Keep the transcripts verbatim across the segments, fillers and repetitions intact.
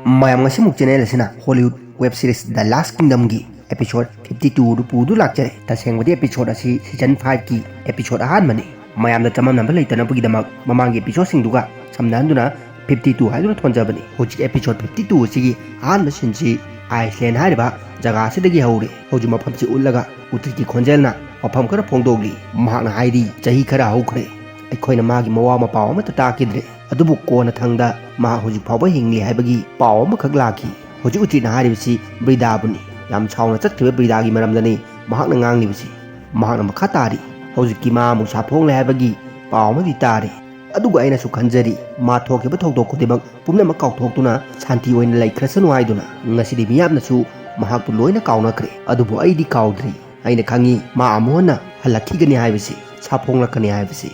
ꯃꯌꯥꯝ, ꯉꯁꯤꯃꯨꯛ ꯆꯦꯅꯦꯜ ꯑꯁꯤꯅ Hollywood web series ꯗ ꯂꯥꯁ ꯀꯤꯡꯗꯝꯒꯤ episode fifty two ꯑꯗꯨ ꯄꯨꯗꯨ ꯂꯥꯛꯆꯔꯦ꯫ ꯇꯁꯦꯡꯕꯗꯤ ꯑꯦꯄꯤꯁꯣꯗ ꯑꯁꯤ ꯁꯤꯖꯟ ꯐꯥꯏꯚꯀꯤ ꯑꯦꯄꯤꯁꯣꯗ ꯑꯍꯥꯟꯕꯅꯤ꯫ ꯃꯌꯥꯝꯗ ꯆꯃꯝꯅꯕ ꯂꯩꯇꯅꯕꯒꯤꯗꯃꯛ ꯃꯃꯥꯡꯒꯤ ꯑꯦꯄꯤꯁꯣꯗꯁꯤꯡꯗꯨꯒ ꯁꯝꯅꯍꯟꯗꯨꯅ ꯐꯤꯐꯇꯤ ꯇꯨ ꯍꯥꯏꯗꯨꯅ ꯊꯣꯟꯖꯕꯅꯤ꯫ ꯍꯧꯖꯤꯛ ꯑꯦꯄꯤꯁꯣꯗ ꯐꯤꯐꯇꯤ ꯇꯨ ꯑꯁꯤꯒꯤ ꯑꯍꯥꯟꯕ ꯁꯤꯟꯁꯤ ꯑꯥꯏꯁꯂꯦꯟ ꯍꯥꯏꯔꯤꯕ ꯖꯒꯥ ꯑꯁꯤꯗꯒꯤ ꯍꯧꯔꯦ꯫ ꯍꯧꯖꯤꯛ ꯃꯐꯝꯁꯤ ꯎꯠꯂꯒ ꯎꯇ꯭ꯔꯤꯠꯀꯤ ꯈꯣꯟꯖꯦꯜꯅ ꯋꯥꯐꯝ ꯈꯔ ꯐꯣꯡꯗꯣꯛꯂꯤ꯫ ꯃꯍꯥꯛꯅ ꯍꯥꯏꯔꯤ, ꯆꯍꯤ ꯈꯔ ꯍꯧꯈ꯭ꯔꯦ, ꯑꯩꯈꯣꯏꯅ ꯃꯥꯒꯤ ꯃꯋꯥ ꯃꯄꯥꯎ ꯑꯃꯠꯇ ꯇꯥꯈꯤꯗ꯭ꯔꯦ꯫ ꯑꯗꯨꯕꯨ ꯀꯣꯟꯅꯊꯪꯗ ꯃꯍꯥꯛ ꯍꯧꯖꯤꯛ ꯐꯥꯎꯕ ꯍꯤꯡꯂꯤ ꯍꯥꯏꯕꯒꯤ ꯄꯥꯎ ꯑꯃꯈꯛ ꯂꯥꯛꯈꯤ꯫ ꯍꯧꯖꯤꯛ ꯎꯇ꯭ꯔꯤꯠꯅ ꯍꯥꯏꯔꯤꯕꯁꯤ ꯕ꯭ꯔꯤꯗꯥꯕꯨꯅꯤ꯫ ꯌꯥꯝ ꯁꯥꯎꯅ ꯆꯠꯈ꯭ꯔꯤꯕ ꯕ꯭ꯔꯤꯗꯥꯒꯤ ꯃꯔꯝꯗꯅꯤ ꯃꯍꯥꯛꯅ ꯉꯥꯡꯂꯤꯕꯁꯤ꯫ ꯃꯍꯥꯛꯅ ꯃꯈꯥ ꯇꯥꯔꯤ, ꯍꯧꯖꯤꯛꯇꯤ ꯃꯥ ꯑꯃꯨꯛ ꯁꯥꯐꯣꯡꯂꯦ ꯍꯥꯏꯕꯒꯤ ꯄꯥꯎ ꯑꯃꯗꯤ ꯇꯥꯔꯤ꯫ ꯑꯗꯨꯒ ꯑꯩꯅꯁꯨ ꯈꯟꯖꯔꯤ, ꯃꯥ ꯊꯣꯛꯈꯤꯕ ꯊꯧꯗꯣꯛ ꯈꯨꯗꯤꯡꯃꯛ ꯄꯨꯝꯅꯃꯛ ꯀꯥꯎꯊꯣꯛꯇꯨꯅ ꯁꯥꯟꯇꯤ ꯑꯣꯏꯅ ꯂꯩꯈ꯭ꯔꯁꯅꯨ ꯍꯥꯏꯗꯨꯅ꯫ ꯉꯁꯤꯗꯤ ꯃꯤꯌꯥꯝꯅꯁꯨ ꯃꯍꯥꯛꯄꯨ ꯂꯣꯏꯅ ꯀꯥꯎꯅꯈ꯭ꯔꯦ, ꯑꯗꯨꯕꯨ ꯑꯩꯗꯤ ꯀꯥꯎꯗ꯭ꯔꯤ꯫ ꯑꯩꯅ ꯈꯪꯏ, ꯃꯥ ꯑꯃꯨꯛ ꯍꯟꯅ ꯍꯜꯂꯛꯈꯤꯒꯅꯤ ꯍꯥꯏꯕꯁꯤ, ꯁꯥꯐꯣꯡꯂꯛꯀꯅꯤ ꯍꯥꯏꯕꯁꯤ꯫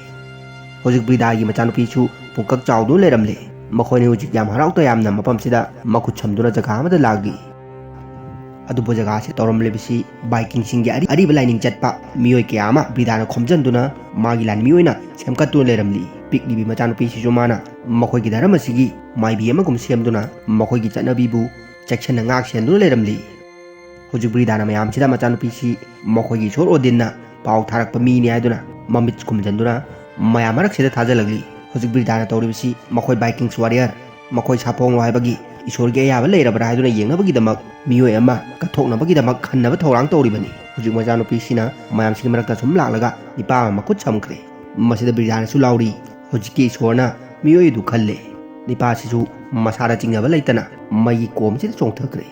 ꯍꯧꯖꯤꯛ ꯕ꯭ꯔꯤꯗꯥꯒꯤ ꯃꯆꯥꯅꯨꯄꯤꯁꯨ ꯄꯨꯡꯀꯛ ꯆꯥꯎꯗꯨꯅ ꯂꯩꯔꯝꯂꯦ꯫ ꯃꯈꯣꯏꯅꯤ ꯍꯧꯖꯤꯛ ꯌꯥꯝ ꯍꯔꯥꯎ ꯇꯌꯥꯝꯅ ꯃꯐꯝꯁꯤꯗ ꯃꯈꯨꯠ ꯁꯝꯗꯨꯅ ꯖꯒꯥ ꯑꯃꯗ ꯂꯥꯛꯂꯤ꯫ ꯑꯗꯨꯕꯨ ꯖꯒꯥ ꯑꯁꯤ ꯇꯧꯔꯝꯂꯤꯕꯁꯤ ꯕꯥꯏꯀꯤꯡꯁꯤꯡꯒꯤ ꯑꯔꯤ-, ꯑꯔꯤꯕ ꯂꯥꯏꯅꯤꯡ ꯆꯠꯄ ꯃꯤꯑꯣꯏ ꯀꯌꯥ ꯑꯃ ꯕ꯭ꯔꯤꯗꯥꯅ ꯈꯣꯝꯖꯤꯟꯗꯨꯅ ꯃꯥꯒꯤ ꯂꯥꯟꯃꯤ ꯑꯣꯏꯅ ꯁꯦꯝꯒꯠꯇꯨꯅ ꯂꯩꯔꯝꯂꯤ꯫ ꯄꯤꯛꯂꯤꯕꯤ ꯃꯆꯥꯅꯨꯄꯤꯁꯤꯁꯨ ꯃꯥꯅ ꯃꯈꯣꯏꯒꯤ ꯙꯔꯃꯁꯤꯒꯤ ꯃꯥꯏꯕꯤ ꯑꯃꯒꯨꯝ ꯁꯦꯝꯗꯨꯅ ꯃꯈꯣꯏꯒꯤ ꯆꯠꯅꯕꯤꯕꯨ ꯆꯦꯛꯁꯤꯟꯅ ꯉꯥꯛ ꯁꯦꯟꯗꯨꯅ ꯂꯩꯔꯝꯂꯤ꯫ ꯍꯧꯖꯤꯛ ꯕ꯭ꯔꯤꯗꯥꯅ ꯃꯌꯥꯝꯁꯤꯗ ꯃꯆꯥꯅꯨꯄꯤꯁꯤ ꯃꯈꯣꯏꯒꯤ ꯏꯁꯣꯔ ꯑꯣꯗꯤꯟꯅ ꯄꯥꯎ ꯊꯥꯔꯛꯄ ꯃꯤꯅꯤ ꯍꯥꯏꯗꯨꯅ ꯃꯃꯤꯠ ꯈꯨꯝꯖꯤꯟꯗꯨꯅ ꯃꯌꯥꯝ ꯃꯔꯛꯁꯤꯗ ꯊꯥꯖꯜꯂꯛꯂꯤ꯫ ꯍꯧꯖꯤꯛ ꯕ꯭ꯔꯤꯗꯥꯅ ꯇꯧꯔꯤꯕꯁꯤ ꯃꯈꯣꯏ ꯕꯥꯏꯀꯤꯡꯁ ꯋꯥꯔꯤꯌꯔ, ꯃꯈꯣꯏ ꯁꯥꯐꯣꯡꯂꯣ ꯍꯥꯏꯕꯒꯤ ꯏꯁꯣꯔꯒꯤ ꯑꯌꯥꯕ ꯂꯩꯔꯕ꯭ꯔꯥ ꯍꯥꯏꯗꯨꯅ ꯌꯦꯡꯅꯕꯒꯤꯗꯃꯛ ꯃꯤꯑꯣꯏ ꯑꯃ ꯀꯠꯊꯣꯛꯅꯕꯒꯤꯗꯃꯛ ꯈꯟꯅꯕ ꯊꯧꯔꯥꯡ ꯇꯧꯔꯤꯕꯅꯤ꯫ ꯍꯧꯖꯤꯛ ꯃꯆꯥꯅꯨꯄꯤꯁꯤꯅ ꯃꯌꯥꯝꯁꯤꯒꯤ ꯃꯔꯛꯇ ꯁꯨꯝ ꯂꯥꯛꯂꯒ ꯅꯤꯄꯥ ꯑꯃ ꯃꯈꯨꯠ ꯁꯝꯈ꯭ꯔꯦ꯫ ꯃꯁꯤꯗ ꯕ꯭ꯔꯤꯗꯥꯅꯁꯨ ꯂꯥꯎꯔꯤ, "ꯍꯧꯖꯤꯛꯀꯤ ꯏꯁꯣꯔꯅ ꯃꯤꯑꯣꯏ ꯑꯗꯨ ꯈꯜꯂꯦ꯫" ꯅꯤꯄꯥꯁꯤꯁꯨ ꯃꯁꯥꯗ ꯆꯤꯡꯅꯕ ꯂꯩꯇꯅ ꯃꯩꯒꯤ ꯀꯣꯝꯁꯤꯗ ꯆꯣꯡꯊꯈ꯭ꯔꯦ꯫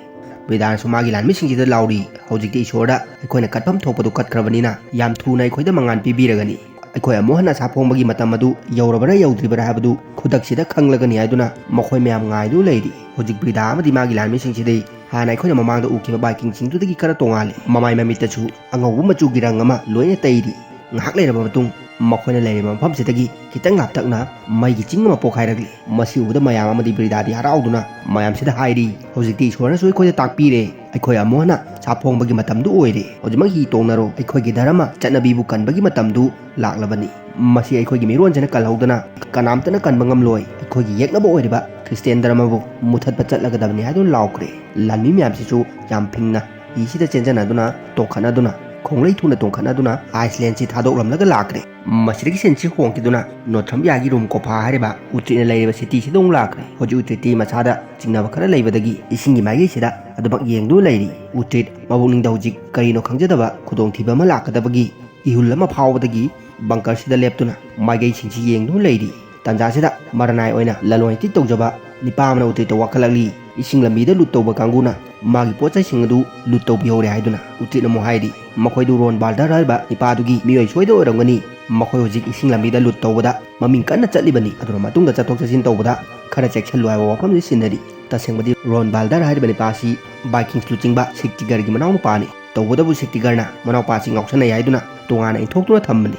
ꯕ꯭ꯔꯤꯗꯥꯅꯁꯨ ꯃꯥꯒꯤ ꯂꯥꯟꯃꯤꯁꯤꯡꯁꯤꯗ ꯂꯥꯎꯔꯤ, "ꯍꯧꯖꯤꯛꯇꯤ ꯏꯁꯣꯔꯗ ꯑꯩꯈꯣꯏꯅ ꯀꯠꯐꯝ ꯊꯣꯛꯄꯗꯨ ꯀꯠꯈ꯭ꯔꯕꯅꯤꯅ ꯌꯥꯝ ꯊꯨꯅ ꯑꯩꯈꯣꯏꯗ ꯃꯉꯥꯟ ꯄꯤꯕꯤꯔꯒꯅꯤ꯫ ꯑꯩꯈꯣꯏ ꯑꯃꯨꯛ ꯍꯟꯅ ꯁꯥꯐꯣꯡꯕꯒꯤ ꯃꯇꯝ ꯑꯗꯨ ꯌꯧꯔꯕ꯭ꯔꯥ ꯌꯧꯗ꯭ꯔꯤꯕ꯭ꯔꯥ ꯍꯥꯏꯕꯗꯨ ꯈꯨꯗꯛꯁꯤꯗ ꯈꯪꯂꯒꯅꯤ" ꯍꯥꯏꯗꯨꯅ ꯃꯈꯣꯏ ꯃꯌꯥꯝ ꯉꯥꯏꯗꯨꯅ ꯂꯩꯔꯤ꯫ ꯍꯧꯖꯤꯛ ꯕ꯭ꯔꯤꯗꯥ ꯑꯃꯗꯤ ꯃꯥꯒꯤ ꯂꯥꯟꯃꯤꯁꯤꯡꯁꯤꯗꯤ ꯍꯥꯟꯅ ꯑꯩꯈꯣꯏꯅ ꯃꯃꯥꯡꯗ ꯎꯈꯤꯕ ꯕꯥꯏꯀꯤꯡꯁꯤꯡꯗꯨꯗꯒꯤ ꯈꯔ ꯇꯣꯉꯥꯜꯂꯤ꯫ ꯃꯃꯥꯏ ꯃꯃꯤꯠꯇꯁꯨ ꯑꯉꯧꯕ ꯃꯆꯨꯒꯤ ꯔꯪ ꯑꯃ ꯂꯣꯏꯅ ꯇꯩꯔꯤ꯫ ꯉꯥꯏꯍꯥꯛ ꯂꯩꯔꯕ ꯃꯇꯨꯡ ꯃꯈꯣꯏꯅ ꯂꯩꯔꯤꯕ ꯃꯐꯝꯁꯤꯗꯒꯤ ꯈꯤꯇꯪ ꯂꯥꯞꯇꯛꯅ ꯃꯩꯒꯤ ꯆꯤꯡ ꯑꯃ ꯄꯣꯛꯈꯥꯏꯔꯛꯂꯤ꯫ ꯃꯁꯤ ꯎꯕꯗ ꯃꯌꯥꯝ ꯑꯃꯗꯤ ꯕ꯭ꯔꯤꯗꯥꯗꯤ ꯍꯔꯥꯎꯗꯨꯅ ꯃꯌꯥꯝꯁꯤꯗ ꯍꯥꯏꯔꯤ, "ꯍꯧꯖꯤꯛꯇꯤ ꯏꯁꯣꯔꯅꯁꯨ ꯑꯩꯈꯣꯏꯗ ꯇꯥꯛꯄꯤꯔꯦ, ꯑꯩꯈꯣꯏ ꯑꯃꯨꯛ ꯍꯟꯅ ꯁꯥꯐꯣꯡꯕꯒꯤ ꯃꯇꯝꯗꯨ ꯑꯣꯏꯔꯦ꯫ ꯍꯧꯖꯤꯛꯃꯛ ꯍꯤ ꯇꯣꯡꯅꯔꯣ, ꯑꯩꯈꯣꯏꯒꯤ ꯙꯔꯃ ꯆꯠꯅꯕꯤꯕꯨ ꯀꯟꯕꯒꯤ ꯃꯇꯝꯗꯨ ꯂꯥꯛꯂꯕꯅꯤ꯫ ꯃꯁꯤ ꯑꯩꯈꯣꯏꯒꯤ ꯃꯤꯔꯣꯟꯁꯤꯅ ꯀꯜꯍꯧꯗꯅ ꯀꯅꯥꯝꯇꯅ ꯀꯟꯕ ꯉꯝꯂꯣꯏ꯫ ꯑꯩꯈꯣꯏꯒꯤ ꯌꯦꯛꯅꯕ ꯑꯣꯏꯔꯤꯕ ꯈ꯭ꯔꯤꯁꯇꯤꯌꯥꯟ ꯙꯔꯃꯕꯨ ꯃꯨꯊꯠꯄ ꯆꯠꯂꯒꯗꯕꯅꯤ" ꯍꯥꯏꯗꯨꯅ ꯂꯥꯎꯈ꯭ꯔꯦ꯫ ꯂꯥꯟꯃꯤ ꯃꯌꯥꯝꯁꯤꯁꯨ ꯌꯥꯝ ꯐꯤꯡꯅ ꯍꯤꯁꯤꯗ ꯆꯦꯟꯖꯟꯅꯗꯨꯅ, ꯇꯣꯡꯈꯠꯅꯗꯨꯅ, ꯈꯣꯡꯂꯩ ꯊꯨꯅ ꯇꯣꯡꯈꯠꯅꯗꯨꯅ ꯑꯥꯏꯁꯂꯦꯟꯁꯤ ꯊꯥꯗꯣꯛꯂꯝꯂꯒ ꯂꯥꯛꯈ꯭ꯔꯦ꯫ ꯃꯁꯤꯗꯒꯤ ꯁꯤꯟꯁꯤ ꯍꯣꯡꯈꯤꯗꯨꯅ ꯅꯣꯔꯊꯝꯕꯤꯌꯥꯒꯤ ꯔꯨꯝ ꯀꯣꯐꯥ ꯍꯥꯏꯔꯤꯕ ꯎꯇ꯭ꯔꯤꯠꯅ ꯂꯩꯔꯤꯕ ꯁꯤꯇꯤꯁꯤꯗ ꯑꯃꯨꯛ ꯂꯥꯛꯈ꯭ꯔꯦ꯫ ꯍꯧꯖꯤꯛ ꯎꯇ꯭ꯔꯤꯠꯇꯤ ꯃꯁꯥꯗ ꯆꯤꯡꯅꯕ ꯈꯔ ꯂꯩꯕꯗꯒꯤ ꯏꯁꯤꯡꯒꯤ ꯃꯥꯏꯀꯩꯁꯤꯗ ꯑꯗꯨꯃꯛ ꯌꯦꯡꯗꯨꯅ ꯂꯩꯔꯤ꯫ ꯎꯇ꯭ꯔꯤꯠ ꯃꯄꯨꯛꯅꯤꯡꯗ ꯍꯧꯖꯤꯛ ꯀꯔꯤꯅꯣ ꯈꯪꯖꯗꯕ ꯈꯨꯗꯣꯡꯊꯤꯕ ꯑꯃ ꯂꯥꯛꯀꯗꯕꯒꯤ ꯏꯍꯨꯜ ꯑꯃ ꯐꯥꯎꯕꯗꯒꯤ ꯕꯪꯀꯔꯁꯤꯗ ꯂꯦꯞꯇꯨꯅ ꯃꯥꯏꯀꯩꯁꯤꯡꯁꯤ ꯌꯦꯡꯗꯨꯅ ꯂꯩꯔꯤ꯫ ꯇꯟꯖꯥꯁꯤꯗ ꯃꯔꯅꯥꯏ ꯑꯣꯏꯅ ꯂꯂꯣꯟ ꯏꯇꯤꯛ ꯇꯧꯖꯕ ꯅꯤꯄꯥ ꯑꯃꯅ ꯎꯇ꯭ꯔꯤꯠꯇ ꯋꯥꯀꯠꯂꯛꯂꯤ꯫ ꯏꯁꯤꯡ ꯂꯝꯕꯤꯗ ꯂꯨꯠ ꯇꯧꯕ ꯀꯥꯡꯕꯨꯅ ꯃꯥꯒꯤ ꯄꯣꯠ ꯆꯩꯁꯤꯡ ꯑꯗꯨ ꯂꯨꯠ ꯇꯧꯕꯤꯍꯧꯔꯦ ꯍꯥꯏꯗꯨꯅ ꯎꯇ꯭ꯔꯤꯠꯅ ꯑꯃꯨꯛ ꯍꯥꯏꯔꯤ, "ꯃꯈꯣꯏꯗꯨ ꯔꯣꯟ ꯕꯥꯜꯗꯔ ꯍꯥꯏꯔꯤꯕ ꯅꯤꯄꯥꯗꯨꯒꯤ ꯃꯤꯑꯣꯏ ꯁꯣꯏꯗ ꯑꯣꯏꯔꯝꯒꯅꯤ꯫ ꯃꯈꯣꯏ ꯍꯧꯖꯤꯛ ꯏꯁꯤꯡ ꯂꯝꯕꯤꯗ ꯂꯨꯠ ꯇꯧꯕꯗ ꯃꯃꯤꯡ ꯀꯟꯅ ꯆꯠꯂꯤꯕꯅꯤ꯫ ꯑꯗꯨꯅ ꯃꯇꯨꯡꯗ ꯆꯠꯊꯣꯛ ꯆꯠꯁꯤꯟ ꯇꯧꯕꯗ ꯈꯔ ꯆꯦꯛꯁꯤꯜꯂꯨ" ꯍꯥꯏꯕ ꯋꯥꯐꯝꯁꯤ ꯁꯤꯟꯅꯔꯤ꯫ ꯇꯁꯦꯡꯕꯗꯤ ꯔꯣꯟ ꯕꯥꯜꯗꯔ ꯍꯥꯏꯔꯤꯕ ꯅꯤꯄꯥ ꯑꯁꯤ ꯕꯥꯏꯀꯤꯡꯁ ꯂꯨꯆꯤꯡꯕ ꯁꯤꯛꯇꯤꯒꯔꯒꯤ ꯃꯅꯥꯎꯅꯨꯄꯥꯅꯤ꯫ ꯇꯧꯕꯇꯕꯨ ꯁꯤꯛꯇꯤꯒꯔꯅ ꯃꯅꯥꯎꯄꯥꯁꯤ ꯉꯥꯎꯁꯟꯅꯩ ꯍꯥꯏꯗꯨꯅ ꯇꯣꯉꯥꯟꯅ ꯏꯟꯊꯣꯛꯇꯨꯅ ꯊꯝꯕꯅꯤ꯫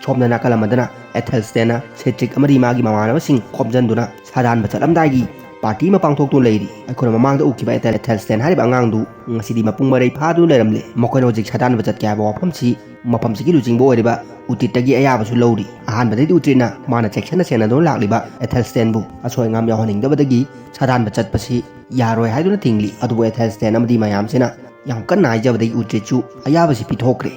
ꯁꯣꯝꯗ ꯅꯥꯀꯜ ꯑꯃꯗꯅ ꯑꯦꯊꯦꯜꯁꯇꯦꯟꯅ ꯁꯦꯇ꯭ꯔꯤꯛ ꯑꯃꯗꯤ ꯃꯥꯒꯤ ꯃꯃꯥꯟꯅꯕꯁꯤꯡ ꯈꯣꯝꯖꯤꯟꯗꯨꯅ ꯁꯥꯗꯥꯟꯕ ꯆꯠꯂꯝꯗꯥꯏꯒꯤ ꯄꯥꯔꯇꯤ ꯑꯃ ꯄꯥꯡꯊꯣꯛꯇꯨꯅ ꯂꯩꯔꯤ꯫ ꯑꯩꯈꯣꯏꯅ ꯃꯃꯥꯡꯗ ꯎꯈꯤꯕ ꯑꯦꯊꯦꯜ-, ꯑꯦꯊꯦꯜꯁꯇꯦꯟ ꯍꯥꯏꯔꯤꯕ ꯑꯉꯥꯡꯗꯨ ꯉꯁꯤꯗꯤ ꯃꯄꯨꯡ ꯃꯔꯩ ꯐꯥꯗꯨꯅ ꯂꯩꯔꯝꯂꯦ꯫ ꯃꯈꯣꯏꯅ ꯍꯧꯖꯤꯛ ꯁꯥꯗꯥꯟꯕ ꯆꯠꯀꯦ ꯍꯥꯏꯕ ꯋꯥꯐꯝꯁꯤ ꯃꯐꯝꯁꯤꯒꯤ ꯂꯨꯆꯤꯡꯕ ꯑꯣꯏꯔꯤꯕ ꯎꯇꯤꯠꯇꯒꯤ ꯑꯌꯥꯕꯁꯨ ꯂꯧꯔꯤ꯫ ꯑꯍꯥꯟꯕꯗꯗꯤ ꯎꯇꯤꯠꯅ ꯃꯥꯅ ꯆꯦꯛꯁꯤꯟꯅ ꯁꯦꯟꯅꯗꯨꯅ ꯂꯥꯛꯂꯤꯕ ꯑꯦꯊꯦꯜꯁꯇꯦꯟꯕꯨ ꯑꯁꯣꯏ ꯑꯉꯥꯝ ꯌꯥꯎꯍꯟꯅꯤꯡꯗꯕꯗꯒꯤ ꯁꯥꯗꯥꯟꯕ ꯆꯠꯄꯁꯤ ꯌꯥꯔꯣꯏ ꯍꯥꯏꯗꯨꯅ ꯊꯤꯡꯂꯤ꯫ ꯑꯗꯨꯕꯨ ꯑꯦꯊꯦꯜꯁꯇꯦꯟ ꯑꯃꯗꯤ ꯃꯌꯥꯝꯁꯤꯅ ꯌꯥꯝ ꯀꯟꯅ ꯍꯥꯏꯖꯕꯗꯒꯤ ꯎꯇ꯭ꯔꯤꯠꯁꯨ ꯑꯌꯥꯕꯁꯤ ꯄꯤꯊꯣꯛꯈ꯭ꯔꯦ꯫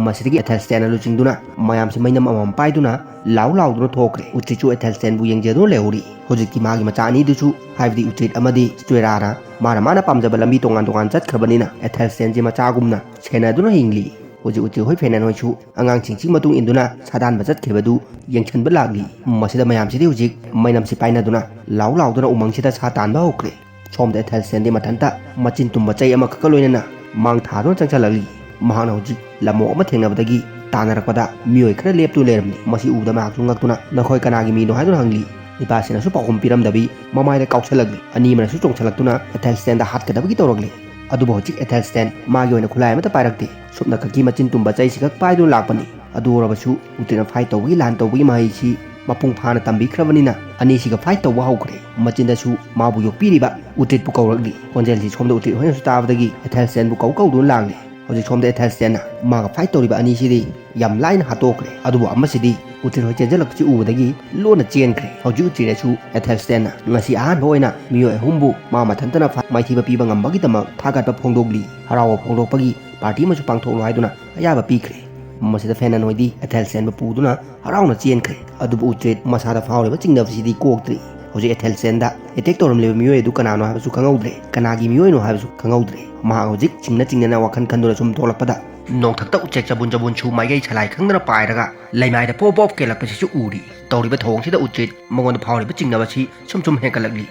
ꯃꯁꯤꯗꯒꯤ ꯑꯦꯊꯦꯜꯁꯇꯦꯟꯅ ꯂꯨꯆꯤꯡꯗꯨꯅ ꯃꯌꯥꯝꯁꯤ ꯃꯩꯅꯝ ꯑꯃꯃꯝ ꯄꯥꯏꯗꯨꯅ ꯂꯥꯎ ꯂꯥꯎꯗꯨꯅ ꯊꯣꯛꯈ꯭ꯔꯦ꯫ ꯎꯇ꯭ꯔꯤꯠꯁꯨ ꯑꯦꯊꯦꯜꯁꯇꯦꯟꯕꯨ ꯌꯦꯡꯖꯗꯨꯅ ꯂꯩꯍꯧꯔꯤ꯫ ꯍꯧꯖꯤꯛꯇꯤ ꯃꯥꯒꯤ ꯃꯆꯥ ꯑꯅꯤꯗꯨꯁꯨ, ꯍꯥꯏꯕꯗꯤ ꯎꯇ꯭ꯔꯤꯠ ꯑꯃꯗꯤ ꯁ꯭ꯇꯨꯔꯥꯅ ꯃꯥꯅ ꯃꯥꯅ ꯄꯥꯝꯖꯕ ꯂꯝꯕꯤ ꯇꯣꯉꯥꯟ ꯇꯣꯉꯥꯟ ꯆꯠꯈ꯭ꯔꯕꯅꯤꯅ ꯑꯦꯊꯦꯜꯁꯇꯦꯟꯁꯤ ꯃꯆꯥꯒꯨꯝꯅ ꯁꯦꯟꯅꯗꯨꯅ ꯍꯤꯡꯂꯤ꯫ ꯍꯧꯖꯤꯛ ꯎꯇ꯭ꯔꯤꯠ ꯍꯣꯏ ꯐꯦꯅꯟ ꯍꯣꯏꯁꯨ ꯑꯉꯥꯡꯁꯤꯡꯁꯤ ꯃꯇꯨꯡ ꯏꯟꯗꯨꯅ ꯁꯥꯗꯥꯟꯕ ꯆꯠꯈꯤꯕꯗꯨ ꯌꯦꯡꯁꯤꯟꯕ ꯂꯥꯛꯂꯤ꯫ ꯃꯁꯤꯗ ꯃꯌꯥꯝꯁꯤꯗꯤ ꯍꯧꯖꯤꯛ ꯃꯩꯅꯝꯁꯤ ꯄꯥꯏꯅꯗꯨꯅ ꯂꯥꯎ ꯂꯥꯎꯗꯨꯅ ꯎꯃꯪꯁꯤꯗ ꯁꯥ ꯇꯥꯟꯕ ꯍꯧꯈ꯭ꯔꯦ꯫ ꯁꯣꯝꯗ ꯑꯦꯊꯦꯜꯁꯇꯦꯟꯗꯤ ꯃꯊꯟꯇ ꯃꯆꯤꯟ ꯇꯨꯝꯕ ꯆꯩ ꯑꯃꯈꯛꯀ ꯂꯣꯏꯅꯅ ꯃꯥꯡ ꯊꯥꯗꯨꯅ ꯆꯪꯁꯤꯜꯂꯛꯂꯤ꯫ ꯃꯍꯥꯛꯅ ꯍꯧꯖꯤꯛ ꯂꯝꯑꯣꯛ ꯑꯃ ꯊꯦꯡꯅꯕꯗꯒꯤ ꯇꯥꯟꯅꯔꯛꯄꯗ ꯃꯤꯑꯣꯏ ꯈꯔ ꯂꯦꯞꯇꯨꯅ ꯂꯩꯔꯝꯂꯤ꯫ ꯃꯁꯤ ꯎꯕꯗ ꯃꯍꯥꯛꯁꯨ ꯉꯛꯇꯨꯅ "ꯅꯈꯣꯏ ꯀꯅꯥꯒꯤ ꯃꯤꯅꯣ?" ꯍꯥꯏꯗꯨꯅ ꯍꯪꯂꯤ꯫ ꯅꯤꯄꯥꯁꯤꯅꯁꯨ ꯄꯥꯎꯈꯨꯝ ꯄꯤꯔꯝꯗꯕꯤ ꯃꯃꯥꯏꯗ ꯀꯥꯎꯁꯜꯂꯛꯂꯤ꯫ ꯑꯅꯤ ꯑꯃꯅꯁꯨ ꯆꯣꯡꯁꯤꯜꯂꯛꯇꯨꯅ ꯑꯦꯊꯦꯜꯁꯇꯦꯟꯗ ꯍꯥꯠꯀꯗꯕꯒꯤ ꯇꯧꯔꯛꯂꯤ꯫ ꯑꯗꯨꯕꯨ ꯍꯧꯖꯤꯛ ꯑꯦꯊꯦꯜꯁꯇꯦꯟ ꯃꯥꯒꯤ ꯑꯣꯏꯅ ꯈꯨꯠꯂꯥꯏ ꯑꯃꯠꯇ ꯄꯥꯏꯔꯛꯇꯦ꯫ ꯁꯨꯞꯅꯈꯛꯀꯤ ꯃꯆꯤꯟ ꯇꯨꯝꯕ ꯆꯩꯁꯤꯈꯛ ꯄꯥꯏꯗꯨꯅ ꯂꯥꯛꯄꯅꯤ꯫ ꯑꯗꯨ ꯑꯣꯏꯔꯕꯁꯨ ꯎꯇ꯭ꯔꯤꯠꯅ ꯐꯥꯏꯠ ꯇꯧꯕꯒꯤ, ꯂꯥꯟ ꯇꯧꯕꯒꯤ ꯃꯍꯩꯁꯤ ꯃꯄꯨꯡ ꯐꯥꯅ ꯇꯝꯕꯤꯈ꯭ꯔꯕꯅꯤꯅ ꯑꯅꯤꯁꯤꯒ ꯐꯥꯏꯠ ꯇꯧꯕ ꯍꯧꯈ꯭ꯔꯦ꯫ ꯃꯆꯤꯟꯗꯁꯨ ꯃꯥꯕꯨ ꯌꯣꯛꯄꯤꯔꯤꯕ ꯎꯇ꯭ꯔꯤꯠꯄꯨ ꯀꯧꯔꯛꯂꯤ꯫ ꯈꯣꯟꯖꯦꯜꯁꯤ ꯁꯣꯝꯗ ꯎꯇ꯭ꯔꯤꯠ ꯍꯣꯏꯅꯁꯨ ꯇꯥꯕꯗꯒꯤ ꯑꯦꯊꯦꯜꯁꯇꯦꯟꯕꯨ ꯀꯧ ꯀꯧꯗꯨꯅ ꯂꯥꯡꯂꯦ꯫ ꯍꯧꯖꯤꯛ ꯁꯣꯝꯗ ꯑꯦꯊꯦꯜꯁꯇꯦꯟꯅ ꯃꯥꯒ ꯐꯥꯏꯠ ꯇꯧꯔꯤꯕ ꯑꯅꯤꯁꯤꯗꯤ ꯌꯥꯝ ꯂꯥꯏꯅ ꯍꯥꯠꯇꯣꯛꯈ꯭ꯔꯦ꯫ ꯑꯗꯨꯕꯨ ꯑꯃꯁꯤꯗꯤ ꯎꯇ꯭ꯔꯤꯠ ꯍꯣꯏ ꯆꯦꯟꯁꯤꯜꯂꯛꯄꯁꯤ ꯎꯕꯗꯒꯤ ꯂꯣꯟꯅ ꯆꯦꯟꯈ꯭ꯔꯦ꯫ ꯍꯧꯖꯤꯛ ꯎꯇ꯭ꯔꯤꯠꯅꯁꯨ ꯑꯦꯊꯦꯜꯁꯇꯦꯟꯅ ꯉꯁꯤ ꯑꯍꯥꯟꯕ ꯑꯣꯏꯅ ꯃꯤꯑꯣꯏ ꯑꯍꯨꯝꯕꯨ ꯃꯥ ꯃꯊꯟꯇꯅ ꯐꯥ-, ꯃꯥꯏꯊꯤꯕ ꯄꯤꯕ ꯉꯝꯕꯒꯤꯗꯃꯛ ꯊꯥꯒꯠꯄ ꯐꯣꯡꯗꯣꯛꯂꯤ꯫ ꯍꯔꯥꯎꯕ ꯐꯣꯡꯗꯣꯛꯄꯒꯤ ꯄꯥꯔꯇꯤ ꯑꯃꯁꯨ ꯄꯥꯡꯊꯣꯛꯂꯣ ꯍꯥꯏꯗꯨꯅ ꯑꯌꯥꯕ ꯄꯤꯈ꯭ꯔꯦ꯫ ꯃꯁꯤꯗ ꯐꯦꯅꯟ ꯍꯣꯏꯗꯤ ꯑꯦꯊꯦꯜꯁꯇꯦꯟꯕꯨ ꯄꯨꯗꯨꯅ ꯍꯔꯥꯎꯅ ꯆꯦꯟꯈ꯭ꯔꯦ꯫ ꯑꯗꯨꯕꯨ ꯎꯇ꯭ꯔꯤꯠ ꯃꯁꯥꯗ ꯐꯥꯎꯔꯤꯕ ꯆꯤꯡꯅꯕꯁꯤꯗꯤ ꯀꯣꯛꯇ꯭ꯔꯤ꯫ ꯍꯧꯖꯤꯛ ꯑꯦꯊꯦꯜꯁꯇꯦꯟꯗ ꯑꯦꯇꯦꯛ ꯇꯧꯔꯝꯂꯤꯕ ꯃꯤꯑꯣꯏ ꯑꯗꯨ ꯀꯅꯥꯅꯣ ꯍꯥꯏꯕꯁꯨ ꯈꯪꯍꯧꯗ꯭ꯔꯦ, ꯀꯅꯥꯒꯤ ꯃꯤꯑꯣꯏꯅꯣ ꯍꯥꯏꯕꯁꯨ ꯈꯪꯍꯧꯗ꯭ꯔꯦ꯫ ꯃꯍꯥꯛ ꯍꯧꯖꯤꯛ ꯆꯤꯡꯅ ꯆꯤꯡꯅꯅ ꯋꯥꯈꯜ ꯈꯟꯗꯨꯅ ꯁꯨꯝ ꯊꯣꯛꯂꯛꯄꯗ ꯅꯣꯡꯊꯛꯇ ꯎꯆꯦꯛ ꯆꯕꯨꯟ ꯆꯕꯨꯟꯁꯨ ꯃꯥꯏꯀꯩ ꯁꯂꯥꯏ ꯈꯪꯗꯅ ꯄꯥꯏꯔꯒ ꯂꯩꯃꯥꯏꯗ ꯄꯣꯞ ꯄꯣꯞ ꯀꯦꯜꯂꯛꯄꯁꯤꯁꯨ ꯎꯔꯤ꯫ ꯇꯧꯔꯤꯕ ꯊꯧꯑꯣꯡꯁꯤꯗ ꯎꯇ꯭ꯔꯤꯠ ꯃꯉꯣꯟꯗ ꯐꯥꯎꯔꯤꯕ ꯆꯤꯡꯅꯕꯁꯤ ꯁꯨꯝ ꯁꯨꯝ ꯍꯦꯟꯒꯠꯂꯛꯂꯤ꯫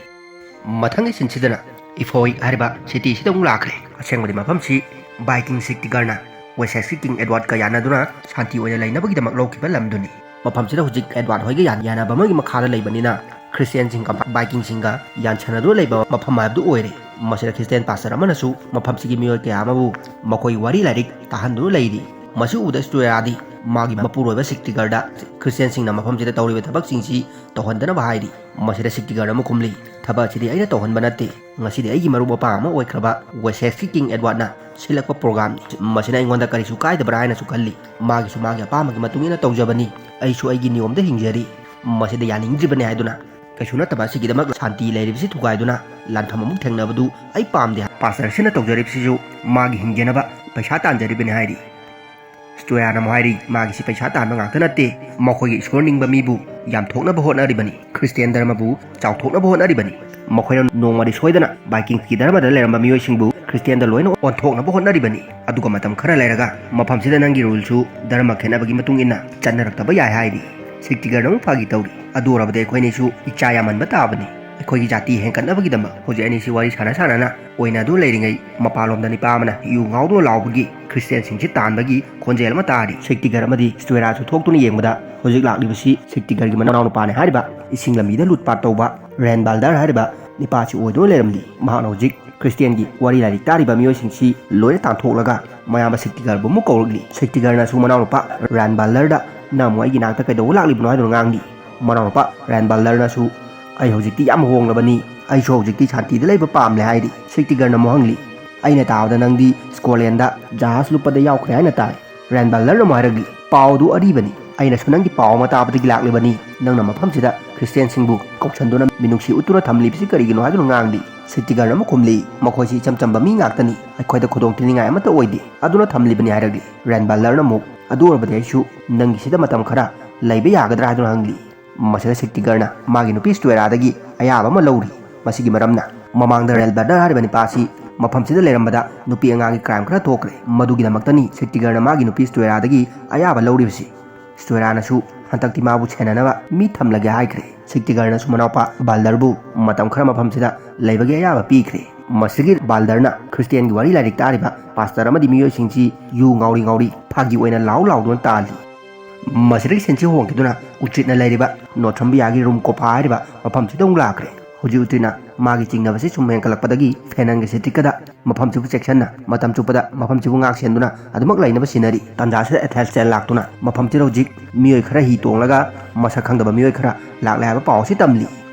ꯃꯊꯪꯒꯤ ꯁꯤꯟꯁꯤꯗꯅ ꯏꯐꯣꯏꯛ ꯍꯥꯏꯔꯤꯕ ꯁꯤꯇꯤꯁꯤꯗ ꯑꯃꯨꯛ ꯂꯥꯛꯈ꯭ꯔꯦ꯫ ꯑꯁꯦꯡꯕꯗꯤ ꯃꯐꯝꯁꯤ ꯚꯥꯏꯀꯤꯡ ꯁꯤꯛꯇꯤꯒꯔꯅ ꯋꯦꯁꯦꯛꯁꯀꯤ ꯀꯤꯡ ꯑꯦꯗꯋꯥꯔꯗꯀ ꯌꯥꯅꯗꯨꯅ ꯁꯥꯟꯇꯤ ꯑꯣꯏꯅ ꯂꯩꯅꯕꯒꯤꯗꯃꯛ ꯂꯧꯈꯤꯕ ꯂꯝꯗꯨꯅꯤ꯫ ꯃꯐꯝꯁꯤꯗ ꯍꯧꯖꯤꯛ ꯑꯦꯗꯋꯥꯔꯗ ꯍꯣꯏꯒ ꯌꯥꯟ-, ꯌꯥꯅꯕ ꯑꯃꯒꯤ ꯃꯈꯥꯗ ꯂꯩꯕꯅꯤꯅ ꯈ꯭ꯔꯤꯁꯇꯤꯌꯥꯟꯁꯤꯡꯒ ꯚꯥꯏꯀꯤꯡꯁꯤꯡꯒ ꯌꯥꯟꯁꯟꯅꯗꯨꯅ ꯂꯩꯕ ꯃꯐꯝ ꯍꯥꯏꯕꯗꯨ ꯑꯣꯏꯔꯦ꯫ ꯃꯁꯤꯗ ꯈ꯭ꯔꯤꯁꯇꯤꯌꯥꯟ ꯄꯥꯁꯇꯔ ꯑꯃꯅꯁꯨ ꯃꯐꯝꯁꯤꯒꯤ ꯃꯤꯑꯣꯏ ꯀꯌꯥ ꯑꯃꯕꯨ ꯃꯈꯣꯏ ꯋꯥꯔꯤ ꯂꯥꯏꯔꯤꯛ ꯇꯥꯍꯟꯗꯨꯅ ꯂꯩꯔꯤ꯫ ꯃꯁꯤ ꯎꯕꯗ ꯁ꯭ꯇꯨꯌꯥꯗꯤ ꯃꯥꯒꯤ ꯃꯄꯨꯔꯣꯏꯕ ꯁꯤꯛꯇꯤꯒꯔꯗ ꯈ꯭ꯔꯤꯁꯇꯤꯌꯥꯟꯁꯤꯡꯅ ꯃꯐꯝꯁꯤꯗ ꯇꯧꯔꯤꯕ ꯊꯕꯛꯁꯤꯡꯁꯤ ꯇꯧꯍꯟꯗꯅꯕ ꯍꯥꯏꯔꯤ꯫ ꯃꯁꯤꯗ ꯁꯤꯛꯇꯤꯒꯔ ꯑꯃ ꯈꯨꯝꯂꯤ, "ꯊꯕꯛ ꯑꯁꯤꯗꯤ ꯑꯩꯅ ꯇꯧꯍꯟꯕ ꯅꯠꯇꯦ꯫ ꯉꯁꯤꯗꯤ ꯑꯩꯒꯤ ꯃꯔꯨꯞ ꯃꯄꯥꯡ ꯑꯃ ꯑꯣꯏꯈ꯭ꯔꯕ ꯋꯦꯁꯦꯛꯁꯀꯤ ꯀꯤꯡ ꯑꯦꯗꯋꯥꯔꯗꯅ ꯁꯤꯜꯂꯛꯄ ꯄ꯭ꯔꯣꯒ꯭ꯔꯥꯝꯅꯤ꯫ ꯃꯁꯤꯅ ꯑꯩꯉꯣꯟꯗ ꯀꯔꯤꯁꯨ ꯀꯥꯏꯗꯕ꯭ꯔꯥ ꯍꯥꯏꯅꯁꯨ ꯈꯜꯂꯤ꯫ ꯃꯥꯒꯤꯁꯨ ꯃꯥꯒꯤ ꯑꯄꯥꯝꯕꯒꯤ ꯃꯇꯨꯡ ꯏꯟꯅ ꯇꯧꯖꯕꯅꯤ꯫ ꯑꯩꯁꯨ ꯑꯩꯒꯤ ꯅꯤꯌꯣꯝꯗ ꯍꯤꯡꯖꯔꯤ꯫ ꯃꯁꯤꯗ ꯌꯥꯅꯤꯡꯗ꯭ꯔꯤꯕꯅꯤ ꯍꯥꯏꯗꯨꯅ ꯀꯩꯁꯨ ꯅꯠꯇꯕ ꯑꯁꯤꯒꯤꯗꯃꯛ ꯁꯥꯟꯇꯤ ꯂꯩꯔꯤꯕꯁꯤ ꯊꯨꯒꯥꯏꯗꯨꯅ ꯂꯥꯟꯐꯝ ꯑꯃꯨꯛ ꯊꯦꯡꯅꯕꯗꯨ ꯑꯩ ꯄꯥꯝꯗꯦ꯫ ꯄꯥꯁꯇꯔꯁꯤꯅ ꯇꯧꯖꯔꯤꯕꯁꯤꯁꯨ ꯃꯥꯒꯤ ꯍꯤꯡꯖꯅꯕ ꯄꯩꯁꯥ ꯇꯥꯟꯖꯔꯤꯕꯅꯤ" ꯍꯥꯏꯔꯤ꯫ ꯁ꯭ꯇꯨꯌꯥꯔꯅ ꯑꯃꯨꯛ ꯍꯥꯏꯔꯤ, ꯃꯥꯒꯤꯁꯤ ꯄꯩꯁꯥ ꯇꯥꯟꯕ ꯉꯥꯛꯇ ꯅꯠꯇꯦ, ꯃꯈꯣꯏꯒꯤ ꯏꯁꯣꯔ ꯅꯤꯡꯕ ꯃꯤꯕꯨ ꯌꯥꯝꯊꯣꯛꯅꯕ ꯍꯣꯠꯅꯔꯤꯕꯅꯤ, ꯈ꯭ꯔꯤꯁꯇꯤꯌꯥꯟ ꯙꯔꯃꯕꯨ ꯆꯥꯎꯊꯣꯛꯅꯕ ꯍꯣꯠꯅꯔꯤꯕꯅꯤ꯫ ꯃꯈꯣꯏꯅ ꯅꯣꯡꯃꯗꯤ ꯁꯣꯏꯗꯅ ꯚꯥꯏꯀꯤꯡꯁꯀꯤ ꯙꯔꯃꯗ ꯂꯩꯔꯝꯕ ꯃꯤꯑꯣꯏꯁꯤꯡꯕꯨ ꯈ꯭ꯔꯤꯁꯇꯤꯌꯥꯟꯗ ꯂꯣꯏꯅ ꯑꯣꯟꯊꯣꯛꯅꯕ ꯍꯣꯠꯅꯔꯤꯕꯅꯤ꯫ ꯑꯗꯨꯒ ꯃꯇꯝ ꯈꯔ ꯂꯩꯔꯒ ꯃꯐꯝꯁꯤꯗ ꯅꯪꯒꯤ ꯔꯨꯜꯁꯨ ꯙꯔꯃ ꯈꯦꯠꯅꯕꯒꯤ ꯃꯇꯨꯡ ꯏꯟꯅ ꯆꯠꯅꯔꯛꯇꯕ ꯌꯥꯏ ꯍꯥꯏꯔꯤ꯫ ꯁꯤꯛꯇꯤꯒꯔꯅ ꯑꯃꯨꯛ ꯐꯥꯒꯤ ꯇꯧꯔꯤ, "ꯑꯗꯨ ꯑꯣꯏꯔꯕꯗꯤ ꯑꯩꯈꯣꯏ ꯑꯅꯤꯁꯨ ꯏꯆꯥ ꯌꯥꯝꯍꯟꯕ ꯇꯥꯕꯅꯤ꯫ ꯑꯩꯈꯣꯏꯒꯤ ꯖꯥꯇꯤ ꯍꯦꯟꯒꯠꯅꯕꯒꯤꯗꯃꯛ ꯍꯧꯖꯤꯛ ꯑꯅꯤꯁꯤ ꯋꯥꯔꯤ ꯁꯥꯟꯅ ꯁꯥꯟꯅꯅ ꯑꯣꯏꯅꯗꯨꯅ ꯂꯩꯔꯤꯉꯩ ꯃꯄꯥꯟꯂꯣꯝꯗ ꯅꯤꯄꯥ ꯑꯃꯅ ꯌꯨ ꯉꯥꯎꯗꯨꯅ ꯂꯥꯎꯕꯒꯤ ꯈ꯭ꯔꯤꯁꯇꯤꯌꯥꯟꯁꯤꯡꯁꯤ ꯇꯥꯟꯕꯒꯤ ꯈꯣꯟꯖꯦꯜ ꯑꯃ ꯇꯥꯔꯤ꯫ ꯁꯤꯛꯇꯤꯒꯔ ꯑꯃꯗꯤ ꯁ꯭ꯇꯨꯌꯥꯔꯁꯨ ꯊꯣꯛꯇꯨꯅ ꯌꯦꯡꯕꯗ ꯍꯧꯖꯤꯛ ꯂꯥꯛꯂꯤꯕꯁꯤ ꯁꯤꯛꯇꯤꯒꯔꯒꯤ ꯃꯅꯥꯎꯅꯨꯄꯥꯅꯤ ꯍꯥꯏꯔꯤꯕ ꯏꯁꯤꯡ ꯂꯝꯕꯤꯗ ꯂꯨꯠꯄꯥꯠ ꯇꯧꯕ ꯔꯦꯟ ꯕꯥꯜꯗꯔ ꯍꯥꯏꯔꯤꯕ ꯅꯤꯄꯥꯁꯤ ꯑꯣꯏꯗꯨꯅ ꯂꯩꯔꯝꯂꯤ꯫ ꯃꯍꯥꯛꯅ ꯍꯧꯖꯤꯛ ꯈ꯭ꯔꯤꯁꯇꯤꯌꯥꯟꯒꯤ ꯋꯥꯔꯤ ꯂꯥꯏꯔꯤꯛ ꯇꯥꯔꯤꯕ ꯃꯤꯑꯣꯏꯁꯤꯡꯁꯤ ꯂꯣꯏꯅ ꯇꯥꯟꯊꯣꯛꯂꯒ ꯃꯌꯥꯝꯕ ꯁꯤꯛꯇꯤꯒꯔꯕꯨ ꯑꯃꯨꯛ ꯀꯧꯔꯛꯂꯤ꯫ ꯁꯤꯛꯇꯤꯒꯔꯅꯁꯨ ꯃꯅꯥꯎꯅꯨꯄꯥ ꯔꯥꯟꯕꯥꯜꯗꯔꯗ "ꯅꯪ ꯑꯃꯨꯛ ꯑꯩꯒꯤ ꯅꯥꯛꯇ ꯀꯩꯗꯧꯕ ꯂꯥꯛꯂꯤꯕꯅꯣ?" ꯍꯥꯏꯗꯨꯅ ꯉꯥꯡꯂꯤ꯫ ꯃꯅꯥꯎꯅꯨꯄꯥ ꯔꯥꯟꯕꯥꯜꯗꯔꯅꯁꯨ "ꯑꯩ ꯍꯧꯖꯤꯛꯇꯤ ꯌꯥꯝ ꯍꯣꯡꯂꯕꯅꯤ, ꯑꯩꯁꯨ ꯍꯧꯖꯤꯛꯇꯤ ꯁꯥꯟꯇꯤꯗ ꯂꯩꯕ ꯄꯥꯝꯂꯦ" ꯍꯥꯏꯔꯤ꯫ ꯁꯤꯛꯇꯤꯒꯔꯅ ꯑꯃꯨꯛ ꯍꯪꯂꯤ, "ꯑꯩꯅ ꯇꯥꯕꯗ ꯅꯪꯗꯤ ꯁ꯭ꯀꯣꯠꯂꯦꯟꯗ ꯖꯍꯥꯖ ꯂꯨꯞꯄꯗ ꯌꯥꯎꯈ꯭ꯔꯦ ꯍꯥꯏꯅ ꯇꯥꯏ?" ꯔꯥꯟꯕꯥꯜꯗꯔꯅ ꯑꯃꯨꯛ ꯍꯥꯏꯔꯛꯂꯤ, "ꯄꯥꯎ ꯑꯗꯨ ꯑꯔꯤꯕꯅꯤ꯫ ꯑꯩꯅꯁꯨ ꯅꯪꯒꯤ ꯄꯥꯎ ꯑꯃ ꯇꯥꯕꯗꯒꯤ ꯂꯥꯛꯂꯤꯕꯅꯤ꯫ ꯅꯪꯅ ꯃꯐꯝꯁꯤꯗ ꯈ꯭ꯔꯤꯁꯇꯤꯌꯥꯟꯁꯤꯡꯕꯨ ꯀꯧꯁꯟꯗꯨꯅ ꯃꯤꯅꯨꯡꯁꯤ ꯎꯠꯇꯨꯅ ꯊꯝꯂꯤꯕꯁꯤ ꯀꯔꯤꯒꯤꯅꯣ?" ꯍꯥꯏꯗꯨꯅ ꯉꯥꯡꯂꯤ꯫ ꯁꯤꯛꯇꯤꯒꯔꯅ ꯑꯃꯨꯛ ꯈꯨꯝꯂꯤ, "ꯃꯈꯣꯏꯁꯤ ꯏꯆꯝ ꯆꯝꯕ ꯃꯤ ꯉꯥꯛꯇꯅꯤ, ꯑꯩꯈꯣꯏꯗ ꯈꯨꯗꯣꯡ ꯊꯤꯅꯤꯡꯉꯥꯏ ꯑꯃꯠꯇ ꯑꯣꯏꯗꯦ, ꯑꯗꯨꯅ ꯊꯝꯂꯤꯕꯅꯤ" ꯍꯥꯏꯔꯛꯂꯤ꯫ ꯔꯥꯟꯕꯥꯜꯗꯔꯅ ꯑꯃꯨꯛ, "ꯑꯗꯨ ꯑꯣꯏꯔꯕꯗꯤ ꯑꯩꯁꯨ ꯅꯪꯒꯤꯁꯤꯗ ꯃꯇꯝ ꯈꯔ ꯂꯩꯕ ꯌꯥꯒꯗ꯭ꯔꯥ?" ꯍꯥꯏꯗꯨꯅ ꯍꯪꯂꯤ꯫ ꯃꯁꯤꯗ ꯁꯤꯛꯇꯤꯒꯔꯅ ꯃꯥꯒꯤ ꯅꯨꯄꯤ ꯁ꯭ꯇꯨꯋꯦꯔꯥꯗꯒꯤ ꯑꯌꯥꯕ ꯑꯃ ꯂꯧꯔꯤ꯫ ꯃꯁꯤꯒꯤ ꯃꯔꯝꯅ, ꯃꯃꯥꯡꯗ ꯔꯥꯟꯕꯥꯜꯗꯔ ꯍꯥꯏꯔꯤꯕ ꯅꯨꯄꯥꯁꯤ ꯃꯐꯝꯁꯤꯗ ꯂꯩꯔꯝꯕꯗ ꯅꯨꯄꯤ ꯑꯉꯥꯡꯒꯤ ꯀ꯭ꯔꯥꯏꯝ ꯈꯔ ꯊꯣꯛꯈ꯭ꯔꯦ꯫ ꯃꯗꯨꯒꯤꯗꯃꯛꯇꯅꯤ ꯁꯤꯛꯇꯤꯒꯔꯅ ꯃꯥꯒꯤ ꯅꯨꯄꯤ ꯁ꯭ꯇꯨꯋꯦꯔꯥꯗꯒꯤ ꯑꯌꯥꯕ ꯂꯧꯔꯤꯕꯁꯤ꯫ ꯁ꯭ꯇꯨꯋꯦꯔꯥꯅꯁꯨ ꯍꯟꯗꯛꯇꯤ ꯃꯥꯕꯨ ꯁꯦꯟꯅꯅꯕ ꯃꯤ ꯊꯝꯂꯒꯦ ꯍꯥꯏꯈ꯭ꯔꯦ꯫ ꯁꯤꯛꯇꯤꯒꯔꯅꯁꯨ ꯃꯅꯥꯎꯄꯥ ꯕꯥꯜꯗꯔꯕꯨ ꯃꯇꯝ ꯈꯔ ꯃꯐꯝꯁꯤꯗ ꯂꯩꯕꯒꯤ ꯑꯌꯥꯕ ꯄꯤꯈ꯭ꯔꯦ꯫ ꯃꯁꯤꯗꯒꯤ ꯕꯥꯜꯗꯔꯅ ꯈ꯭ꯔꯤꯁꯇꯤꯌꯥꯟꯒꯤ ꯋꯥꯔꯤ ꯂꯥꯏꯔꯤꯛ ꯇꯥꯔꯤꯕ ꯄꯥꯁꯇꯔ ꯑꯃꯗꯤ ꯃꯤꯑꯣꯏꯁꯤꯡꯁꯤ ꯌꯨ ꯉꯥꯎꯔꯤ ꯉꯥꯎꯔꯤ ꯐꯥꯒꯤ ꯑꯣꯏꯅ ꯂꯥꯎ ꯂꯥꯎꯗꯨꯅ ꯇꯥꯜꯂꯤ꯫ ꯃꯁꯤꯗꯒꯤ ꯁꯤꯟꯁꯤ ꯍꯣꯡꯈꯤꯗꯨꯅ ꯎꯇ꯭ꯔꯤꯠꯅ ꯂꯩꯔꯤꯕ ꯅꯣꯊ꯭ꯔꯝꯕꯤꯌꯥꯒꯤ ꯔꯨꯝ ꯀꯣꯐꯥ ꯍꯥꯏꯔꯤꯕ ꯃꯐꯝꯁꯤꯗ ꯑꯃꯨꯛ ꯂꯥꯛꯈ꯭ꯔꯦ꯫ ꯍꯧꯖꯤꯛ ꯎꯇ꯭ꯔꯤꯠꯅ ꯃꯥꯒꯤ ꯆꯤꯡꯅꯕꯁꯤ ꯁꯨꯝ ꯍꯦꯟꯒꯠꯂꯛꯄꯗꯒꯤ ꯐꯦꯅꯟꯒ ꯁꯤꯇ꯭ꯔꯤꯛꯀꯗ ꯃꯐꯝꯁꯤꯕꯨ ꯆꯦꯛꯁꯤꯟꯅ ꯃꯇꯝ ꯆꯨꯞꯄꯗ ꯃꯐꯝꯁꯤꯕꯨ ꯉꯥꯛ ꯁꯦꯟꯗꯨꯅ ꯑꯗꯨꯃꯛ ꯂꯩꯅꯕ ꯁꯤꯟꯅꯔꯤ꯫ ꯇꯥꯟꯖꯥꯁꯤꯗ ꯑꯦꯊꯦꯜꯁꯇꯦꯟ ꯂꯥꯛꯇꯨꯅ ꯃꯐꯝꯁꯤꯗ ꯍꯧꯖꯤꯛ ꯃꯤꯑꯣꯏ ꯈꯔ ꯍꯤ ꯇꯣꯡꯂꯒ ꯃꯁꯛ ꯈꯪꯗꯕ ꯃꯤꯑꯣꯏ ꯈꯔ ꯂꯥꯛꯂꯦ ꯍꯥꯏꯕ ꯄꯥꯎ ꯑꯁꯤ ꯇꯝꯂꯤ꯫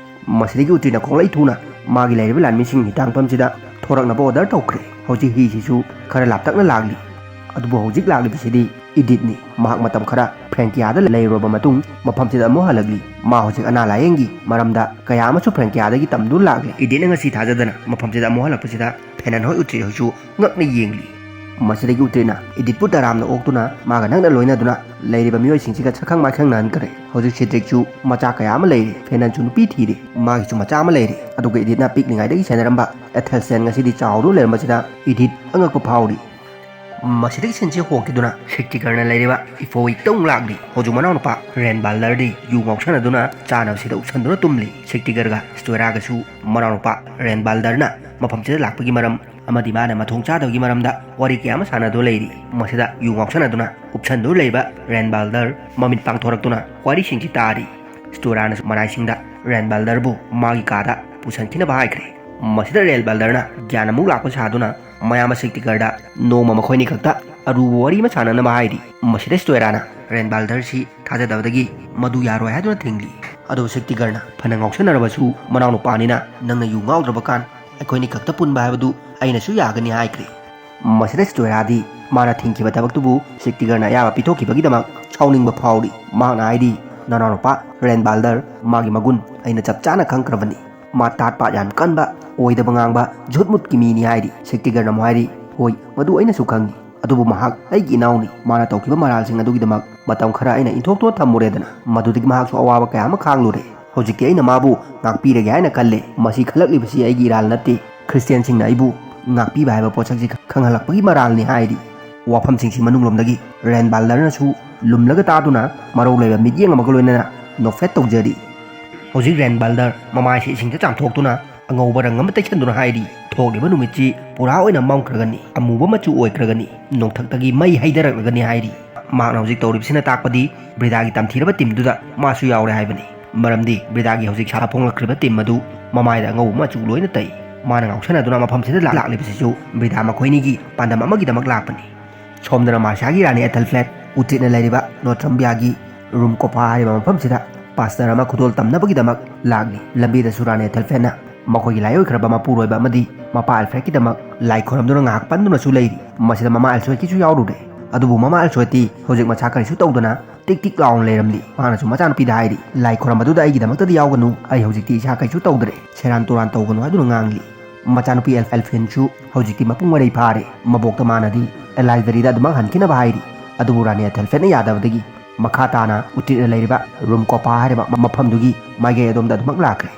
ꯃꯁꯤꯗꯒꯤ ꯎꯇ꯭ꯔꯤꯠꯅ ꯈꯣꯡꯂꯩ ꯊꯨꯅ ꯃꯥꯒꯤ ꯂꯩꯔꯤꯕ ꯂꯥꯟꯃꯤꯁꯤꯡ ꯍꯤꯊꯥꯡꯐꯝꯁꯤꯗ ꯊꯣꯔꯛꯅꯕ ꯑꯣꯔꯗꯔ ꯇꯧꯈ꯭ꯔꯦ꯫ ꯍꯧꯖꯤꯛ ꯍꯤꯁꯤꯁꯨ ꯈꯔ ꯂꯥꯞꯇꯛꯅ ꯂꯥꯛꯂꯤ꯫ ꯑꯗꯨꯕꯨ ꯍꯧꯖꯤꯛ ꯂꯥꯛꯂꯤꯕꯁꯤꯗꯤ ꯏꯗꯤꯠꯅꯤ꯫ ꯃꯍꯥꯛ ꯃꯇꯝ ꯈꯔ ꯐ꯭ꯔꯦꯡꯀꯤꯌꯥꯗ ꯂꯩꯔꯨꯔꯕ ꯃꯇꯨꯡ ꯃꯐꯝꯁꯤꯗ ꯑꯃꯨꯛ ꯍꯜꯂꯛꯂꯤ꯫ ꯃꯥ ꯍꯧꯖꯤꯛ ꯑꯅꯥ ꯂꯥꯌꯦꯡꯒꯤ ꯃꯔꯝꯗ ꯀꯌꯥ ꯑꯃꯁꯨ ꯐ꯭ꯔꯦꯡꯀꯤꯌꯥꯗꯒꯤ ꯇꯝꯗꯨꯅ ꯂꯥꯛꯂꯤ꯫ ꯏꯗꯤꯠꯅ ꯉꯁꯤ ꯊꯥꯖꯗꯅ ꯃꯐꯝꯁꯤꯗ ꯑꯃꯨꯛ ꯍꯜꯂꯛꯄꯁꯤꯗ ꯐꯦꯅꯟ ꯍꯣꯏ ꯎꯇ꯭ꯔꯤꯠ ꯍꯣꯏꯁꯨ ꯉꯛꯅ ꯌꯦꯡꯂꯤ꯫ ꯃꯁꯤꯗꯒꯤ ꯎꯇ꯭ꯔꯤꯠꯅ ꯏꯗꯤꯠꯄꯨ ꯇꯔꯥꯝꯅ ꯑꯣꯛꯇꯨꯅ ꯃꯥꯒ ꯅꯛꯅ ꯂꯣꯏꯅꯗꯨꯅ ꯂꯩꯔꯤꯕ ꯃꯤꯑꯣꯏꯁꯤꯡꯁꯤꯒ ꯁꯛꯈꯪ ꯃꯥꯏꯈꯪꯅꯍꯟꯈ꯭ꯔꯦ꯫ ꯍꯧꯖꯤꯛ ꯁꯤꯗ꯭ꯔꯤꯛꯁꯨ ꯃꯆꯥ ꯀꯌꯥ ꯑꯃ ꯂꯩꯔꯦ꯫ ꯐꯦꯅꯟꯁꯨ ꯅꯨꯄꯤ ꯊꯤꯔꯦ꯫ ꯃꯥꯒꯤꯁꯨ ꯃꯆꯥ ꯑꯃ ꯂꯩꯔꯦ꯫ ꯑꯗꯨꯒ ꯏꯗꯤꯠꯅ ꯄꯤꯛꯂꯤꯉꯩꯗꯒꯤ ꯁꯦꯟꯅꯔꯝꯕ ꯑꯦꯊꯦꯜꯁꯇꯦꯟ ꯉꯁꯤꯗꯤ ꯆꯥꯎꯗꯨꯅ ꯂꯩꯔꯝꯕꯁꯤꯗ ꯏꯗꯤꯠ ꯑꯉꯛꯄ ꯐꯥꯎꯔꯤ꯫ ꯃꯁꯤꯗꯒꯤ ꯁꯤꯟꯁꯤ ꯍꯣꯡꯈꯤꯗꯨꯅ ꯁꯤꯛꯇꯤꯒꯔꯅ ꯂꯩꯔꯤꯕ ꯏꯐꯣꯋꯤꯛꯇ ꯑꯃꯨꯛ ꯂꯥꯛꯂꯤ꯫ ꯍꯧꯖꯤꯛ ꯃꯅꯥꯎꯅꯨꯄꯥ ꯔꯦꯟꯕꯥꯜꯗꯔꯗꯤ ꯌꯨ ꯉꯥꯎꯁꯟꯅꯗꯨꯅ ꯆꯥꯅꯕꯁꯤꯗ ꯎꯞꯁꯟꯗꯨꯅ ꯇꯨꯝꯂꯤ꯫ ꯁꯤꯛꯇꯤꯒꯔꯒ ꯁ꯭ꯇꯨꯋꯦꯔꯥꯒꯁꯨ ꯃꯅꯥꯎꯅꯨꯄꯥ ꯔꯦꯟꯕꯥꯜꯗꯔꯅ ꯃꯐꯝꯁꯤꯗ ꯂꯥꯛꯄꯒꯤ ꯃꯔꯝ ꯑꯃꯗꯤ ꯃꯥꯅ ꯃꯊꯣꯡ ꯆꯥꯗꯕꯒꯤ ꯃꯔꯝꯗ ꯋꯥꯔꯤ ꯀꯌꯥ ꯑꯃ ꯁꯥꯟꯅꯗꯨꯅ ꯂꯩꯔꯤ꯫ ꯃꯁꯤꯗ ꯌꯨ ꯉꯥꯎꯁꯟꯅꯗꯨꯅ ꯎꯞꯁꯟꯗꯨꯅ ꯂꯩꯕ ꯔꯦꯟꯕꯥꯜꯗꯔ ꯃꯃꯤꯠ ꯄꯥꯡꯊꯣꯔꯛꯇꯨꯅ ꯋꯥꯔꯤꯁꯤꯡꯁꯤ ꯇꯥꯔꯤ꯫ ꯁ꯭ꯇꯨꯋꯦꯔꯥꯅꯁꯨ ꯃꯔꯥꯏꯁꯤꯡꯗ ꯔꯦꯟꯕꯥꯜꯗꯔꯕꯨ ꯃꯥꯒꯤ ꯀꯥꯗ ꯄꯨꯁꯟꯈꯤꯅꯕ ꯍꯥꯏꯈ꯭ꯔꯦ꯫ ꯃꯁꯤꯗ ꯔꯦꯟ ꯕꯥꯜꯗꯔꯅ ꯒ꯭ꯌꯥꯟ ꯑꯃꯨꯛ ꯂꯥꯛꯄ ꯁꯥꯗꯨꯅ ꯃꯌꯥꯝ ꯑꯁꯤ ꯇꯤꯒꯔꯗ ꯅꯣꯡꯃ ꯃꯈꯣꯏꯅꯤ ꯈꯛꯇ ꯑꯔꯨꯕ ꯋꯥꯔꯤ ꯑꯃ ꯁꯥꯟꯅꯅꯕ ꯍꯥꯏꯔꯤ꯫ ꯃꯁꯤꯗ ꯁ꯭ꯇꯣꯏꯔꯥꯅ ꯔꯦꯟ ꯕꯥꯜꯗꯔꯁꯤ ꯊꯥꯖꯗꯕꯗꯒꯤ ꯃꯗꯨ ꯌꯥꯔꯣꯏ ꯍꯥꯏꯗꯨꯅ ꯊꯤꯡꯂꯤ꯫ ꯑꯗꯨꯕꯨ ꯁꯤꯛꯇꯤꯒꯔꯅ ꯐꯅ ꯉꯥꯎꯁꯟꯅꯔꯕꯁꯨ ꯃꯅꯥꯎꯅꯨꯄꯥꯅꯤꯅ ꯅꯪꯅ ꯌꯨ ꯉꯥꯎꯗ꯭ꯔꯕ ꯀꯥꯟ ꯑꯩꯈꯣꯏꯅꯤ ꯈꯛꯇ ꯄꯨꯟꯕ ꯍꯥꯏꯕꯗꯨ ꯑꯩꯅꯁꯨ ꯌꯥꯒꯅꯤ ꯍꯥꯏꯈ꯭ꯔꯦ꯫ ꯃꯁꯤꯗ ꯁ꯭ꯇꯣꯏꯔꯥꯗꯤ ꯃꯥꯅ ꯊꯤꯡꯈꯤꯕ ꯊꯕꯛꯇꯨꯕꯨ ꯁꯤꯛꯇꯤꯒꯔꯅ ꯑꯌꯥꯕ ꯄꯤꯊꯣꯛꯈꯤꯕꯒꯤꯗꯃꯛ ꯁꯥꯎꯅꯤꯡꯕ ꯐꯥꯎꯔꯤ꯫ ꯃꯍꯥꯛꯅ ꯍꯥꯏꯔꯤ, "ꯅꯅꯥꯎꯅꯨꯄꯥ ꯔꯦꯟ ꯕꯥꯜꯗꯔ ꯃꯥꯒꯤ ꯃꯒꯨꯟ ꯑꯩꯅ ꯆꯞ ꯆꯥꯅ ꯈꯪꯈ꯭ꯔꯕꯅꯤ꯫ ꯃꯥ ꯇꯥꯠ ꯄꯥꯠ ꯌꯥꯝ ꯀꯟꯕ, ꯑꯣꯏꯗꯕ ꯉꯥꯡꯕ, ꯖꯨꯠ ꯃꯨꯠꯀꯤ ꯃꯤꯅꯤ" ꯍꯥꯏꯔꯤ꯫ ꯁꯤꯛꯇꯤꯒꯔꯅ ꯑꯃꯨꯛ ꯍꯥꯏꯔꯤ, "ꯍꯣꯏ, ꯃꯗꯨ ꯑꯩꯅꯁꯨ ꯈꯪꯏ꯫ ꯑꯗꯨꯕꯨ ꯃꯍꯥꯛ ꯑꯩꯒꯤ ꯏꯅꯥꯎꯅꯤ꯫ ꯃꯥꯅ ꯇꯧꯈꯤꯕ ꯃꯔꯥꯜꯁꯤꯡ ꯑꯗꯨꯒꯤꯗꯃꯛ ꯃꯇꯝ ꯈꯔ ꯑꯩꯅ ꯏꯟꯊꯣꯛꯇꯨꯅ ꯊꯝꯃꯨꯔꯦꯗꯅ꯫ ꯃꯗꯨꯗꯒꯤ ꯃꯍꯥꯛꯁꯨ ꯑꯋꯥꯕ ꯀꯌꯥ ꯑꯃ ꯈꯥꯡꯂꯨꯔꯦ꯫ ꯍꯧꯖꯤꯛꯇꯤ ꯑꯩꯅ ꯃꯥꯕꯨ ꯉꯥꯛꯄꯤꯔꯒꯦ ꯍꯥꯏꯅ ꯈꯜꯂꯦ꯫ ꯃꯁꯤ ꯈꯜꯂꯛꯂꯤꯕꯁꯤ ꯑꯩꯒꯤ ꯏꯔꯥꯜ ꯅꯠꯇꯦ꯫ ꯈ꯭ꯔꯤꯁꯇꯤꯌꯥꯟꯁꯤꯡꯅ ꯑꯩꯕꯨ ꯉꯥꯛꯄꯤꯕ ꯍꯥꯏꯕ ꯄꯣꯠꯁꯛꯁꯤ ꯈꯪꯍꯜꯂꯛꯄꯒꯤ ꯃꯔꯥꯜꯅꯤ" ꯍꯥꯏꯔꯤ꯫ ꯋꯥꯐꯝꯁꯤꯡꯁꯤ ꯃꯅꯨꯡꯂꯣꯝꯗꯒꯤ ꯔꯦꯟ ꯕꯥꯜꯗꯔꯅꯁꯨ ꯂꯨꯝꯂꯒ ꯇꯥꯗꯨꯅ ꯃꯔꯧ ꯂꯩꯕ ꯃꯤꯠꯌꯦꯡ ꯑꯃꯒ ꯂꯣꯏꯅꯅ ꯅꯣꯛꯐꯦꯠ ꯇꯧꯖꯔꯤ꯫ ꯍꯧꯖꯤꯛ ꯔꯦꯟ ꯕꯥꯜꯗꯔ ꯃꯃꯥꯏꯁꯤ ꯏꯁꯤꯡꯗ ꯆꯥꯝꯊꯣꯛꯇꯨꯅ ꯑꯉꯧꯕ ꯔꯪ ꯑꯃ ꯇꯩꯁꯟꯗꯨꯅ ꯍꯥꯏꯔꯤ, "ꯊꯣꯛꯂꯤꯕ ꯅꯨꯃꯤꯠꯁꯤ ꯄꯨꯔꯥ ꯑꯣꯏꯅ ꯃꯝꯈ꯭ꯔꯒꯅꯤ, ꯑꯃꯨꯕ ꯃꯆꯨ ꯑꯣꯏꯈ꯭ꯔꯒꯅꯤ, ꯅꯣꯡꯊꯛꯇꯒꯤ ꯃꯩ ꯍꯩꯊꯔꯛꯂꯒꯅꯤ" ꯍꯥꯏꯔꯤ꯫ ꯃꯍꯥꯛꯅ ꯍꯧꯖꯤꯛ ꯇꯧꯔꯤꯕꯁꯤꯅ ꯇꯥꯛꯄꯗꯤ ꯕ꯭ꯔꯤꯗꯥꯒꯤ ꯇꯝꯊꯤꯔꯕ ꯇꯤꯝꯗꯨꯗ ꯃꯥꯁꯨ ꯌꯥꯎꯔꯦ ꯍꯥꯏꯕꯅꯤ꯫ ꯃꯔꯝꯗꯤ ꯕ꯭ꯔꯤꯗꯥꯒꯤ ꯍꯧꯖꯤꯛ ꯁꯥ ꯐꯣꯡꯂꯛꯈ꯭ꯔꯤꯕ ꯇꯤꯝ ꯑꯗꯨ ꯃꯃꯥꯏꯗ ꯑꯉꯧꯕ ꯃꯆꯨ ꯂꯣꯏꯅ ꯇꯩ꯫ ꯃꯥꯅ ꯉꯥꯎꯁꯟꯅꯗꯨꯅ ꯃꯐꯝꯁꯤꯗ ꯂꯥꯛꯂꯤꯕꯁꯤꯁꯨ ꯕ꯭ꯔꯤꯗꯥ ꯃꯈꯣꯏꯅꯤꯒꯤ ꯄꯥꯟꯗꯝ ꯑꯃꯒꯤꯗꯃꯛ ꯂꯥꯛꯄꯅꯤ꯫ ꯁꯣꯝꯗꯅ ꯃꯥꯔꯁꯤꯌꯥꯒꯤ ꯔꯥꯅꯤ ꯑꯦꯊꯦꯜꯐ꯭ꯂꯦꯠ ꯎꯇ꯭ꯔꯤꯠꯅ ꯂꯩꯔꯤꯕ ꯅꯣꯇ꯭ꯔꯝꯕꯤꯌꯥꯒꯤ ꯔꯨꯝ ꯀꯣꯄꯥ ꯍꯥꯏꯔꯤꯕ ꯃꯐꯝꯁꯤꯗ ꯄꯥꯁꯇꯔ ꯑꯃ ꯈꯨꯗꯣꯜ ꯇꯝꯅꯕꯒꯤꯗꯃꯛ ꯂꯥꯛꯂꯤ꯫ ꯂꯝꯕꯤꯗꯁꯨ ꯔꯥꯅꯤ ꯑꯦꯊꯦꯜꯐ꯭ꯂꯦꯠꯅ ꯃꯈꯣꯏꯒꯤ ꯂꯥꯏꯑꯣꯏꯈ꯭ꯔꯕ ꯃꯄꯨꯔꯣꯏꯕ ꯑꯃꯗꯤ ꯃꯄꯥ ꯑꯜꯐ꯭ꯔꯦꯗꯀꯤꯗꯃꯛ ꯂꯥꯏ ꯈꯣꯏꯔꯝꯗꯨꯅ ꯉꯥꯏꯍꯥꯛ ꯄꯟꯗꯨꯅꯁꯨ ꯂꯩꯔꯤ꯫ ꯃꯁꯤꯗ ꯃꯃꯥ ꯑꯜꯐ꯭ꯔꯦꯗꯀꯤꯁꯨ ꯌꯥꯎꯔꯨꯔꯦ꯫ ꯑꯗꯨꯕꯨ ꯃꯃꯥ ꯑꯜꯐ꯭ꯔꯦꯗꯇꯤ ꯍꯧꯖꯤꯛ ꯃꯁꯥ ꯀꯔꯤꯁꯨ ꯇꯧꯗꯅ ꯇꯤꯛ ꯇꯤꯛ ꯂꯥꯎꯅ ꯂꯩꯔꯝꯂꯤ꯫ ꯃꯍꯥꯛꯅꯁꯨ ꯃꯆꯥꯅꯨꯄꯤꯗ ꯍꯥꯏꯔꯤ, "ꯂꯥꯏ ꯈꯣꯏꯔꯝꯕꯗꯨꯗ ꯑꯩꯒꯤꯗꯃꯛꯇꯗꯤ ꯌꯥꯎꯒꯅꯨ, ꯑꯩ ꯍꯧꯖꯤꯛꯇꯤ ꯏꯁꯥ ꯀꯩꯁꯨ ꯇꯧꯗ꯭ꯔꯦ, ꯁꯦꯔꯥꯟ ꯇꯨꯔꯥꯟ ꯇꯧꯒꯅꯨ" ꯍꯥꯏꯗꯨꯅ ꯉꯥꯡꯂꯤ꯫ ꯃꯆꯥꯅꯨꯄꯤ ꯑꯦꯜ-, ꯑꯦꯜꯐꯤꯟꯁꯨ ꯍꯧꯖꯤꯛꯇꯤ ꯃꯄꯨꯡ ꯃꯔꯩ ꯐꯥꯔꯦ꯫ ꯃꯕꯣꯛꯇ ꯃꯥꯅꯗꯤ ꯑꯦꯂꯥꯏꯕ꯭ꯔꯤꯗ ꯑꯗꯨꯃꯛ ꯍꯟꯈꯤꯅꯕ ꯍꯥꯏꯔꯤ꯫ ꯑꯗꯨꯕꯨ ꯔꯥꯅꯤ ꯑꯦꯊꯦꯜꯐ꯭ꯂꯦꯠꯅ ꯌꯥꯗꯕꯗꯒꯤ ꯃꯈꯥ ꯇꯥꯅ ꯎꯇ꯭ꯔꯤꯠꯅ ꯂꯩꯔꯤꯕ ꯔꯨꯝ ꯀꯣꯄꯥ ꯍꯥꯏꯔꯤꯕ ꯃ-, ꯃꯐꯝꯗꯨꯒꯤ ꯃꯥꯏꯀꯩ ꯑꯗꯣꯝꯗ ꯑꯗꯨꯃꯛ ꯂꯥꯛꯈ꯭ꯔꯦ꯫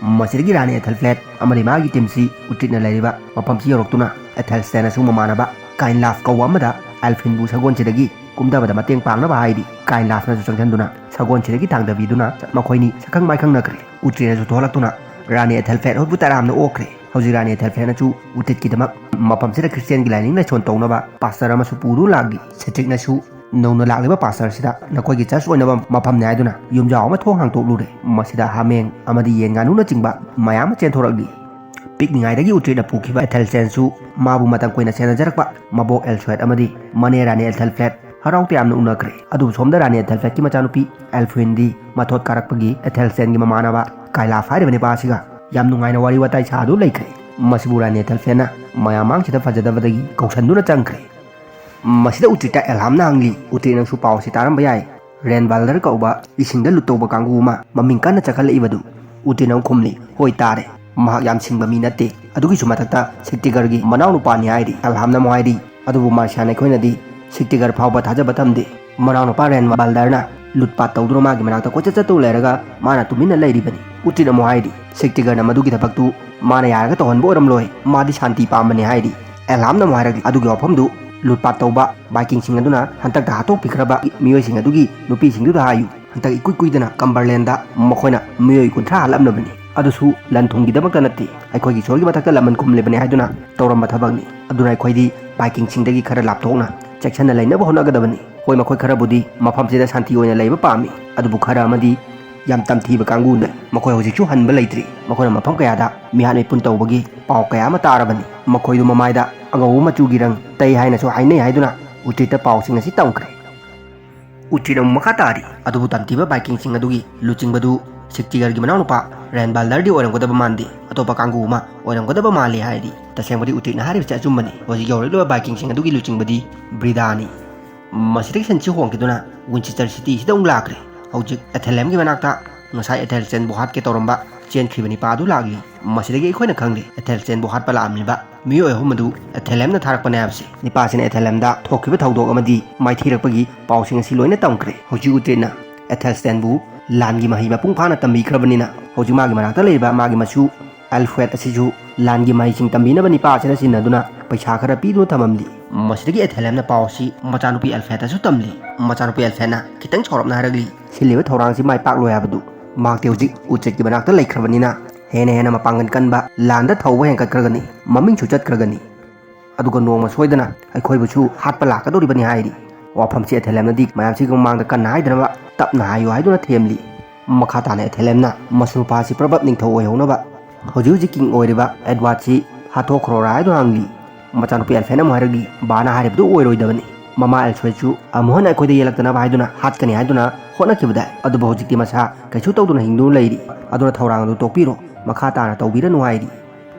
ꯃꯁꯤꯗꯒꯤ ꯔꯥꯅꯤ ꯑꯦꯊꯦꯜꯐ꯭ꯂꯦꯠ ꯑꯃꯗꯤ ꯃꯥꯒꯤ ꯇꯤꯝꯁꯤ ꯎꯇ꯭ꯔꯤꯠꯅ ꯂꯩꯔꯤꯕ ꯃꯐꯝꯁꯤ ꯌꯧꯔꯛꯇꯨꯅ ꯑꯦꯊꯦꯜꯁ꯭ꯇꯦꯟꯅꯁꯨ ꯃꯃꯥꯟꯅꯕ ꯀꯥꯏꯟꯂꯥꯐ ꯀꯧꯕ ꯑꯃꯗ ꯑꯦꯜꯐꯤꯟꯕꯨ ꯁꯒꯣꯜꯁꯤꯗꯒꯤ ꯀꯨꯝꯊꯕꯗ ꯃꯇꯦꯡ ꯄꯥꯡꯅꯕ ꯍꯥꯏꯔꯤ꯫ ꯀꯥꯏꯟꯂꯥꯐꯅꯁꯨ ꯆꯪꯁꯤꯟꯗꯨꯅ ꯁꯒꯣꯜꯁꯤꯗꯒꯤ ꯊꯥꯡꯗꯕꯤꯗꯨꯅ ꯃꯈꯣꯏꯅꯤ ꯁꯛꯈꯪ ꯃꯥꯏꯈꯪꯅꯈ꯭ꯔꯦ꯫ ꯎꯇ꯭ꯔꯤꯠꯅꯁꯨ ꯊꯣꯛꯂꯛꯇꯨꯅ ꯔꯥꯅꯤ ꯑꯦꯊꯦꯜꯐ꯭ꯂꯦꯠ ꯍꯣꯏꯕꯨ ꯇꯔꯥꯝꯅ ꯑꯣꯛꯈ꯭ꯔꯦ꯫ ꯍꯧꯖꯤꯛ ꯔꯥꯅꯤ ꯑꯦꯊꯦꯜꯐ꯭ꯂꯦꯠꯅꯁꯨ ꯎꯇ꯭ꯔꯤꯠꯀꯤꯗꯃꯛ ꯃꯐꯝꯁꯤꯗ ꯈ꯭ꯔꯤꯁꯇꯤꯌꯥꯟꯒꯤ ꯂꯥꯏꯅꯤꯡ ꯂꯥꯏꯁꯣꯟ ꯇꯧꯅꯕ ꯄꯥꯁꯇꯔ ꯑꯃꯁꯨ ꯄꯨꯗꯨꯅ ꯂꯥꯛꯂꯤ꯫ ꯁꯦꯇ꯭ꯔꯤꯛꯅꯁꯨ ꯅꯧꯅ ꯂꯥꯛꯂꯤꯕ ꯄꯥꯁꯇꯔꯁꯤꯗ ꯅꯈꯣꯏꯒꯤ ꯆꯔꯆ ꯑꯣꯏꯅꯕ ꯃꯐꯝꯅꯤ ꯍꯥꯏꯗꯨꯅ ꯌꯨꯝꯖꯥꯎ ꯑꯃ ꯊꯣꯡ ꯍꯥꯡꯗꯣꯛꯂꯨꯔꯦ꯫ ꯃꯁꯤꯗ ꯍꯥꯃꯦꯡ ꯑꯃꯗꯤ ꯌꯦꯟ ꯉꯥꯅꯨꯅꯆꯤꯡꯕ ꯃꯌꯥꯝ ꯑꯃ ꯆꯦꯟꯊꯣꯔꯛꯂꯤ꯫ ꯄꯤꯛꯂꯤꯉꯩꯗꯒꯤ ꯎꯇ꯭ꯔꯤꯠꯅ ꯄꯨꯈꯤꯕ ꯑꯦꯊꯦꯜꯁꯦꯟꯁꯨ ꯃꯥꯕꯨ ꯃꯇꯝ ꯀꯨꯏꯅ ꯁꯦꯟꯅꯖꯔꯛꯄ ꯃꯕꯣꯛ ꯑꯦꯜꯁ꯭ꯋꯦꯠ ꯑꯃꯗꯤ ꯃꯅꯦ ꯔꯥꯅꯤ ꯑꯦꯊꯦꯜꯐ꯭ꯂꯦꯠ ꯍꯔꯥꯎ ꯇꯌꯥꯝꯅ ꯎꯅꯈ꯭ꯔꯦ꯫ ꯑꯗꯨꯕꯨ ꯁꯣꯝꯗ ꯔꯥꯅꯤ ꯑꯦꯊꯦꯜꯐ꯭ꯂꯦꯠꯀꯤ ꯃꯆꯥꯅꯨꯄꯤ ꯑꯦꯜꯐ꯭ꯋꯤꯟꯗꯤ ꯃꯊꯣꯠ ꯀꯥꯔꯛꯄꯒꯤ ꯑꯦꯊꯦꯜꯁꯦꯟꯒꯤ ꯃꯃꯥꯟꯅꯕ ꯀꯥꯏꯂꯥꯐ ꯍꯥꯏꯔꯤꯕ ꯅꯤꯄꯥ ꯑꯁꯤꯒ ꯌꯥꯝ ꯅꯨꯡꯉꯥꯏꯅ ꯋꯥꯔꯤ ꯋꯥꯇꯥꯏ ꯁꯥꯗꯨꯅ ꯂꯩꯈ꯭ꯔꯦ꯫ ꯃꯁꯤꯕꯨ ꯔꯥꯅꯤ ꯑꯦꯊꯦꯜꯐ꯭ꯂꯦꯠꯅ ꯃꯌꯥꯝ ꯃꯥꯡꯁꯤꯗ ꯐꯖꯗꯕꯗꯒꯤ ꯀꯧꯁꯟꯗꯨꯅ ꯆꯪꯈ꯭ꯔꯦ꯫ ꯃꯁꯤꯗ ꯎꯇ꯭ꯔꯤꯠꯇ ꯑꯦꯜꯍꯥꯝꯅ ꯍꯪꯂꯤ, "ꯎꯇ꯭ꯔꯤꯠ, ꯅꯪꯁꯨ ꯄꯥꯎ ꯑꯁꯤ ꯇꯥꯔꯝꯕ ꯌꯥꯏ꯫ ꯔꯦꯟ ꯕꯥꯜꯗꯔ ꯀꯧꯕ ꯏꯁꯤꯡꯗ ꯂꯨꯠ ꯇꯧꯕ ꯀꯥꯡꯕꯨ ꯑꯃ ꯃꯃꯤꯡ ꯀꯟꯅ ꯆꯠꯈꯠꯂꯛꯏꯕꯗꯨ?" ꯎꯇ꯭ꯔꯤꯠꯅ ꯑꯃꯨꯛ ꯈꯨꯝꯂꯤ, "ꯍꯣꯏ, ꯇꯥꯔꯦ꯫ ꯃꯍꯥꯛ ꯌꯥꯝ ꯁꯤꯡꯕ ꯃꯤ ꯅꯠꯇꯦ꯫ ꯑꯗꯨꯒꯤꯁꯨ ꯃꯊꯛꯇ ꯁꯤꯛꯇꯤꯒꯔꯒꯤ ꯃꯅꯥꯎꯅꯨꯄꯥꯅꯤ" ꯍꯥꯏꯔꯤ꯫ ꯑꯦꯜꯍꯥꯝꯅ ꯑꯃꯨꯛ ꯍꯥꯏꯔꯤ, "ꯑꯗꯨꯕꯨ ꯃꯥꯔꯁꯤꯌꯥꯟ ꯑꯩꯈꯣꯏꯅꯗꯤ ꯁꯤꯛꯇꯤꯒꯔ ꯐꯥꯎꯕ ꯊꯥꯖꯕ ꯊꯝꯗꯦ꯫ ꯃꯅꯥꯎꯅꯨꯄꯥ ꯔꯦꯟ ꯕꯥꯜꯗꯔꯅ ꯂꯨꯠꯄꯥꯠ ꯇꯧꯗꯨꯅ ꯃꯥꯒꯤ ꯃꯅꯥꯛꯇ ꯀꯣꯏꯆꯠ ꯆꯠꯇꯨꯅ ꯂꯩꯔꯒ ꯃꯥꯅ ꯇꯨꯃꯤꯟꯅ ꯂꯩꯔꯤꯕꯅꯤ꯫" ꯎꯇ꯭ꯔꯤꯠꯅ ꯑꯃꯨꯛ ꯍꯥꯏꯔꯤ, "ꯁꯤꯛꯇꯤꯒꯔꯅ ꯃꯗꯨꯒꯤ ꯊꯕꯛꯇꯨ ꯃꯥꯅ ꯌꯥꯔꯒ ꯇꯧꯍꯟꯕ ꯑꯣꯏꯔꯝꯂꯣꯏ꯫ ꯃꯥꯗꯤ ꯁꯥꯟꯇꯤ ꯄꯥꯝꯕꯅꯤ" ꯍꯥꯏꯔꯤ꯫ ꯑꯦꯜꯍꯥꯝꯅ ꯑꯃꯨꯛ ꯍꯥꯏꯔꯛꯂꯤ, "ꯑꯗꯨꯒꯤ ꯋꯥꯐꯝꯗꯨ ꯂꯨꯠꯄꯥꯠ ꯇꯧꯕ ꯚꯥꯏꯀꯤꯡꯁꯤꯡ ꯑꯗꯨꯅ ꯍꯟꯗꯛꯇ ꯍꯥꯠꯇꯣꯛꯄꯤꯈ꯭ꯔꯕ ꯃꯤꯑꯣꯏꯁꯤꯡ ꯑꯗꯨꯒꯤ ꯅꯨꯄꯤꯁꯤꯡꯗꯨꯗ ꯍꯥꯏꯌꯨ꯫ ꯍꯟꯗꯛ ꯏꯀꯨꯏ ꯀꯨꯏꯗꯅ ꯀꯝꯕꯔꯂꯦꯟꯗ ꯃꯈꯣꯏꯅ ꯃꯤꯑꯣꯏ ꯀꯨꯟꯊ꯭ꯔꯥ ꯍꯥꯠꯂꯝꯂꯕꯅꯤ꯫ ꯑꯗꯨꯁꯨ ꯂꯟ ꯊꯨꯝꯒꯤꯗꯃꯛꯇ ꯅꯠꯇꯦ, ꯑꯩꯈꯣꯏꯒꯤ ꯏꯁꯣꯔꯒꯤ ꯃꯊꯛꯇ ꯂꯃꯟ ꯈꯨꯝꯂꯤꯕꯅꯤ ꯍꯥꯏꯗꯨꯅ ꯇꯧꯔꯝꯕ ꯊꯕꯛꯅꯤ꯫ ꯑꯗꯨꯅ ꯑꯩꯈꯣꯏꯗꯤ ꯚꯥꯏꯀꯤꯡꯁꯤꯡꯗꯒꯤ ꯈꯔ ꯂꯥꯞꯊꯣꯛꯅ ꯆꯦꯛꯁꯤꯟꯅ ꯂꯩꯅꯕ ꯍꯣꯠꯅꯒꯗꯕꯅꯤ꯫ ꯍꯣꯏ, ꯃꯈꯣꯏ ꯈꯔꯕꯨꯗꯤ ꯃꯐꯝꯁꯤꯗ ꯁꯥꯟꯇꯤ ꯑꯣꯏꯅ ꯂꯩꯕ ꯄꯥꯝꯃꯤ, ꯑꯗꯨꯕꯨ ꯈꯔ ꯑꯃꯗꯤ ꯌꯥꯝ ꯇꯝꯊꯤꯕ ꯀꯥꯡꯕꯨꯅꯤ꯫ ꯃꯈꯣꯏ ꯍꯧꯖꯤꯛꯁꯨ ꯍꯟꯕ ꯂꯩꯇ꯭ꯔꯤ꯫ ꯃꯈꯣꯏꯅ ꯃꯐꯝ ꯀꯌꯥꯗ ꯃꯤꯍꯥꯠ ꯃꯤꯄꯨꯟ ꯇꯧꯕꯒꯤ ꯄꯥꯎ ꯀꯌꯥ ꯑꯃ ꯇꯥꯔꯕꯅꯤ꯫ ꯃꯈꯣꯏꯗꯨ ꯃꯃꯥꯏꯗ ꯑꯉꯧꯕ ꯃꯆꯨꯒꯤ ꯔꯪ ꯇꯩ ꯍꯥꯏꯅꯁꯨ ꯍꯥꯏꯅꯩ" ꯍꯥꯏꯗꯨꯅ ꯎꯇ꯭ꯔꯤꯠꯇ ꯄꯥꯎꯁꯤꯡ ꯑꯁꯤ ꯇꯝꯈ꯭ꯔꯦ꯫ ꯎꯇ꯭ꯔꯤꯠꯅ ꯑꯃꯨꯛ ꯃꯈꯥ ꯇꯥꯔꯤ, "ꯑꯗꯨꯕꯨ ꯇꯝꯊꯤꯕ ꯚꯥꯏꯀꯤꯡꯁꯤꯡ ꯑꯗꯨꯒꯤ ꯂꯨꯆꯤꯡꯕꯗꯨ ꯁꯤꯛꯇꯤꯒꯔꯒꯤ ꯃꯅꯥꯎꯅꯨꯄꯥ ꯔꯦꯟ ꯕꯥꯜꯗꯔꯗꯤ ꯑꯣꯏꯔꯝꯒꯗꯕ ꯃꯥꯟꯗꯦ꯫ ꯑꯇꯣꯞꯄ ꯀꯥꯡꯕꯨ ꯑꯃ ꯑꯣꯏꯔꯝꯒꯗꯕ ꯃꯥꯜꯂꯤ" ꯍꯥꯏꯔꯤ꯫ ꯇꯁꯦꯡꯕꯗꯤ ꯎꯇ꯭ꯔꯤꯠꯅ ꯍꯥꯏꯔꯤꯕꯁꯤ ꯑꯆꯨꯝꯕꯅꯤ꯫ ꯍꯧꯖꯤꯛ ꯌꯧꯔꯛꯂꯤꯕ ꯚꯥꯏꯀꯤꯡꯁꯤꯡ ꯑꯗꯨꯒꯤ ꯂꯨꯆꯤꯡꯕꯗꯤ ꯕ꯭ꯔꯤꯗꯥꯅꯤ꯫ ꯃꯁꯤꯗꯒꯤ ꯁꯟꯁꯤ ꯍꯣꯡꯈꯤꯗꯨꯅ ꯋꯤꯟꯆꯦꯁꯇꯔ ꯁꯤꯇꯤꯁꯤꯗ ꯑꯃꯨꯛ ꯂꯥꯛꯈ꯭ꯔꯦ꯫ ꯍꯧꯖꯤꯛ ꯑꯦꯊꯦꯂꯦꯝꯒꯤ ꯃꯅꯥꯛꯇ ꯉꯁꯥꯏ ꯑꯦꯊꯦꯜꯁꯦꯟꯕꯨ ꯍꯥꯠꯀꯦ ꯇꯧꯔꯝꯕ ꯆꯦꯟꯈ꯭ꯔꯤꯕ ꯅꯤꯄꯥ ꯑꯗꯨ ꯂꯥꯛꯂꯤ꯫ ꯃꯁꯤꯗꯒꯤ ꯑꯩꯈꯣꯏꯅ ꯈꯪꯂꯦ ꯑꯦꯊꯦꯜꯁꯦꯟꯕꯨ ꯍꯥꯠꯄ ꯂꯥꯛꯂꯝꯂꯤꯕ ꯃꯤꯑꯣꯏ ꯑꯍꯨꯝ ꯑꯗꯨ ꯑꯦꯊꯦꯂꯦꯝꯅ ꯊꯥꯔꯛꯄꯅꯦ ꯍꯥꯏꯕꯁꯤ꯫ ꯅꯤꯄꯥꯁꯤꯅ ꯑꯦꯊꯦꯂꯦꯝꯗ ꯊꯣꯛꯈꯤꯕ ꯊꯧꯗꯣꯛ ꯑꯃꯗꯤ ꯃꯥꯏꯊꯤꯔꯛꯄꯒꯤ ꯄꯥꯎꯁꯤꯡ ꯑꯁꯤ ꯂꯣꯏꯅ ꯇꯝꯈ꯭ꯔꯦ꯫ ꯍꯧꯖꯤꯛ ꯎꯇ꯭ꯔꯤꯠꯅ ꯑꯦꯊꯦꯜꯁꯦꯟꯕꯨ ꯂꯥꯟꯒꯤ ꯃꯍꯩ ꯃꯄꯨꯡ ꯐꯥꯅ ꯇꯝꯕꯤꯈ꯭ꯔꯕꯅꯤꯅ ꯍꯧꯖꯤꯛ ꯃꯥꯒꯤ ꯃꯅꯥꯛꯇ ꯂꯩꯔꯤꯕ ꯃꯥꯒꯤ ꯃꯁꯨ ꯑꯦꯜꯐ꯭ꯔꯦꯗ ꯑꯁꯤꯁꯨ ꯂꯥꯟꯒꯤ ꯃꯍꯩꯁꯤꯡ ꯇꯝꯕꯤꯅꯕ ꯅꯤꯄꯥ ꯑꯁꯤꯅ ꯁꯤꯟꯅꯗꯨꯅ ꯄꯩꯁꯥ ꯈꯔ ꯄꯤꯗꯨꯅ ꯊꯝꯃꯝꯂꯤ꯫ ꯃꯁꯤꯗꯒꯤ ꯑꯦꯊꯦꯂꯦꯝꯅ ꯄꯥꯎ ꯑꯁꯤ ꯃꯆꯥꯅꯨꯄꯤ ꯑꯦꯜꯐ꯭ꯔꯦꯗꯇꯁꯨ ꯇꯝꯂꯤ꯫ ꯃꯆꯥꯅꯨꯄꯤ ꯑꯦꯜꯐ꯭ꯔꯦꯗꯅ ꯈꯤꯇꯪ ꯁꯥꯎꯔꯞꯅ ꯍꯥꯏꯔꯛꯂꯤ, "ꯁꯤꯜꯂꯤꯕ ꯊꯧꯔꯥꯡꯁꯤ ꯃꯥꯏ ꯄꯥꯛꯂꯣꯏ ꯍꯥꯏꯕꯗꯨ꯫ ꯃꯍꯥꯛꯇꯤ ꯍꯧꯖꯤꯛ ꯎꯆꯦꯠꯀꯤ ꯃꯅꯥꯛꯇ ꯂꯩꯈ꯭ꯔꯕꯅꯤꯅ ꯍꯦꯟꯅ ꯍꯦꯟꯅ ꯃꯄꯥꯡꯒꯜ ꯀꯟꯕ ꯂꯥꯟꯗ ꯊꯧꯕ ꯍꯦꯟꯒꯠꯈ꯭ꯔꯒꯅꯤ, ꯃꯃꯤꯡꯁꯨ ꯆꯠꯈ꯭ꯔꯒꯅꯤ꯫ ꯑꯗꯨꯒ ꯅꯣꯡꯃ ꯁꯣꯏꯗꯅ ꯑꯩꯈꯣꯏꯕꯨꯁꯨ ꯍꯥꯠꯄ ꯂꯥꯛꯀꯗꯧꯔꯤꯕꯅꯤ" ꯍꯥꯏꯔꯤ꯫ ꯋꯥꯐꯝꯁꯤ ꯑꯦꯊꯦꯂꯦꯝꯅꯗꯤ ꯃꯌꯥꯝꯁꯤꯒꯤ ꯃꯃꯥꯡꯗ ꯀꯟꯅ ꯍꯥꯏꯗꯅꯕ ꯇꯞꯅ ꯍꯥꯏꯌꯨ ꯍꯥꯏꯗꯨꯅ ꯊꯦꯝꯂꯤ꯫ ꯃꯈꯥ ꯇꯥꯅ ꯑꯦꯊꯦꯂꯦꯝꯅ ꯃꯁꯨ ꯅꯨꯄꯥ ꯑꯁꯤ ꯄ꯭ꯔꯕꯞ ꯅꯤꯡꯊꯧ ꯑꯣꯏꯍꯧꯅꯕ ꯍꯧꯖꯤꯛ ꯍꯧꯖꯤꯛ ꯀꯤꯡ ꯑꯣꯏꯔꯤꯕ ꯑꯦꯗꯋꯥꯔꯗꯁꯤ ꯍꯥꯠꯇꯣꯛꯈ꯭ꯔꯣꯔꯥ ꯍꯥꯏꯗꯨꯅ ꯍꯪꯂꯤ꯫ ꯃꯆꯥꯅꯨꯄꯤ ꯑꯦꯜꯐꯦꯟ ꯑꯃꯨꯛ ꯍꯥꯏꯔꯛꯂꯤ, "ꯕꯥꯅ ꯍꯥꯏꯔꯤꯕꯗꯨ ꯑꯣꯏꯔꯣꯏꯗꯕꯅꯤ꯫ ꯃꯃꯥ ꯑꯦꯜꯁꯣꯏꯗꯁꯨ ꯑꯃꯨꯍꯟ ꯑꯩꯈꯣꯏꯗ ꯌꯦꯜꯂꯛꯇꯅꯕ ꯍꯥꯏꯗꯨꯅ ꯍꯥꯠꯀꯅꯤ ꯍꯥꯏꯗꯨꯅ ꯍꯣꯠꯅꯈꯤꯕꯗꯥꯏ꯫ ꯑꯗꯨꯕꯨ ꯍꯧꯖꯤꯛꯇꯤ ꯃꯁꯥ ꯀꯩꯁꯨ ꯇꯧꯗꯅ ꯍꯤꯡꯗꯨꯅ ꯂꯩꯔꯤ꯫ ꯑꯗꯨꯅ ꯊꯧꯔꯥꯡ ꯑꯗꯨ ꯇꯣꯛꯄꯤꯔꯣ, ꯃꯈꯥ ꯇꯥꯅ ꯇꯧꯕꯤꯔꯅꯨ" ꯍꯥꯏꯔꯤ꯫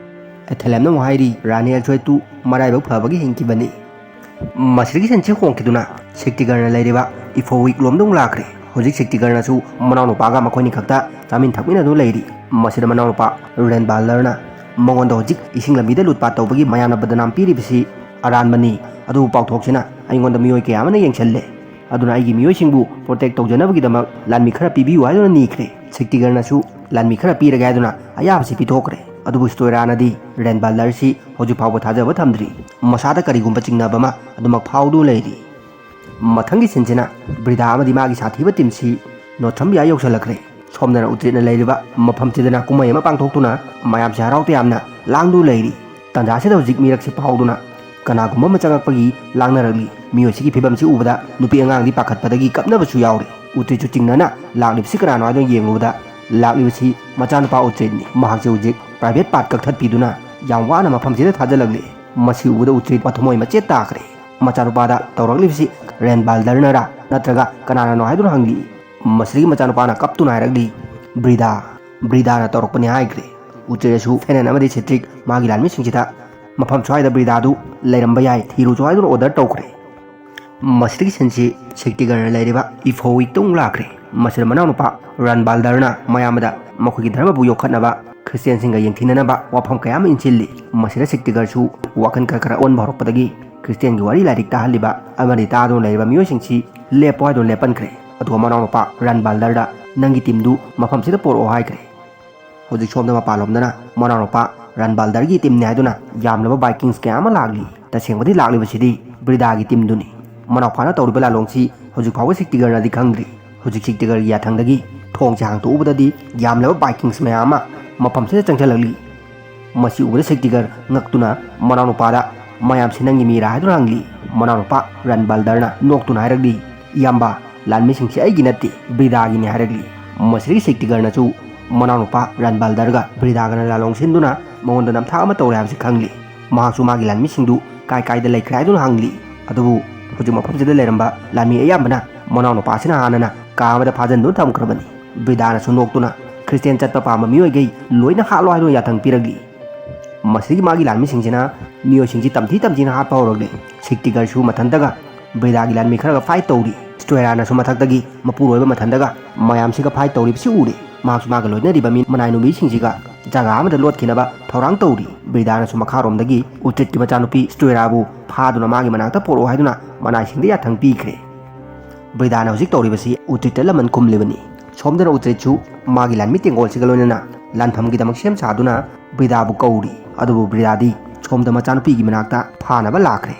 ꯑꯦꯊꯦꯂꯦꯝꯅ ꯑꯃꯨꯛ ꯍꯥꯏꯔꯤ, "ꯔꯥꯅꯤ ꯑꯦꯜꯁꯣꯏꯗꯇꯨ ꯃꯔꯥꯏꯕꯛ ꯐꯕꯒꯤ ꯍꯤꯡꯈꯤꯕꯅꯤ"꯫ ꯃꯁꯤꯗꯒꯤ ꯁꯤꯟꯁꯤ ꯍꯣꯡꯈꯤꯗꯨꯅ ꯁꯤꯛꯇꯤꯒꯔꯅ ꯂꯩꯔꯤꯕ ꯏꯐꯣꯋꯤꯛ ꯂꯣꯝꯗ ꯑꯃꯨꯛ ꯂꯥꯛꯈ꯭ꯔꯦ꯫ ꯍꯧꯖꯤꯛ ꯁꯤꯛꯇꯤꯒꯔꯅꯁꯨ ꯃꯅꯥꯎꯅꯨꯄꯥꯒ ꯃꯈꯣꯏꯅꯤ ꯈꯛꯇ ꯆꯥꯃꯤꯟ ꯊꯛꯃꯤꯟꯅꯗꯨꯅ ꯂꯩꯔꯤ꯫ ꯃꯁꯤꯗ ꯃꯅꯥꯎꯅꯨꯄꯥ ꯔꯦꯟ ꯕꯥꯜꯗꯔꯅ ꯃꯉꯣꯟꯗ ꯍꯧꯖꯤꯛ ꯏꯁꯤꯡ ꯂꯝꯕꯤꯗ ꯂꯨꯠꯄꯥꯠ ꯇꯧꯕꯒꯤ ꯃꯌꯥꯝꯅ ꯕꯗꯅꯥꯝ ꯄꯤꯔꯤꯕꯁꯤ ꯑꯔꯥꯟꯕꯅꯤ꯫ ꯑꯗꯨꯕꯨ ꯄꯥꯎꯊꯣꯛꯁꯤꯅ ꯑꯩꯉꯣꯟꯗ ꯃꯤꯑꯣꯏ ꯀꯌꯥ ꯑꯃꯅ ꯌꯦꯡꯁꯤꯜꯂꯦ꯫ ꯑꯗꯨꯅ ꯑꯩꯒꯤ ꯃꯤꯑꯣꯏꯁꯤꯡꯕꯨ ꯄ꯭ꯔꯣꯇꯦꯛ ꯇꯧꯖꯅꯕꯒꯤꯗꯃꯛ ꯂꯥꯟꯃꯤ ꯈꯔ ꯄꯤꯕꯤꯌꯨ ꯍꯥꯏꯗꯨꯅ ꯅꯤꯈ꯭ꯔꯦ꯫ ꯁꯤꯛꯇꯤꯒꯔꯅꯁꯨ ꯂꯥꯟꯃꯤ ꯈꯔ ꯄꯤꯔꯒꯦ ꯍꯥꯏꯗꯨꯅ ꯑꯌꯥꯕꯁꯤ ꯄꯤꯊꯣꯛꯈ꯭ꯔꯦ꯫ ꯑꯗꯨꯕꯨ ꯁ꯭ꯇꯣꯏꯔꯥꯅꯗꯤ ꯔꯦꯟ ꯕꯥꯜꯗꯔꯁꯤ ꯍꯧꯖꯤꯛ ꯐꯥꯎꯕ ꯊꯥꯖꯕ ꯊꯝꯗ꯭ꯔꯤ꯫ ꯃꯁꯥꯗ ꯀꯔꯤꯒꯨꯝꯕ ꯆꯤꯡꯅꯕ ꯑꯃ ꯑꯗꯨꯃꯛ ꯐꯥꯎꯗꯨꯅ ꯂꯩꯔꯤ꯫ ꯃꯊꯪꯒꯤ ꯁꯤꯟꯁꯤꯅ ꯕ꯭ꯔꯤꯗꯥ ꯑꯃꯗꯤ ꯃꯥꯒꯤ ꯁꯥꯊꯤꯕ ꯇꯤꯝꯁꯤ ꯅꯣꯊ꯭ꯔꯝꯕꯤꯌꯥ ꯌꯧꯁꯤꯜꯂꯛꯈ꯭ꯔꯦ꯫ ꯁꯣꯝꯗꯅ ꯎꯇ꯭ꯔꯤꯠꯅ ꯂꯩꯔꯤꯕ ꯃꯐꯝꯁꯤꯗꯅ ꯀꯨꯝꯍꯩ ꯑꯃ ꯄꯥꯡꯊꯣꯛꯇꯨꯅ ꯃꯌꯥꯝꯁꯦ ꯍꯔꯥꯎ ꯇꯌꯥꯝꯅ ꯂꯥꯡꯗꯨꯅ ꯂꯩꯔꯤ꯫ ꯇꯥꯟꯖꯥꯁꯤꯗ ꯍꯧꯖꯤꯛ ꯃꯤꯔꯛꯁꯤ ꯐꯥꯎꯗꯨꯅ ꯀꯅꯥꯒꯨꯝꯕ ꯑꯃ ꯆꯪꯂꯛꯄꯒꯤ ꯂꯥꯡꯅꯔꯛꯂꯤ꯫ ꯃꯤꯑꯣꯏꯁꯤꯒꯤ ꯐꯤꯕꯝꯁꯤ ꯎꯕꯗ ꯅꯨꯄꯤ ꯑꯉꯥꯡꯗꯤ ꯄꯥꯈꯠꯄꯗꯒꯤ ꯀꯞꯅꯕꯁꯨ ꯌꯥꯎꯔꯤ꯫ ꯎꯇ꯭ꯔꯤꯠꯁꯨ ꯆꯤꯡꯅꯅ ꯂꯥꯛꯂꯤꯕꯁꯤ ꯀꯅꯥꯅꯣ ꯍꯥꯏꯗꯨꯅ ꯌꯦꯡꯂꯨꯕꯗ ꯂꯥꯛꯂꯤꯕꯁꯤ ꯃꯆꯥꯅꯨꯄꯥ ꯎꯇ꯭ꯔꯤꯠꯅꯤ꯫ ꯃꯍꯥꯛꯁꯦ ꯍꯧꯖꯤꯛ ꯄ꯭ꯔꯥꯏꯚꯦꯠ ꯄꯥꯔꯠ ꯀꯛꯊꯠꯄꯤꯗꯨꯅ ꯌꯥꯝ ꯋꯥꯅ ꯃꯐꯝꯁꯤꯗ ꯊꯥꯖꯤꯜꯂꯛꯂꯤ꯫ ꯃꯁꯤ ꯎꯕꯗ ꯎꯇ꯭ꯔꯤꯠ ꯃꯊꯃꯣꯏ ꯃꯆꯦꯠ ꯇꯥꯈ꯭ꯔꯦ꯫ ꯃꯆꯥꯅꯨꯄꯥꯗ ꯇꯧꯔꯛꯂꯤꯕꯁꯤ ꯔꯦꯟ ꯕꯥꯜꯗꯔꯅꯔꯥ ꯅꯠꯇ꯭ꯔꯒ ꯀꯅꯥꯅꯅꯣ ꯍꯥꯏꯗꯨꯅ ꯍꯪꯂꯤ꯫ ꯃꯁꯤꯗꯒꯤ ꯃꯆꯥꯅꯨꯄꯥꯅ ꯀꯞꯇꯨꯅ ꯍꯥꯏꯔꯛꯂꯤ, "ꯕ꯭ꯔꯤꯗꯥ, ꯕ꯭ꯔꯤꯗꯥꯅ ꯇꯧꯔꯛꯄꯅꯤ" ꯍꯥꯏꯈ꯭ꯔꯦ꯫ ꯎꯆꯦꯛ ꯑꯁꯨ ꯐꯦꯅꯟ ꯑꯃꯗꯤ ꯁꯤꯇ꯭ꯔꯤꯛ ꯃꯥꯒꯤ ꯂꯥꯟꯃꯤꯁꯤꯡꯁꯤꯗ ꯃꯐꯝ ꯁ꯭ꯋꯥꯏꯗ ꯕ꯭ꯔꯤꯗꯥꯗꯨ ꯂꯩꯔꯝꯕ ꯌꯥꯏ, ꯊꯤꯔꯨꯆꯣ ꯍꯥꯏꯗꯨꯅ ꯑꯣꯔꯗꯔ ꯇꯧꯈ꯭ꯔꯦ꯫ ꯃꯁꯤꯗꯒꯤ ꯁꯤꯟꯁꯤ ꯁꯤꯛꯇꯤꯒꯔꯅ ꯂꯩꯔꯤꯕ ꯏꯐꯣꯋꯤꯛꯇ ꯑꯃꯨꯛ ꯂꯥꯛꯈ꯭ꯔꯦ꯫ ꯃꯁꯤꯗ ꯃꯅꯥꯎꯅꯨꯄꯥ ꯔꯥꯟ ꯕꯥꯜꯗꯔꯅ ꯃꯌꯥꯝꯕꯗ ꯃꯈꯣꯏꯒꯤ ꯙꯔꯃꯕꯨ ꯌꯣꯛꯈꯠꯅꯕ ꯈ꯭ꯔꯤꯁꯇꯤꯌꯥꯟꯁꯤꯡꯒ ꯌꯦꯡꯊꯤꯅꯅꯕ ꯋꯥꯐꯝ ꯀꯌꯥ ꯑꯃ ꯏꯟꯁꯤꯜꯂꯤ꯫ ꯃꯁꯤꯗ ꯁꯤꯛꯇꯤꯒꯔꯁꯨ ꯋꯥꯈꯜ ꯈꯔ ꯈꯔ ꯑꯣꯟꯕ ꯍꯧꯔꯛꯄꯗꯒꯤ ꯈ꯭ꯔꯤꯁꯇꯤꯌꯥꯟꯒꯤ ꯋꯥꯔꯤ ꯂꯥꯏꯔꯤꯛ ꯇꯥꯍꯜꯂꯤꯕ ꯑꯃꯗꯤ ꯇꯥꯗꯨꯅ ꯂꯩꯔꯤꯕ ꯃꯤꯑꯣꯏꯁꯤꯡꯁꯤ ꯂꯦꯞꯄꯣ ꯍꯥꯏꯗꯨꯅ ꯂꯦꯞꯍꯟꯈ꯭ꯔꯦ꯫ ꯑꯗꯨꯒ ꯃꯅꯥꯎꯅꯨꯄꯥ ꯔꯥꯟ ꯕꯥꯜꯗꯔꯗ "ꯅꯪꯒꯤ ꯇꯤꯝꯗꯨ ꯃꯐꯝꯁꯤꯗ ꯄꯣꯔꯛꯑꯣ" ꯍꯥꯏꯈ꯭ꯔꯦ꯫ ꯍꯧꯖꯤꯛ ꯁꯣꯝꯗ ꯃꯄꯥꯟꯂꯣꯝꯗꯅ ꯃꯅꯥꯎꯅꯨꯄꯥ ꯔꯥꯟ ꯕꯥꯜꯗꯔꯒꯤ ꯇꯤꯝꯅꯤ ꯍꯥꯏꯗꯨꯅ ꯌꯥꯝꯂꯕ ꯕꯥꯏꯀꯤꯡꯁ ꯀꯌꯥ ꯑꯃ ꯂꯥꯛꯂꯤ꯫ ꯇꯁꯦꯡꯕꯗꯤ ꯂꯥꯛꯂꯤꯕꯁꯤꯗꯤ ꯕ꯭ꯔꯤꯗꯥꯒꯤ ꯇꯤꯝꯗꯨꯅꯤ꯫ ꯃꯅꯥꯎꯄꯥꯅ ꯇꯧꯔꯤꯕ ꯂꯥꯂꯣꯡꯁꯤ ꯍꯧꯖꯤꯛ ꯐꯥꯎꯕ ꯁꯤꯛꯇꯤꯒꯔꯅꯗꯤ ꯈꯪꯗ꯭ꯔꯤ꯫ ꯍꯧꯖꯤꯛ ꯁꯤꯛꯇꯤꯒꯔꯒꯤ ꯌꯥꯊꯪꯗꯒꯤ ꯊꯣꯡꯁꯦ ꯍꯥꯡꯇꯣꯛꯎꯕꯗꯗꯤ ꯌꯥꯝꯂꯕ ꯕꯥꯏꯀꯤꯡꯁ ꯃꯌꯥꯝ ꯑꯃ ꯃꯐꯝꯁꯤꯗ ꯆꯪꯁꯤꯜꯂꯛꯂꯤ꯫ ꯃꯁꯤ ꯎꯕꯗ ꯁꯤꯛꯇꯤꯒꯔ ꯉꯛꯇꯨꯅ ꯃꯅꯥꯎꯅꯨꯄꯥꯗ "ꯃꯌꯥꯝꯁꯤ ꯅꯪꯒꯤ ꯃꯤꯔꯥ?" ꯍꯥꯏꯗꯨꯅ ꯍꯪꯂꯤ꯫ ꯃꯅꯥꯎꯅꯨꯄꯥ ꯔꯟ ꯕꯥꯜꯗꯔꯅ ꯅꯣꯛꯇꯨꯅ ꯍꯥꯏꯔꯛꯂꯤ, "ꯏꯌꯥꯝꯕ, ꯂꯥꯟꯃꯤꯁꯤꯡꯁꯤ ꯑꯩꯒꯤ ꯅꯠꯇꯦ, ꯕ꯭ꯔꯤꯗꯥꯒꯤꯅꯤ" ꯍꯥꯏꯔꯛꯂꯤ꯫ ꯃꯁꯤꯗꯒꯤ ꯁꯤꯛꯇꯤꯒꯔꯅꯁꯨ ꯃꯅꯥꯎꯅꯨꯄꯥ ꯔꯟꯕꯥꯜꯗꯔꯒ ꯕ꯭ꯔꯤꯗꯥꯒꯅ ꯂꯥꯂꯣꯡ ꯁꯤꯟꯗꯨꯅ ꯃꯉꯣꯟꯗ ꯅꯝꯊꯥꯛ ꯑꯃ ꯇꯧꯔꯦ ꯍꯥꯏꯕꯁꯤ ꯈꯪꯂꯤ꯫ ꯃꯍꯥꯛꯁꯨ ꯃꯥꯒꯤ ꯂꯥꯟꯃꯤꯁꯤꯡꯗꯨ ꯀꯥꯏ ꯀꯥꯏꯗ ꯂꯩꯈ꯭ꯔꯦ ꯍꯥꯏꯗꯨꯅ ꯍꯪꯂꯤ꯫ ꯑꯗꯨꯕꯨ ꯍꯧꯖꯤꯛ ꯃꯐꯝꯁꯤꯗ ꯂꯩꯔꯝꯕ ꯂꯥꯟꯃꯤ ꯑꯌꯥꯝꯕꯅ ꯃꯅꯥꯎꯅꯨꯄꯥꯁꯤꯅ ꯍꯥꯟꯅꯅ ꯀꯥ ꯑꯃꯗ ꯐꯥꯖꯤꯟꯗꯨꯅ ꯊꯝꯈ꯭ꯔꯕꯅꯤ꯫ ꯕ꯭ꯔꯤꯗꯥꯅꯁꯨ ꯅꯣꯛꯇꯨꯅ ꯈ꯭ꯔꯤꯁꯇꯤꯌꯥꯟ ꯆꯠꯄ ꯄꯥꯝꯕ ꯃꯤꯑꯣꯏꯈꯩ ꯂꯣꯏꯅ ꯍꯥꯠꯂꯣ ꯍꯥꯏꯗꯨꯅ ꯌꯥꯊꯪ ꯄꯤꯔꯛꯂꯤ꯫ ꯃꯁꯤꯗꯒꯤ ꯃꯥꯒꯤ ꯂꯥꯟꯃꯤꯁꯤꯡꯁꯤꯅ ꯃꯤꯑꯣꯏꯁꯤꯡꯁꯤ ꯇꯝꯊꯤ ꯇꯝꯊꯤꯅ ꯍꯥꯠꯄ ꯍꯧꯔꯛꯂꯤ꯫ ꯁꯤꯛꯇꯤꯒꯔꯁꯨ ꯃꯊꯟꯇꯒ ꯕ꯭ꯔꯤꯗꯥꯒꯤ ꯂꯥꯟꯃꯤ ꯈꯔꯒ ꯐꯥꯏꯠ ꯇꯧꯔꯤ꯫ ꯁ꯭ꯇꯣꯏꯔꯥꯅꯁꯨ ꯃꯊꯛꯇꯒꯤ ꯃꯄꯨꯔꯣꯏꯕ ꯃꯊꯟꯇꯒ ꯃꯌꯥꯝꯁꯤꯒ ꯐꯥꯏꯠ ꯇꯧꯔꯤꯕꯁꯤ ꯎꯔꯦ꯫ ꯃꯍꯥꯛꯁꯨ ꯃꯥꯒ ꯂꯣꯏꯅꯔꯤꯕ ꯃꯤ ꯃꯅꯥꯏ ꯅꯨꯃꯤꯁꯤꯡꯁꯤꯒ ꯖꯒꯥ ꯑꯃꯗ ꯂꯣꯠꯈꯤꯅꯕ ꯊꯧꯔꯥꯡ ꯇꯧꯔꯤ꯫ ꯕ꯭ꯔꯤꯗꯥꯅꯁꯨ ꯃꯈꯥꯔꯣꯝꯗꯒꯤ ꯎꯇ꯭ꯔꯤꯠꯀꯤ ꯃꯆꯥꯅꯨꯄꯤ ꯁ꯭ꯇꯣꯏꯔꯥꯕꯨ ꯐꯥꯗꯨꯅ ꯃꯥꯒꯤ ꯃꯅꯥꯛꯇ ꯄꯣꯔꯛꯑꯣ ꯍꯥꯏꯗꯨꯅ ꯃꯅꯥꯏꯁꯤꯡꯗ ꯌꯥꯊꯪ ꯄꯤꯈ꯭ꯔꯦ꯫ ꯕ꯭ꯔꯤꯗꯥꯅ ꯍꯧꯖꯤꯛ ꯇꯧꯔꯤꯕꯁꯤ ꯎꯇ꯭ꯔꯤꯠꯇ ꯂꯃꯟ ꯈꯨꯝꯂꯤꯕꯅꯤ꯫ ꯁꯣꯝꯗꯅ ꯎꯇ꯭ꯔꯤꯠꯁꯨ ꯃꯥꯒꯤ ꯂꯥꯟꯃꯤ ꯇꯦꯡꯒꯣꯜꯁꯤꯒ ꯂꯣꯏꯅꯅ ꯂꯥꯟꯐꯝꯒꯤꯗꯃꯛ ꯁꯦꯝ ꯁꯥꯗꯨꯅ ꯕ꯭ꯔꯤꯗꯥꯕꯨ ꯀꯧꯔꯤ꯫ ꯑꯗꯨꯕꯨ ꯕ꯭ꯔꯤꯗꯥꯗꯤ ꯁꯣꯝꯗ ꯃꯆꯥꯅꯨꯄꯤꯒꯤ ꯃꯅꯥꯛꯇ ꯐꯥꯅꯕ ꯂꯥꯛꯈ꯭ꯔꯦ꯫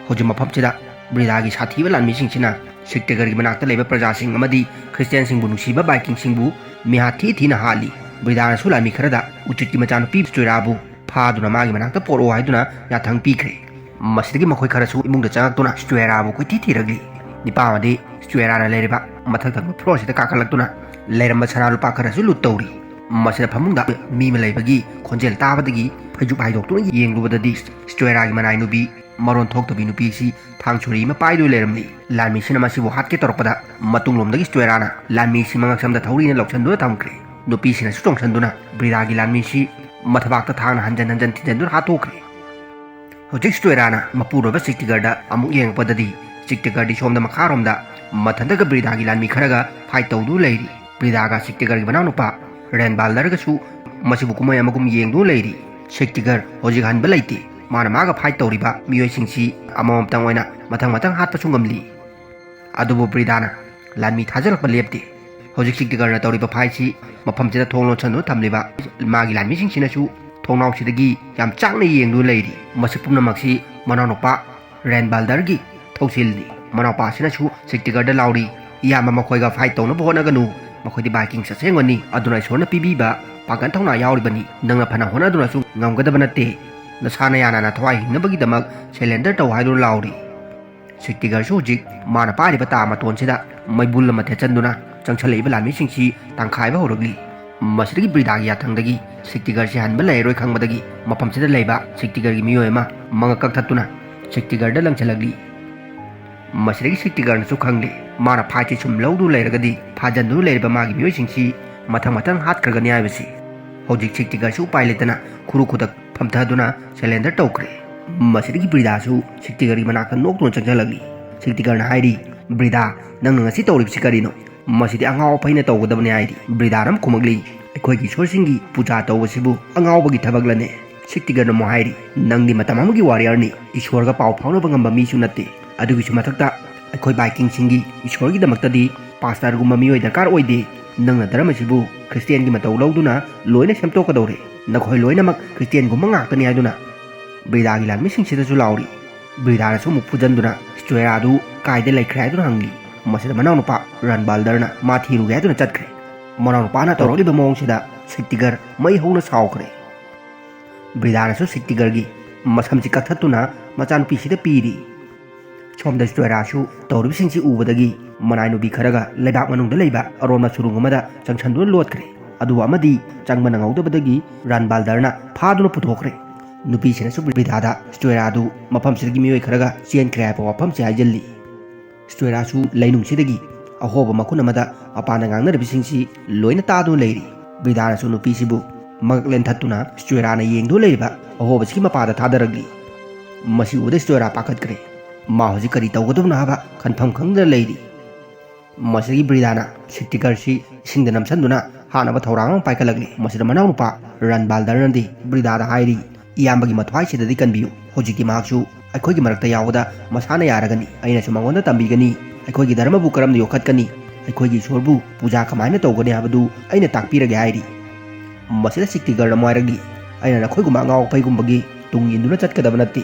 ꯍꯧꯖꯤꯛ ꯃꯐꯝꯁꯤꯗ ꯕ꯭ꯔꯤꯗꯥꯒꯤ ꯁꯥꯊꯤꯕ ꯂꯥꯟꯃꯤꯁꯤꯡꯁꯤꯅ ꯁꯤꯛꯇꯒꯔꯒꯤ ꯃꯅꯥꯛꯇ ꯂꯩꯕ ꯄ꯭ꯔꯖꯥꯁꯤꯡ ꯑꯃꯗꯤ ꯈ꯭ꯔꯤꯁꯇꯤꯌꯥꯟꯁꯤꯡꯕꯨ ꯅꯨꯡꯁꯤꯕ ꯕꯥꯏꯀꯤꯡꯁꯤꯡꯕꯨ ꯃꯤꯍꯥꯠ ꯊꯤ ꯊꯤꯅ ꯍꯥꯠꯂꯤ꯫ ꯕ꯭ꯔꯤꯗꯥꯅꯁꯨ ꯂꯥꯟꯃꯤ ꯈꯔꯗ ꯎꯆꯤꯠꯀꯤ ꯃꯆꯥꯅꯨꯄꯤ ꯁ꯭ꯇꯨꯔꯥꯕꯨ ꯐꯥꯗꯨꯅ ꯃꯥꯒꯤ ꯃꯅꯥꯛꯇ ꯄꯣꯔꯛꯑꯣ ꯍꯥꯏꯗꯨꯅ ꯌꯥꯊꯪ ꯄꯤꯈ꯭ꯔꯦ꯫ ꯃꯁꯤꯗꯒꯤ ꯃꯈꯣꯏ ꯈꯔꯁꯨ ꯏꯃꯨꯡꯗ ꯆꯪꯉꯛꯇꯨꯅ ꯁ꯭ꯇꯨꯑꯦꯔꯥꯕꯨ ꯀꯣꯏꯊꯤ ꯊꯤꯔꯛꯂꯤ꯫ ꯅꯤꯄꯥ ꯑꯃꯗꯤ ꯁ꯭ꯇꯨꯑꯦꯔꯥꯅ ꯂꯩꯔꯤꯕ ꯃꯊꯛ ꯊꯪꯕ ꯐ꯭ꯂꯣꯔꯁꯤꯗ ꯀꯥꯈꯠꯂꯛꯇꯨꯅ ꯂꯩꯔꯝꯕ ꯁꯅꯥ ꯂꯨꯄꯥ ꯈꯔꯁꯨ ꯂꯨꯠ ꯇꯧꯔꯤ꯫ ꯃꯁꯤꯗ ꯐꯃꯨꯡꯗ ꯃꯤ ꯑꯃ ꯂꯩꯕꯒꯤ ꯈꯣꯟꯖꯦꯜ ꯇꯥꯕꯗꯒꯤ ꯐꯩꯖꯨꯞ ꯍꯥꯏꯗꯣꯛꯇꯨꯅ ꯌꯦꯡꯂꯨꯕꯗꯗꯤ ꯁ꯭ꯇꯨꯑꯦꯔꯥꯒꯤ ꯃꯅꯥꯏ ꯅꯨꯄꯤ ꯃꯔꯣꯟ ꯊꯣꯛꯇꯕꯤ ꯅꯨꯄꯤꯁꯤ ꯊꯥꯡ ꯁꯣꯔꯤ ꯑꯃ ꯄꯥꯏꯗꯨꯅ ꯂꯩꯔꯝꯂꯤ꯫ ꯂꯥꯟꯃꯤꯁꯤꯅ ꯃꯁꯤꯕꯨ ꯍꯥꯠꯀꯦ ꯇꯧꯔꯛꯄꯗ ꯃꯇꯨꯡꯂꯣꯝꯗꯒꯤ ꯁ꯭ꯇꯨꯑꯦꯔꯥꯅ ꯂꯥꯟꯃꯤꯁꯤ ꯃꯉꯛꯁꯝꯗ ꯊꯧꯔꯤꯅ ꯂꯧꯁꯤꯟꯗꯨꯅ ꯊꯝꯈ꯭ꯔꯦ꯫ ꯅꯨꯄꯤꯁꯤꯡꯅꯁꯨ ꯆꯣꯡꯁꯤꯟꯗꯨꯅ ꯕ꯭ꯔꯤꯗꯥꯒꯤ ꯂꯥꯟꯃꯤꯁꯤ ꯃꯊꯕꯥꯛꯇ ꯊꯥꯡꯅ ꯍꯟꯖꯟ ꯍꯟꯖꯟ ꯊꯤꯟꯖꯤꯟꯗꯨꯅ ꯍꯥꯠꯇꯣꯛꯈ꯭ꯔꯦ꯫ ꯍꯧꯖꯤꯛ ꯁ꯭ꯇꯨꯑꯦꯔꯥꯅ ꯃꯄꯨꯔꯣꯏꯕ ꯁꯤꯛꯇꯤꯒꯔꯗ ꯑꯃꯨꯛ ꯌꯦꯡꯉꯛꯄꯗꯗꯤ ꯁꯤꯛꯇꯤꯒꯔꯗꯤ ꯁꯣꯝꯗ ꯃꯈꯥꯔꯣꯝꯗ ꯃꯊꯟꯇꯒ ꯕ꯭ꯔꯤꯗꯥꯒꯤ ꯂꯥꯟꯃꯤ ꯈꯔꯒ ꯐꯥꯏꯠ ꯇꯧꯗꯨꯅ ꯂꯩꯔꯤ꯫ ꯕ꯭ꯔꯤꯗꯥꯒ ꯁꯤꯛꯇꯤꯒꯔꯒꯤ ꯃꯅꯥꯎꯅꯨꯄꯥ ꯔꯦꯟꯕꯥꯜꯗꯔꯒꯁꯨ ꯃꯁꯤꯕꯨ ꯀꯨꯝꯍꯩ ꯑꯃꯒꯨꯝ ꯌꯦꯡꯗꯨꯅ ꯂꯩꯔꯤ꯫ ꯁꯤꯛꯇꯤꯒꯔ ꯍꯧꯖꯤꯛ ꯍꯟꯕ ꯂꯩꯇꯦ꯫ ꯃꯥꯅ ꯃꯥꯒ ꯐꯥꯏꯠ ꯇꯧꯔꯤꯕ ꯃꯤꯑꯣꯏꯁꯤꯡꯁꯤ ꯑꯃꯃꯝꯇꯪ ꯑꯣꯏꯅ ꯃꯊꯪ ꯃꯊꯪ ꯍꯥꯠꯄꯁꯨ ꯉꯝꯂꯤ꯫ ꯑꯗꯨꯕꯨ ꯕ꯭ꯔꯤꯗꯥꯅ ꯂꯥꯟꯃꯤ ꯊꯥꯖꯤꯜꯂꯛꯄ ꯂꯦꯞꯇꯦ꯫ ꯍꯧꯖꯤꯛ ꯁꯤꯛꯇꯤꯒꯔꯅ ꯇꯧꯔꯤꯕ ꯐꯥꯏꯠꯁꯤ ꯃꯐꯝꯁꯤꯗ ꯊꯣꯡ ꯂꯣꯟꯁꯤꯟꯗꯨꯅ ꯊꯝꯂꯤꯕ ꯃꯥꯒꯤ ꯂꯥꯟꯃꯤꯁꯤꯡꯁꯤꯅꯁꯨ ꯊꯣꯡꯅꯥꯎꯁꯤꯗꯒꯤ ꯌꯥꯝ ꯆꯥꯛꯅ ꯌꯦꯡꯗꯨꯅ ꯂꯩꯔꯤ꯫ ꯃꯁꯤ ꯄꯨꯝꯅꯃꯛꯁꯤ ꯃꯅꯥꯎꯅꯨꯄꯥ ꯔꯦꯟꯕꯥꯜꯗꯔꯒꯤ ꯊꯧꯁꯤꯜꯅꯤ꯫ ꯃꯅꯥꯎꯄꯥꯁꯤꯅꯁꯨ ꯁꯤꯛꯇꯤꯒꯔꯗ ꯂꯥꯎꯔꯤ, "ꯏꯌꯥꯝꯕ ꯃꯈꯣꯏꯒ ꯐꯥꯏꯠ ꯇꯧꯅꯕ ꯍꯣꯠꯅꯒꯅꯨ꯫ ꯃꯈꯣꯏꯗꯤ ꯕꯥꯏꯀꯤꯡꯁ ꯑꯁꯦꯡꯕꯅꯤ꯫ ꯑꯗꯨꯅ ꯏꯁꯣꯔꯅ ꯄꯤꯕꯤꯕ ꯄꯥꯡꯒꯜ ꯊꯧꯅꯥ ꯌꯥꯎꯔꯤꯕꯅꯤ꯫ ꯅꯪꯅ ꯐꯅ ꯍꯣꯠꯅꯗꯨꯅꯁꯨ ꯉꯝꯒꯗꯕ ꯅꯠꯇꯦ꯫ ꯅꯁꯥꯅ ꯌꯥꯅꯅ ꯊꯋꯥꯏ ꯍꯤꯡꯅꯕꯒꯤꯗꯃꯛ ꯁꯦꯂꯦꯟꯗꯔ ꯇꯧ" ꯍꯥꯏꯗꯨꯅ ꯂꯥꯎꯔꯤ꯫ ꯁꯤꯛꯇꯤꯒꯔꯁꯨ ꯍꯧꯖꯤꯛ ꯃꯥꯅ ꯄꯥꯏꯔꯤꯕ ꯇꯥ ꯃꯇꯣꯟꯁꯤꯗ ꯃꯩꯕꯨꯜ ꯑꯃ ꯊꯦꯠꯆꯟꯗꯨꯅ ꯆꯪꯁꯜꯂꯛꯏꯕ ꯂꯥꯟꯃꯤꯁꯤꯡꯁꯤ ꯇꯪꯈꯥꯏꯕ ꯍꯧꯔꯛꯂꯤ꯫ ꯃꯁꯤꯗꯒꯤ ꯕ꯭ꯔꯤꯗꯥꯒꯤ ꯌꯥꯊꯪꯗꯒꯤ ꯁꯤꯛꯇꯤꯒꯔꯁꯤ ꯍꯟꯕ ꯂꯩꯔꯔꯣꯏ ꯈꯪꯕꯗꯒꯤ ꯃꯐꯝꯁꯤꯗ ꯂꯩꯕ ꯁꯤꯛꯇꯤꯒꯔꯒꯤ ꯃꯤꯑꯣꯏ ꯑꯃ ꯃꯉꯛ ꯀꯛꯊꯠꯇꯨꯅ ꯁꯤꯛꯇꯤꯒꯔꯗ ꯂꯪꯁꯤꯜꯂꯛꯂꯤ꯫ ꯃꯁꯤꯗꯒꯤ ꯁꯤꯛꯇꯤꯒꯔꯅꯁꯨ ꯈꯪꯂꯤ, ꯃꯥꯅ ꯐꯥꯏꯠꯁꯤ ꯁꯨꯝ ꯂꯧꯗꯨꯅ ꯂꯩꯔꯒꯗꯤ ꯐꯥꯖꯟꯗꯨꯅ ꯂꯩꯔꯤꯕ ꯃꯥꯒꯤ ꯃꯤꯑꯣꯏꯁꯤꯡꯁꯤ ꯃꯊꯪ ꯃꯊꯪ ꯍꯥꯠꯈ꯭ꯔꯒꯅꯤ ꯍꯥꯏꯕꯁꯤ꯫ ꯍꯧꯖꯤꯛ ꯁꯤꯛꯇꯤꯒꯔꯁꯤ ꯎꯄꯥꯏ ꯂꯩꯇꯅ ꯈꯨꯔꯨ ꯈꯨꯗꯛ ꯐꯝꯊꯗꯨꯅ ꯁꯔꯦꯟꯗꯔ ꯇꯧꯈ꯭ꯔꯦ꯫ ꯃꯁꯤꯗꯒꯤ ꯕ꯭ꯔꯤꯗꯥꯁꯨ ꯁꯤꯛꯇꯤꯒꯔꯒꯤ ꯃꯅꯥꯛꯇ ꯅꯣꯛꯇꯨꯅ ꯆꯪꯁꯤꯜꯂꯛꯂꯤ꯫ ꯁꯤꯛꯇꯤꯒꯔꯅ ꯍꯥꯏꯔꯤ, "ꯕ꯭ꯔꯤꯗꯥ, ꯅꯪꯅ ꯉꯁꯤ ꯇꯧꯔꯤꯕꯁꯤ ꯀꯔꯤꯅꯣ? ꯃꯁꯤꯗꯤ ꯑꯉꯥꯎ ꯑꯐꯩꯅ ꯇꯧꯒꯗꯕꯅꯤ" ꯍꯥꯏꯔꯤ꯫ ꯕ꯭ꯔꯤꯗꯥꯅ ꯑꯃꯨꯛ ꯈꯨꯝꯃꯛꯂꯤ, "ꯑꯩꯈꯣꯏꯒꯤ ꯏꯁꯣꯔꯁꯤꯡꯒꯤ ꯄꯨꯖꯥ ꯇꯧꯕꯁꯤꯕꯨ ꯑꯉꯥꯎꯕꯒꯤ ꯊꯕꯛꯂꯅꯦ?" ꯁꯤꯛꯇꯤꯒꯔꯅ ꯑꯃꯨꯛ ꯍꯥꯏꯔꯤ, "ꯅꯪꯗꯤ ꯃꯇꯝ ꯑꯃꯒꯤ ꯋꯥꯔꯤꯌꯔꯅꯤ, ꯏꯁꯣꯔꯒ ꯄꯥꯎ ꯐꯥꯎꯅꯕ ꯉꯝꯕ ꯃꯤꯁꯨ ꯅꯠꯇꯦ꯫ ꯑꯗꯨꯒꯤꯁꯨ ꯃꯊꯛꯇ ꯑꯩꯈꯣꯏ ꯕꯥꯏꯀꯤꯡꯁꯤꯡꯒꯤ ꯏꯁꯣꯔꯒꯤꯗꯃꯛꯇꯗꯤ ꯄꯥꯁꯇꯔꯒꯨꯝꯕ ꯃꯤꯑꯣꯏ ꯗꯔꯀꯥꯔ ꯑꯣꯏꯗꯦ꯫ ꯅꯪꯅ ꯙꯔꯃꯁꯤꯕꯨ ꯈ꯭ꯔꯤꯁꯇꯤꯌꯥꯟꯒꯤ ꯃꯇꯧ ꯂꯧꯗꯨꯅ ꯂꯣꯏꯅ ꯁꯦꯝꯗꯣꯛꯀꯗꯧꯔꯦ꯫ ꯅꯈꯣꯏ ꯂꯣꯏꯅꯃꯛ ꯈ꯭ꯔꯤꯁꯇꯤꯌꯥꯟꯒꯨꯝꯕ ꯉꯥꯛꯇꯅꯤ" ꯍꯥꯏꯗꯨꯅ ꯕ꯭ꯔꯤꯗꯥꯒꯤ ꯂꯥꯟꯃꯤꯁꯤꯡꯁꯤꯗꯁꯨ ꯂꯥꯎꯔꯤ꯫ ꯕ꯭ꯔꯤꯗꯥꯅꯁꯨ ꯑꯃꯨꯛ ꯐꯨꯖꯟꯗꯨꯅ ꯁ꯭ꯇꯣꯏꯔꯥꯗꯨ ꯀꯥꯏꯗ ꯂꯩꯈ꯭ꯔꯦ ꯍꯥꯏꯗꯨꯅ ꯍꯪꯂꯤ꯫ ꯃꯁꯤꯗ ꯃꯅꯥꯎꯅꯨꯄꯥ ꯔꯟꯕꯥꯜꯗꯔꯅ ꯃꯥ ꯊꯤꯔꯨꯒꯦ ꯍꯥꯏꯗꯨꯅ ꯆꯠꯈ꯭ꯔꯦ꯫ ꯃꯅꯥꯎꯅꯨꯄꯥꯅ ꯇꯧꯔꯛꯂꯤꯕ ꯃꯑꯣꯡꯁꯤꯗ ꯁꯤꯛꯇꯤꯒꯔ ꯃꯩ ꯍꯧꯅ ꯁꯥꯎꯈ꯭ꯔꯦ꯫ ꯕ꯭ꯔꯤꯗꯥꯅꯁꯨ ꯁꯤꯛꯇꯤꯒꯔꯒꯤ ꯃꯁꯝꯁꯤ ꯀꯛꯊꯠꯇꯨꯅ ꯃꯆꯥꯅꯨꯄꯤꯁꯤꯗ ꯄꯤꯔꯤ꯫ ꯁꯣꯝꯗ ꯁ꯭ꯇꯣꯏꯔꯥꯁꯨ ꯇꯧꯔꯤꯕꯁꯤꯡꯁꯤ ꯎꯕꯗꯒꯤ ꯃꯅꯥꯏ ꯅꯨꯄꯤ ꯈꯔꯒ ꯂꯩꯕꯥꯛ ꯃꯅꯨꯡꯗ ꯂꯩꯕ ꯑꯔꯣꯟꯕ ꯁꯨꯔꯨꯡ ꯑꯃꯗ ꯆꯪꯁꯟꯗꯨꯅ ꯂꯣꯠꯈ꯭ꯔꯦ꯫ ꯑꯗꯨꯕꯨ ꯑꯃꯗꯤ ꯆꯪꯕ ꯅꯪꯍꯧꯗꯕꯗꯒꯤ ꯔꯥꯟꯕꯥꯜꯗꯔꯅ ꯐꯥꯗꯨꯅ ꯄꯨꯊꯣꯛꯈ꯭ꯔꯦ꯫ ꯅꯨꯄꯤꯁꯤꯅꯁꯨ ꯕ꯭ꯔꯤꯗꯥꯗ ꯁ꯭ꯇꯣꯏꯔꯥꯗꯨ ꯃꯐꯝꯁꯤꯗꯒꯤ ꯃꯤꯑꯣꯏ ꯈꯔꯒ ꯆꯦꯟꯈ꯭ꯔꯦ ꯍꯥꯏꯕ ꯋꯥꯐꯝꯁꯤ ꯍꯥꯏꯖꯤꯜꯂꯤ꯫ ꯁ꯭ꯇꯣꯏꯔꯥꯁꯨ ꯂꯩꯅꯨꯡꯁꯤꯗꯒꯤ ꯑꯍꯣꯕ ꯃꯈꯨꯟ ꯑꯃꯗ ꯃꯄꯥꯟꯗ ꯉꯥꯡꯅꯔꯤꯕꯁꯤꯡꯁꯤ ꯂꯣꯏꯅ ꯇꯥꯗꯨꯅ ꯂꯩꯔꯤ꯫ ꯕ꯭ꯔꯤꯗꯥꯅꯁꯨ ꯅꯨꯄꯤꯁꯤꯕꯨ ꯃꯉꯛ ꯂꯦꯟꯊꯠꯇꯨꯅ ꯁ꯭ꯇꯣꯏꯔꯥꯅ ꯌꯦꯡꯗꯨꯅ ꯂꯩꯔꯤꯕ ꯑꯍꯣꯕꯁꯤꯒꯤ ꯃꯄꯥꯗ ꯊꯥꯗꯔꯛꯂꯤ꯫ ꯃꯁꯤ ꯎꯕꯗ ꯁ꯭ꯇꯣꯏꯔꯥ ꯄꯥꯈꯠꯈ꯭ꯔꯦ꯫ ꯃꯥ ꯍꯧꯖꯤꯛ ꯀꯔꯤ ꯇꯧꯒꯗꯕꯅꯣ ꯍꯥꯏꯕ ꯈꯟꯐꯝ ꯈꯪꯗꯅ ꯂꯩꯔꯤ꯫ ꯃꯁꯤꯗꯒꯤ ꯕ꯭ꯔꯤꯗꯥꯅ ꯁꯤꯛꯇꯤꯒꯔꯁꯤ ꯏꯁꯤꯡꯗ ꯅꯝꯁꯤꯟꯗꯨꯅ ꯍꯥꯠꯅꯕ ꯊꯧꯔꯥꯡ ꯑꯃ ꯄꯥꯏꯈꯠꯂꯛꯂꯤ꯫ ꯃꯁꯤꯗ ꯃꯅꯥꯎꯅꯨꯄꯥ ꯔꯟꯕꯥꯜꯗꯔꯅꯗꯤ ꯕ꯭ꯔꯤꯗꯥꯗ ꯍꯥꯏꯔꯤ, "ꯏꯌꯥꯝꯕꯒꯤ ꯃꯊ꯭ꯋꯥꯏꯁꯤꯗꯗꯤ ꯀꯟꯕꯤꯌꯨ꯫ ꯍꯧꯖꯤꯛꯇꯤ ꯃꯍꯥꯛꯁꯨ ꯑꯩꯈꯣꯏꯒꯤ ꯃꯔꯛꯇ ꯌꯥꯎꯕꯗ ꯃꯁꯥꯅ ꯌꯥꯔꯒꯅꯤ꯫ ꯑꯩꯅꯁꯨ ꯃꯉꯣꯟꯗ ꯇꯝꯕꯤꯒꯅꯤ꯫ ꯑꯩꯈꯣꯏꯒꯤ ꯙꯔꯃꯕꯨ ꯀꯔꯝꯅ ꯌꯣꯛꯈꯠꯀꯅꯤ, ꯑꯩꯈꯣꯏꯒꯤ ꯏꯁꯣꯔꯕꯨ ꯄꯨꯖꯥ ꯀꯃꯥꯏꯅ ꯇꯧꯒꯅꯤ ꯍꯥꯏꯕꯗꯨ ꯑꯩꯅ ꯇꯥꯛꯄꯤꯔꯒꯦ" ꯍꯥꯏꯔꯤ꯫ ꯃꯁꯤꯗ ꯁꯤꯛꯇꯤꯒꯔꯅ ꯑꯃꯨꯛ ꯍꯥꯏꯔꯛꯂꯤ, "ꯑꯩꯅ ꯅꯈꯣꯏꯒꯨꯝꯕ ꯑꯉꯥꯎ ꯑꯐꯩꯒꯨꯝꯕꯒꯤ ꯇꯨꯡ ꯏꯟꯗꯨꯅ ꯆꯠꯀꯗꯕ ꯅꯠꯇꯦ꯫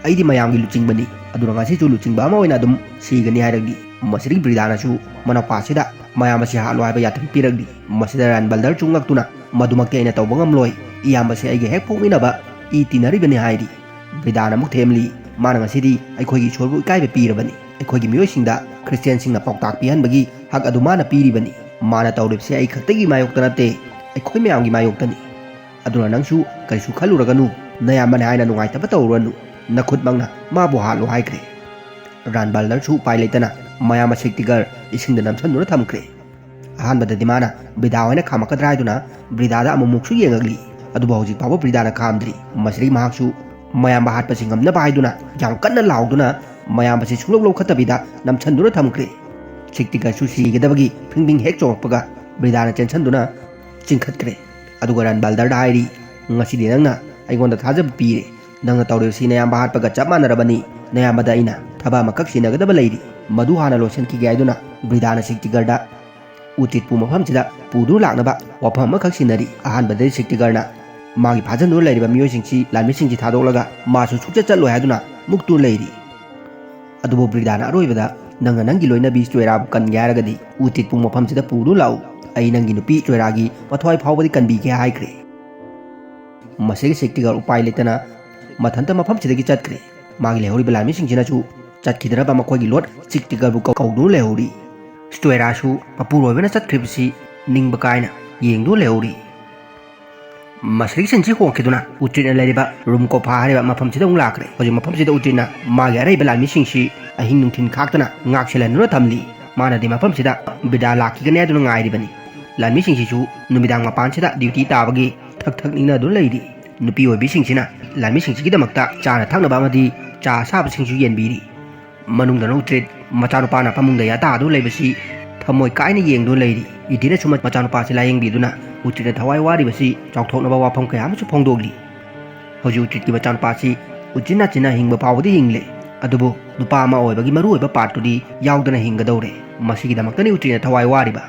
ꯑꯩꯗꯤ ꯃꯌꯥꯝꯒꯤ ꯂꯨꯆꯤꯡꯕꯅꯤ, ꯑꯗꯨꯅ ꯉꯁꯤꯁꯨ ꯂꯨꯆꯤꯡꯕ ꯑꯃ ꯑꯣꯏꯅ ꯑꯗꯨꯝ ꯁꯤꯒꯅꯤ" ꯍꯥꯏꯔꯛꯂꯤ꯫ ꯃꯁꯤꯗꯒꯤ ꯕ꯭ꯔꯤꯗꯥꯅꯁꯨ ꯃꯅꯥꯎꯄꯥꯁꯤꯗ ꯃꯌꯥꯝ ꯑꯁꯤ ꯍꯥꯠꯂꯣ ꯍꯥꯏꯕ ꯌꯥꯊꯪ ꯄꯤꯔꯛꯂꯤ꯫ ꯃꯁꯤꯗ ꯔꯥꯟꯕꯜꯗꯔ ꯆꯨꯡꯉꯛꯇꯨꯅ, "ꯃꯗꯨꯃꯛꯇꯤ ꯑꯩꯅ ꯇꯧꯕ ꯉꯝꯂꯣꯏ, ꯏꯌꯥꯝꯕꯁꯦ ꯑꯩꯒ ꯍꯦꯛ ꯄꯣꯛꯃꯤꯟꯅꯕ ꯏ ꯇꯤꯟꯅꯔꯤꯕꯅꯤ" ꯍꯥꯏꯔꯤ꯫ ꯕ꯭ꯔꯤꯗꯥꯅ ꯑꯃꯨꯛ ꯊꯦꯝꯂꯤ, "ꯃꯥꯅ ꯉꯁꯤꯗꯤ ꯑꯩꯈꯣꯏꯒꯤ ꯏꯁꯣꯔꯕꯨ ꯏꯀꯥꯏꯕ ꯄꯤꯔꯕꯅꯤ꯫ ꯑꯩꯈꯣꯏꯒꯤ ꯃꯤꯑꯣꯏꯁꯤꯡꯗ ꯈ꯭ꯔꯤꯁꯇꯤꯌꯥꯟꯁꯤꯡꯅ ꯄꯥꯎꯇꯥꯛ ꯄꯤꯍꯟꯕꯒꯤ ꯍꯛ ꯑꯗꯨ ꯃꯥꯅ ꯄꯤꯔꯤꯕꯅꯤ꯫ ꯃꯥꯅ ꯇꯧꯔꯤꯕꯁꯤ ꯑꯩ ꯈꯛꯇꯒꯤ ꯃꯥꯌꯣꯛꯇ ꯅꯠꯇꯦ, ꯑꯩꯈꯣꯏ ꯃꯌꯥꯝꯒꯤ ꯃꯥꯌꯣꯛꯇꯅꯤ꯫ ꯑꯗꯨꯅ ꯅꯪꯁꯨ ꯀꯔꯤꯁꯨ ꯈꯜꯂꯨꯔꯒꯅꯨ, ꯅꯌꯥꯝꯕꯅꯤ ꯍꯥꯏꯅ ꯅꯨꯡꯉꯥꯏꯇꯕ ꯇꯧꯔꯨꯔꯅꯨ, ꯅꯈꯨꯠꯃꯛꯅ ꯃꯥꯕꯨ ꯍꯥꯠꯂꯨ ꯍꯥꯏꯈ꯭ꯔꯦ꯫ ꯔꯥꯟꯕꯥꯜꯗꯔꯁꯨ ꯎꯄꯥꯏ ꯂꯩꯇꯅ ꯃꯌꯥꯝꯕ ꯁꯤꯛꯇꯤꯒꯔ ꯏꯁꯤꯡꯗ ꯅꯝꯁꯤꯟꯗꯨꯅ ꯊꯝꯈ꯭ꯔꯦ꯫ ꯑꯍꯥꯟꯕꯗꯗꯤ ꯃꯥꯅ ꯕ꯭ꯔꯤꯗꯥ ꯍꯣꯏꯅ ꯈꯥꯝꯃꯛꯀꯗ꯭ꯔꯥ ꯍꯥꯏꯗꯨꯅ ꯕ꯭ꯔꯤꯗꯥꯗ ꯑꯃꯨꯛꯃꯨꯛꯁꯨ ꯌꯦꯡꯉꯛꯂꯤ꯫ ꯑꯗꯨꯕꯨ ꯍꯧꯖꯤꯛ ꯐꯥꯎꯕ ꯕ꯭ꯔꯤꯗꯥꯅ ꯈꯥꯝꯗ꯭ꯔꯤ꯫ ꯃꯁꯤꯗꯒꯤ ꯃꯍꯥꯛꯁꯨ ꯃꯌꯥꯝꯕ ꯍꯥꯠꯄꯁꯤ ꯉꯝꯅꯕ ꯍꯥꯏꯗꯨꯅ ꯌꯥꯝ ꯀꯟꯅ ꯂꯥꯎꯗꯨꯅ ꯃꯌꯥꯝꯕꯁꯤ ꯁꯨꯡꯂꯧ ꯂꯧꯈꯠꯇꯕꯤꯗ ꯅꯝꯁꯤꯟꯗꯨꯅ ꯊꯝꯈ꯭ꯔꯦ꯫ ꯁꯤꯛꯇꯤꯒꯔꯁꯨ ꯁꯤꯒꯗꯕꯒꯤ ꯐꯤꯡ ꯐꯤꯡ ꯍꯦꯛ ꯆꯣꯡꯉꯛꯄꯒ ꯕ꯭ꯔꯤꯗꯥꯅ ꯆꯦꯟꯁꯤꯟꯗꯨꯅ ꯆꯤꯡꯈꯠꯈ꯭ꯔꯦ꯫ ꯑꯗꯨꯒ ꯔꯥꯟꯕꯥꯜꯗꯔꯗ ꯍꯥꯏꯔꯤ, "ꯉꯁꯤꯗꯤ ꯅꯪꯅ ꯑꯩꯉꯣꯟꯗ ꯊꯥꯖꯕ ꯄꯤꯔꯦ꯫ ꯅꯪꯅ ꯇꯧꯔꯤꯕꯁꯤ ꯅꯌꯥꯝꯕ ꯍꯥꯠꯄꯒ ꯆꯞ ꯃꯥꯟꯅꯔꯕꯅꯤ꯫ ꯅꯌꯥꯝꯕꯗ ꯑꯩꯅ ꯊꯕꯛ ꯑꯃꯈꯛ ꯁꯤꯟꯅꯒꯗꯕ ꯂꯩꯔꯤ꯫ ꯃꯗꯨ ꯍꯥꯟꯅ ꯂꯣꯏꯁꯤꯟꯈꯤꯒꯦ" ꯍꯥꯏꯗꯨꯅ ꯕ꯭ꯔꯤꯗꯥꯅ ꯁꯤꯛꯇꯤꯒꯔꯗ ꯎꯇꯤꯠꯄꯨ ꯃꯐꯝꯁꯤꯗ ꯄꯨꯗꯨꯅ ꯂꯥꯛꯅꯕ ꯋꯥꯐꯝ ꯑꯃꯈꯛ ꯁꯤꯟꯅꯔꯤ꯫ ꯑꯍꯥꯟꯕꯗꯗꯤ ꯁꯤꯛꯇꯤꯒꯔꯅ ꯃꯥꯒꯤ ꯐꯥꯖꯤꯟꯗꯨꯅ ꯂꯩꯔꯤꯕ ꯃꯤꯑꯣꯏꯁꯤꯡꯁꯤ, ꯂꯥꯟꯃꯤꯁꯤꯡꯁꯤ ꯊꯥꯗꯣꯛꯂꯒ ꯃꯥꯁꯨ ꯁꯨꯡꯆꯠ ꯆꯠꯂꯣꯏ ꯍꯥꯏꯗꯨꯅ ꯃꯨꯛꯇꯨꯅ ꯂꯩꯔꯤ꯫ ꯑꯗꯨꯕꯨ ꯕ꯭ꯔꯤꯗꯥꯅ ꯑꯔꯣꯏꯕꯗ, "ꯅꯪꯅ ꯅꯪꯒꯤ ꯂꯣꯏꯅꯕꯤ ꯆꯣꯏꯔꯥꯕꯨ ꯀꯟꯒꯦ ꯍꯥꯏꯔꯒꯗꯤ ꯎꯇꯤꯠꯄꯨ ꯃꯐꯝꯁꯤꯗ ꯄꯨꯗꯨꯅ ꯂꯥꯛꯎ꯫ ꯑꯩ ꯅꯪꯒꯤ ꯅꯨꯄꯤ ꯆꯣꯏꯔꯥꯒꯤ ꯃꯊ꯭ꯋꯥꯏ ꯐꯥꯎꯕꯗꯤ ꯀꯟꯕꯤꯒꯦ" ꯍꯥꯏꯈ꯭ꯔꯦ꯫ ꯃꯁꯤꯒꯤ ꯁꯤꯛꯇꯤꯒꯔ ꯎꯄꯥꯏ ꯂꯩꯇꯅ ꯃꯊꯟꯇ ꯃꯐꯝꯁꯤꯗꯒꯤ ꯆꯠꯈ꯭ꯔꯦ꯫ ꯃꯥꯒꯤ ꯂꯩꯍꯧꯔꯤꯕ ꯂꯥꯟꯃꯤꯁꯤꯡꯁꯤꯅꯁꯨ ꯆꯠꯈꯤꯗꯅꯕ ꯃꯈꯣꯏꯒꯤ ꯂꯣꯠ ꯁꯤꯛꯇꯤꯒꯔꯕꯨ ꯀꯧꯗꯨꯅ ꯂꯩꯍꯧꯔꯤ꯫ ꯆꯣꯏꯔꯥꯁꯨ ꯃꯄꯨꯔꯣꯏꯕꯅ ꯆꯠꯈ꯭ꯔꯤꯕꯁꯤ ꯅꯤꯡꯕ ꯀꯥꯏꯅ ꯌꯦꯡꯗꯨꯅ ꯂꯩꯍꯧꯔꯤ꯫ ꯃꯁꯤꯒꯤ ꯁꯤꯟꯁꯤ ꯍꯣꯡꯈꯤꯗꯨꯅ ꯎꯇ꯭ꯔꯤꯠꯅ ꯂꯩꯔꯤꯕ ꯔꯨꯝ ꯀꯣꯐꯥ ꯍꯥꯏꯔꯤꯕ ꯃꯐꯝꯁꯤꯗ ꯑꯃꯨꯛ ꯂꯥꯛꯈ꯭ꯔꯦ꯫ ꯍꯧꯖꯤꯛ ꯃꯐꯝꯁꯤꯗ ꯎꯇ꯭ꯔꯤꯠꯅ ꯃꯥꯒꯤ ꯑꯔꯩꯕ ꯂꯥꯟꯃꯤꯁꯤꯡꯁꯤ ꯑꯍꯤꯡ ꯅꯨꯡꯊꯤꯜ ꯈꯥꯛꯇꯅ ꯉꯥꯛ ꯁꯦꯜꯍꯟꯗꯨꯅ ꯊꯝꯂꯤ꯫ ꯃꯥꯅꯗꯤ ꯃꯐꯝꯁꯤꯗ ꯕ꯭ꯔꯤꯗꯥ ꯂꯥꯛꯈꯤꯒꯅꯤ ꯍꯥꯏꯗꯨꯅ ꯉꯥꯏꯔꯤꯕꯅꯤ꯫ ꯂꯥꯟꯃꯤꯁꯤꯡꯁꯤꯁꯨ ꯅꯨꯃꯤꯗꯥꯡ ꯃꯄꯥꯟꯁꯤꯗ ꯗ꯭ꯌꯨꯇꯤ ꯇꯥꯕꯒꯤ ꯊꯛ ꯊꯛ ꯅꯤꯛꯅꯗꯨꯅ ꯂꯩꯔꯤ꯫ ꯅꯨꯄꯤ ꯑꯣꯏꯕꯤꯁꯤꯡꯁꯤꯅ ꯂꯥꯟꯃꯤꯁꯤꯡꯁꯤꯒꯤꯗꯃꯛꯇ ꯆꯥꯅ ꯊꯛꯅꯕ ꯑꯃꯗꯤ ꯆꯥ ꯑꯁꯥꯕꯁꯤꯡꯁꯨ ꯌꯦꯟꯕꯤꯔꯤ꯫ ꯃꯅꯨꯡꯗꯅ ꯎꯇ꯭ꯔꯤꯠ ꯃꯆꯥꯅꯨꯄꯥꯅ ꯐꯃꯨꯡꯗ ꯌꯥꯇꯥꯗꯨꯅ ꯂꯩꯕꯁꯤ ꯊꯃꯣꯏ ꯀꯥꯏꯅ ꯌꯦꯡꯗꯨꯅ ꯂꯩꯔꯤ꯫ ꯏꯗꯤꯅꯁꯨ ꯃ-, ꯃꯆꯥꯅꯨꯄꯥꯁꯤ ꯂꯥꯌꯦꯡꯕꯤꯗꯨꯅ ꯎꯇ꯭ꯔꯤꯠꯅ ꯊꯋꯥꯏ ꯋꯥꯔꯤꯕꯁꯤ ꯆꯥꯎꯊꯣꯛꯅꯕ ꯋꯥꯐꯝ ꯀꯌꯥ ꯑꯃꯁꯨ ꯐꯣꯡꯗꯣꯛꯂꯤ꯫ ꯍꯧꯖꯤꯛ ꯎꯇ꯭ꯔꯤꯠꯀꯤ ꯃꯆꯥꯅꯨꯄꯥꯁꯤ ꯎꯆꯤꯟ ꯅꯥꯆꯤꯟꯅ ꯍꯤꯡꯕ ꯐꯥꯎꯕꯗꯤ ꯍꯤꯡꯂꯦ, ꯑꯗꯨꯕꯨ ꯅꯨꯄꯥ ꯑꯃ ꯑꯣꯏꯕꯒꯤ ꯃꯔꯨꯑꯣꯏꯕ ꯄꯥꯔꯠꯇꯨꯗꯤ ꯌꯥꯎꯗꯅ ꯍꯤꯡꯒꯗꯧꯔꯦ꯫ ꯃꯁꯤꯒꯤꯗꯃꯛꯇꯅꯤ ꯎꯇ꯭ꯔꯤꯠꯅ ꯊꯋꯥꯏ ꯋꯥꯔꯤꯕ꯫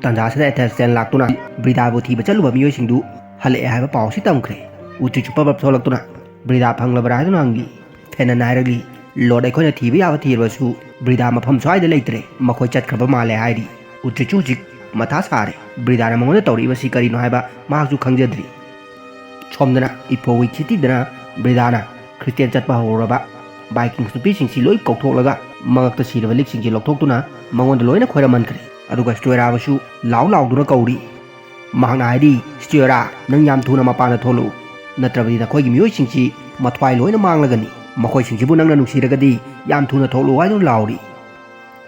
ꯇꯥꯟꯖꯥꯁꯤꯗ ꯑꯦꯊꯦꯟꯁ ꯆꯦꯟ ꯂꯥꯛꯇꯨꯅ ꯕ꯭ꯔꯤꯗꯥꯕꯨ ꯊꯤꯕ ꯆꯠꯂꯨꯕ ꯃꯤꯑꯣꯏꯁꯤꯡꯗꯨ ꯍꯜꯂꯛꯑꯦ ꯍꯥꯏꯕ ꯄꯥꯎꯁꯤ ꯇꯝꯈ꯭ꯔꯦ꯫ ꯎꯇ꯭ꯔꯤꯠꯁꯨ ꯄꯔꯞ ꯄꯔꯞ ꯊꯣꯛꯂꯛꯇꯨꯅ, "ꯕ꯭ꯔꯤꯗꯥ ꯐꯪꯂꯕ꯭ꯔꯥ?" ꯍꯥꯏꯗꯨꯅ ꯍꯪꯂꯤ꯫ ꯐꯦꯅꯟꯅ ꯍꯥꯏꯔꯛꯂꯤ, "ꯂꯣꯔꯗ, ꯑꯩꯈꯣꯏꯅ ꯊꯤꯕ ꯌꯥꯕ ꯊꯤꯔꯕꯁꯨ ꯕ꯭ꯔꯤꯗꯥ ꯃꯐꯝ ꯁ꯭ꯋꯥꯏꯗ ꯂꯩꯇ꯭ꯔꯦ, ꯃꯈꯣꯏ ꯆꯠꯈ꯭ꯔꯕ ꯃꯥꯜꯂꯦ" ꯍꯥꯏꯔꯤ꯫ ꯎꯇ꯭ꯔꯤꯠꯁꯨ ꯍꯧꯖꯤꯛ ꯃꯊꯥ ꯁꯥꯔꯦ꯫ ꯕ꯭ꯔꯤꯗꯥꯅ ꯃꯉꯣꯟꯗ ꯇꯧꯔꯛꯏꯕꯁꯤ ꯀꯔꯤꯅꯣ ꯍꯥꯏꯕ ꯃꯍꯥꯛꯁꯨ ꯈꯪꯖꯗ꯭ꯔꯤ꯫ ꯁꯣꯝꯗꯅ ꯏꯐꯣꯋꯤꯛ ꯁꯤꯇꯤꯗꯅ ꯕ꯭ꯔꯤꯗꯥꯅ ꯈ꯭ꯔꯤꯁꯇꯤꯌꯥꯟ ꯆꯠꯄ ꯍꯧꯔꯨꯔꯕ ꯚꯥꯏꯀꯤꯡꯁ ꯅꯨꯄꯤꯁꯤꯡꯁꯤ ꯂꯣꯏ ꯀꯧꯊꯣꯛꯂꯒ ꯃꯉꯛꯇ ꯁꯤꯔꯕ ꯂꯤꯛꯁꯤꯡꯁꯤ ꯂꯧꯊꯣꯛꯇꯨꯅ ꯃꯉꯣꯟꯗ ꯂꯣꯏꯅ ꯈꯣꯏꯔꯝꯍꯟꯈ꯭ꯔꯦ꯫ ꯑꯗꯨꯒ ꯆꯣꯏꯔꯥꯕꯁꯨ ꯂꯥꯎ ꯂꯥꯎꯗꯨꯅ ꯀꯧꯔꯤ, ꯃꯍꯥꯛꯅ ꯍꯥꯏꯔꯤ, "ꯁ꯭ꯇꯤꯌꯣꯔꯥ, ꯅꯪ ꯌꯥꯝ ꯊꯨꯅ ꯃꯄꯥꯟꯗ ꯊꯣꯛꯂꯛꯎ, ꯅꯠꯇ꯭ꯔꯕꯗꯤ ꯅꯈꯣꯏꯒꯤ ꯃꯤꯑꯣꯏꯁꯤꯡꯁꯤ ꯃꯊ꯭ꯋꯥꯏ ꯂꯣꯏꯅ ꯃꯥꯡꯂꯒꯅꯤ꯫ ꯃꯈꯣꯏꯁꯤꯡꯁꯤꯕꯨ ꯅꯪꯅ ꯅꯨꯡꯁꯤꯔꯒꯗꯤ ꯌꯥꯝ ꯊꯨꯅ ꯊꯣꯛꯂꯛꯎ" ꯍꯥꯏꯗꯨꯅ ꯂꯥꯎꯔꯤ꯫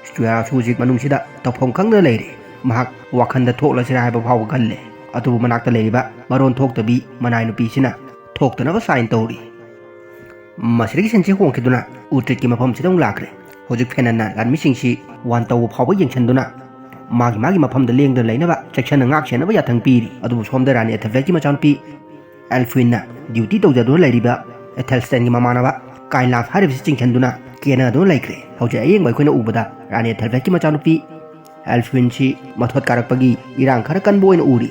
ꯁ꯭ꯇꯤꯌꯣꯔꯥꯁꯨ ꯍꯧꯖꯤꯛ ꯃꯅꯨꯡꯁꯤꯗ ꯇꯧꯐꯝ ꯈꯪꯗꯅ ꯂꯩꯔꯦ꯫ ꯃꯍꯥꯛ ꯋꯥꯈꯟꯗ ꯊꯣꯛꯂꯁꯤꯔꯥ ꯍꯥꯏꯕ ꯐꯥꯎꯕ ꯈꯜꯂꯦ꯫ ꯑꯗꯨꯕꯨ ꯃꯅꯥꯛꯇ ꯂꯩꯔꯤꯕ ꯃꯔꯣꯟ ꯊꯣꯛꯇꯕꯤ ꯃꯅꯥꯏ ꯅꯨꯄꯤꯁꯤꯅ ꯊꯣꯛꯇꯅꯕ ꯁꯥꯏꯟ ꯇꯧꯔꯤ꯫ ꯃꯁꯤꯗꯒꯤ ꯁꯤꯟꯁꯤ ꯍꯣꯡꯈꯤꯗꯨꯅ ꯎꯇ꯭ꯔꯤꯠꯀꯤ ꯃꯐꯝꯁꯤꯗ ꯑꯃꯨꯛ ꯂꯥꯛꯈ꯭ꯔꯦ꯫ ꯍꯧꯖꯤꯛ ꯐꯦꯅꯟꯅ ꯂꯥꯟꯃꯤꯁꯤꯡꯁꯤ ꯋꯥꯟ ꯇꯧꯕ ꯐꯥꯎꯕ ꯌꯦꯡꯁꯤꯟꯗꯨꯅ ꯃꯥꯒꯤ ꯃꯥꯒꯤ ꯃꯐꯝꯗ ꯂꯦꯡꯗꯅ ꯂꯩꯅꯕ ꯆꯦꯛꯁꯤꯟꯅ ꯉꯥꯛ ꯁꯦꯟꯅꯕ ꯌꯥꯊꯪ ꯄꯤꯔꯤ꯫ ꯑꯗꯨꯕꯨ ꯁꯣꯝꯗ ꯔꯥꯅꯤ ꯑꯦꯊꯦꯜꯐ꯭ꯔꯦꯗꯀꯤ ꯃꯆꯥꯅꯨꯄꯤ ꯑꯦꯜꯐ꯭ꯋꯤꯟꯅ ꯗ꯭ꯌꯨꯇꯤ ꯇꯧꯖꯗꯨꯅ ꯂꯩꯔꯤꯕ ꯑꯦꯊꯦꯜꯁ꯭ꯇꯦꯟꯒꯤ ꯃꯃꯥꯟꯅꯕ ꯀꯥꯏꯂꯥꯐ ꯍꯥꯏꯔꯤꯕꯁꯤ ꯆꯤꯡꯁꯤꯟꯗꯨꯅ ꯀꯦꯅꯗꯨꯅ ꯂꯩꯈ꯭ꯔꯦ꯫ ꯍꯧꯖꯤꯛ ꯑꯌꯦꯡꯕ ꯑꯩꯈꯣꯏꯅ ꯎꯕꯗ ꯔꯥꯅꯤ ꯑꯦꯊꯦꯜꯐ꯭ꯔꯦꯗꯀꯤ ꯃꯆꯥꯅꯨꯄꯤ ꯑꯦꯜꯐ꯭ꯋꯤꯟꯁꯤ ꯃꯊꯣꯠ ꯀꯥꯔꯛꯄꯒꯤ ꯏꯔꯥꯡ ꯈꯔ ꯀꯟꯕ ꯑꯣꯏꯅ ꯎꯔꯤ꯫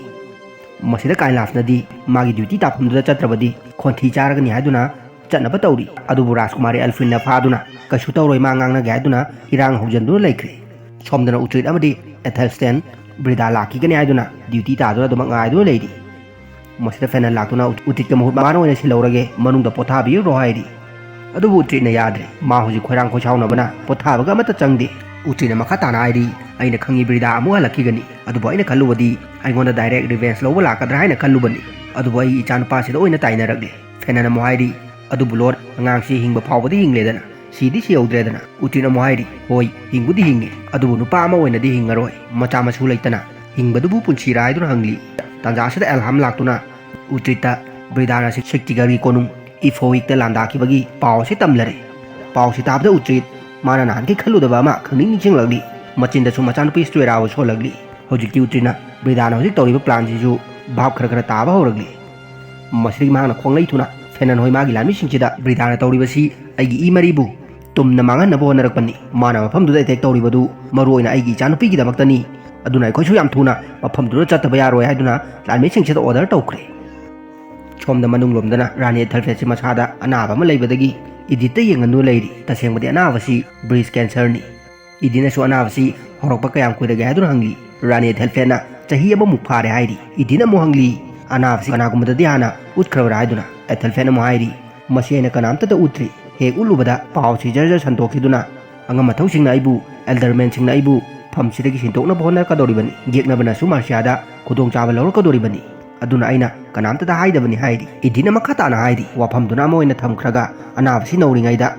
ꯃꯁꯤꯗ ꯀꯥꯏꯂꯥꯐꯅꯗꯤ ꯃꯥꯒꯤ ꯗ꯭ꯌꯨꯇꯤ ꯇꯥꯐꯝꯗꯨꯗ ꯆꯠꯇ꯭ꯔꯕꯗꯤ ꯈꯣꯟꯊꯤ ꯆꯥꯔꯒꯅꯤ ꯍꯥꯏꯗꯨꯅ ꯆꯠꯅꯕ ꯇꯧꯔꯤ꯫ ꯑꯗꯨꯕꯨ ꯔꯥꯖꯀꯨꯃꯥꯔꯤ ꯑꯦꯜꯐ꯭ꯋꯤꯟꯅ ꯐꯥꯗꯨꯅ ꯀꯩꯁꯨ ꯇꯧꯔꯣꯏ, ꯃꯥ ꯉꯥꯡꯅꯒꯦ ꯍꯥꯏꯗꯨꯅ ꯏꯔꯥꯡ ꯍꯧꯖꯤꯟꯗꯨꯅ ꯂꯩꯈ꯭ꯔꯦ꯫ ꯁꯣꯝꯗꯅ ꯎꯇ꯭ꯔꯤꯠ ꯑꯃꯗꯤ ꯑꯦꯊꯦꯜꯁ꯭ꯇꯦꯟ ꯕ꯭ꯔꯤꯗꯥ ꯂꯥꯛꯈꯤꯒꯅꯤ ꯍꯥꯏꯗꯨꯅ ꯗ꯭ꯌꯨꯇꯤ ꯇꯥꯗꯨꯅ ꯑꯗꯨꯃꯛ ꯉꯥꯏꯗꯨꯅ ꯂꯩꯔꯤ꯫ ꯃꯁꯤꯗ ꯐꯦꯅꯟ ꯂꯥꯛꯇꯨꯅ ꯎꯇ꯭ꯔꯤꯠꯀꯤ ꯃꯍꯨꯠ ꯃꯥꯅ ꯑꯣꯏꯅ ꯁꯤꯜꯍꯧꯔꯒꯦ, ꯃꯅꯨꯡꯗ ꯄꯣꯊꯥꯕꯤꯔꯨꯔꯣ ꯍꯥꯏꯔꯤ꯫ ꯑꯗꯨꯕꯨ ꯎꯇ꯭ꯔꯤꯠꯅ ꯌꯥꯗ꯭ꯔꯦ꯫ ꯃꯥ ꯍꯧꯖꯤꯛ ꯈꯣꯏꯔꯥꯡ ꯈꯣꯏꯁꯥꯎꯅꯕꯅ ꯄꯣꯊꯥꯕꯒ ꯑꯃꯠꯇ ꯆꯪꯗꯦ꯫ ꯎꯇ꯭ꯔꯤꯠꯅ ꯃꯈꯥ ꯇꯥꯅ ꯍꯥꯏꯔꯤ, "ꯑꯩꯅ ꯈꯪꯉꯤ ꯕ꯭ꯔꯤꯗꯥ ꯑꯃꯨꯛ ꯍꯜꯂꯛꯈꯤꯒꯅꯤ꯫ ꯑꯗꯨꯕꯨ ꯑꯩꯅ ꯈꯜꯂꯨꯕꯗꯤ ꯑꯩꯉꯣꯟꯗ ꯗꯥꯏꯔꯦꯛ ꯔꯤꯚꯦꯟꯖ ꯂꯧꯕ ꯂꯥꯛꯀꯗ꯭ꯔꯥ ꯍꯥꯏꯅ ꯈꯜꯂꯨꯕꯅꯤ꯫ ꯑꯗꯨꯕꯨ ꯑꯩ ꯏꯆꯥꯅꯨꯄꯥꯁꯤꯗ ꯑꯣꯏꯅ ꯇꯥꯏꯅꯔꯛꯂꯦ꯫" ꯐꯦꯅꯟ ꯑꯃꯨꯛ ꯍꯥꯏꯔꯤ, "ꯑꯗꯨꯕꯨ ꯂꯣꯔꯗ, ꯑꯉꯥꯡꯁꯤ ꯍꯤꯡꯕ ꯐꯥꯎꯕꯗꯤ ꯍꯤꯡꯂꯦꯗꯅ, ꯁꯤꯗꯤ ꯁꯤꯍꯧꯗ꯭ꯔꯦꯗꯅ?" ꯎꯇ꯭ꯔꯤꯠ ꯑꯃꯨꯛ ꯍꯥꯏꯔꯤ, "ꯍꯣꯏ, ꯍꯤꯡꯕꯨꯗꯤ ꯍꯤꯡꯉꯦ, ꯑꯗꯨꯕꯨ ꯅꯨꯄꯥ ꯑꯃ ꯑꯣꯏꯅꯗꯤ ꯍꯤꯡꯉꯔꯣꯏ꯫ ꯃꯆꯥ ꯃꯁꯨ ꯂꯩꯇꯅ ꯍꯤꯡꯕꯗꯨꯕꯨ ꯄꯨꯟꯁꯤꯔꯥ?" ꯍꯥꯏꯗꯨꯅ ꯍꯪꯂꯤ꯫ ꯇꯥꯟꯖꯥ ꯑꯁꯤꯗ ꯑꯦꯜꯍꯥꯝ ꯂꯥꯛꯇꯨꯅ ꯎꯇ꯭ꯔꯤꯠꯇ ꯕ꯭ꯔꯤꯗꯥꯅ ꯁꯤꯛ-, ꯁꯤꯛꯇꯤꯒꯔꯒꯤ ꯀꯣꯅꯨꯡ ꯏꯐꯣꯋꯤꯛꯇ ꯂꯥꯟꯗꯥꯈꯤꯕꯒꯤ ꯄꯥꯎ ꯑꯁꯤ ꯇꯝꯂꯔꯦ꯫ ꯄꯥꯎ ꯑꯁꯤ ꯇꯥꯕꯗ ꯎꯇ꯭ꯔꯤꯠ ꯃꯥꯅ ꯅꯍꯥꯟꯈꯩ ꯈꯜꯂꯨꯗꯕ ꯑꯃ ꯈꯪꯅꯤꯡ ꯅꯤꯡꯁꯤꯡꯂꯛꯂꯤ꯫ ꯃꯆꯤꯟꯗꯁꯨ ꯃꯆꯥꯅꯨꯄꯤ ꯁ꯭ꯇꯨꯑꯦꯔꯥꯕꯨ ꯁꯣꯜꯂꯛꯂꯤ꯫ ꯍꯧꯖꯤꯛꯇꯤ ꯎꯇ꯭ꯔꯤꯠꯅ ꯕ꯭ꯔꯤꯗꯥꯅ ꯍꯧꯖꯤꯛ ꯇꯧꯔꯤꯕ ꯄ꯭ꯂꯥꯟꯁꯤꯁꯨ ꯚꯥꯞ ꯈꯔ ꯈꯔ ꯇꯥꯕ ꯍꯧꯔꯛꯂꯤ꯫ ꯃꯁꯤꯗꯒꯤ ꯃꯍꯥꯛꯅ ꯈꯣꯡꯂꯩ ꯊꯨꯅ ꯐꯦꯅꯟ ꯍꯣꯏ ꯃꯥꯒꯤ ꯂꯥꯟꯃꯤꯁꯤꯡꯁꯤꯗ, "ꯕ꯭ꯔꯤꯗꯥꯅ ꯇꯧꯔꯤꯕꯁꯤ ꯑꯩꯒꯤ ꯏ ꯃꯔꯤꯕꯨ ꯇꯨꯝꯅ ꯃꯥꯡꯍꯟꯅꯕ ꯍꯣꯠꯅꯔꯛꯄꯅꯤ꯫ ꯃꯥꯅ ꯃꯐꯝꯗꯨꯗ ꯑꯦꯇꯦꯛ ꯇꯧꯔꯤꯕꯗꯨ ꯃꯔꯨ ꯑꯣꯏꯅ ꯑꯩꯒꯤ ꯏꯆꯥꯅꯨꯄꯤꯒꯤꯗꯃꯛꯇꯅꯤ꯫ ꯑꯗꯨꯅ ꯑꯩꯈꯣꯏꯁꯨ ꯌꯥꯝ ꯊꯨꯅ ꯃꯐꯝꯗꯨꯗ ꯆꯠꯇꯕ ꯌꯥꯔꯣꯏ" ꯍꯥꯏꯗꯨꯅ ꯂꯥꯟꯃꯤꯁꯤꯡꯁꯤꯗ ꯑꯣꯔꯗꯔ ꯇꯧꯈ꯭ꯔꯦ꯫ ꯁꯣꯝꯗ ꯃꯅꯨꯡꯂꯣꯝꯗꯅ ꯔꯥꯅꯤ ꯑꯦꯊꯦꯜꯐ꯭ꯔꯦꯗꯁꯤ ꯃꯁꯥꯗ ꯑꯅꯥꯕ ꯑꯃ ꯂꯩꯕꯗꯒꯤ ꯏꯗꯤꯠꯇ ꯌꯦꯡꯍꯟꯗꯨꯅ ꯂꯩꯔꯤ꯫ ꯇꯁꯦꯡꯕꯗꯤ ꯑꯅꯥꯕꯁꯤ ꯕ꯭ꯔꯦꯁ ꯀꯦꯟꯁꯔꯅꯤ꯫ ꯏꯗꯤꯠꯅꯁꯨ ꯑꯅꯥꯕꯁꯤ ꯍꯧꯔꯛꯄ ꯀꯌꯥꯝ ꯀꯨꯏꯔꯒꯦ ꯍꯥꯏꯗꯨꯅ ꯍꯪꯂꯤ꯫ ꯔꯥꯅꯤ ꯑꯦꯊꯦꯜꯐ꯭ꯔꯦꯗꯅ ꯆꯍꯤ ꯑꯃꯃꯨꯛ ꯐꯥꯔꯦ ꯍꯥꯏꯔꯤ꯫ ꯏꯗꯤꯠꯅ ꯑꯃꯨꯛ ꯍꯪꯂꯤ, "ꯑꯅꯥꯕꯁꯤ ꯀꯅꯥꯒꯨꯝꯕꯗꯗꯤ ꯍꯥꯟꯅ ꯎꯠꯈ꯭ꯔꯕ꯭ꯔꯥ?" ꯍꯥꯏꯗꯨꯅ꯫ ꯑꯦꯊꯦꯜꯐ꯭ꯔꯦꯗꯅ ꯑꯃꯨꯛ ꯍꯥꯏꯔꯤ, "ꯃꯁꯤ ꯑꯩꯅ ꯀꯅꯥꯝꯇꯗ ꯎꯠꯇ꯭ꯔꯤ꯫ ꯍꯦꯛ ꯎꯠꯂꯨꯕꯗ ꯄꯥꯎꯁꯤ ꯖꯔ ꯖꯔ ꯁꯟꯗꯣꯛꯈꯤꯗꯨꯅ ꯑꯉꯝ ꯑꯊꯧꯁꯤꯡꯅ ꯑꯩꯕꯨ, ꯑꯦꯜꯗꯔꯃꯦꯟꯁꯤꯡꯅ ꯑꯩꯕꯨ ꯃꯐꯝꯁꯤꯗꯒꯤ ꯁꯤꯟꯗꯣꯛꯅꯕ ꯍꯣꯠꯅꯔꯛꯀꯗꯧꯔꯤꯕꯅꯤ꯫ ꯌꯦꯛꯅꯕꯅꯁꯨ ꯃꯥꯔꯁꯤꯌꯥꯗ ꯈꯨꯗꯣꯡꯆꯥꯕ ꯂꯧꯔꯛꯀꯗꯧꯔꯤꯕꯅꯤ꯫ ꯑꯗꯨꯅ ꯑꯩꯅ ꯀꯅꯥꯝꯇꯗ ꯍꯥꯏꯗꯕꯅꯤ ꯍꯥꯏꯔꯤ꯫ ꯏꯗꯤꯟꯅ ꯃꯈꯥ ꯇꯥꯅ ꯍꯥꯏꯔꯤ, ꯋꯥꯐꯝꯗꯨꯅ ꯑꯃ ꯑꯣꯏꯅ ꯊꯝꯈ꯭ꯔꯒ ꯑꯅꯥꯕꯁꯤ ꯅꯧꯔꯤꯉꯩꯗ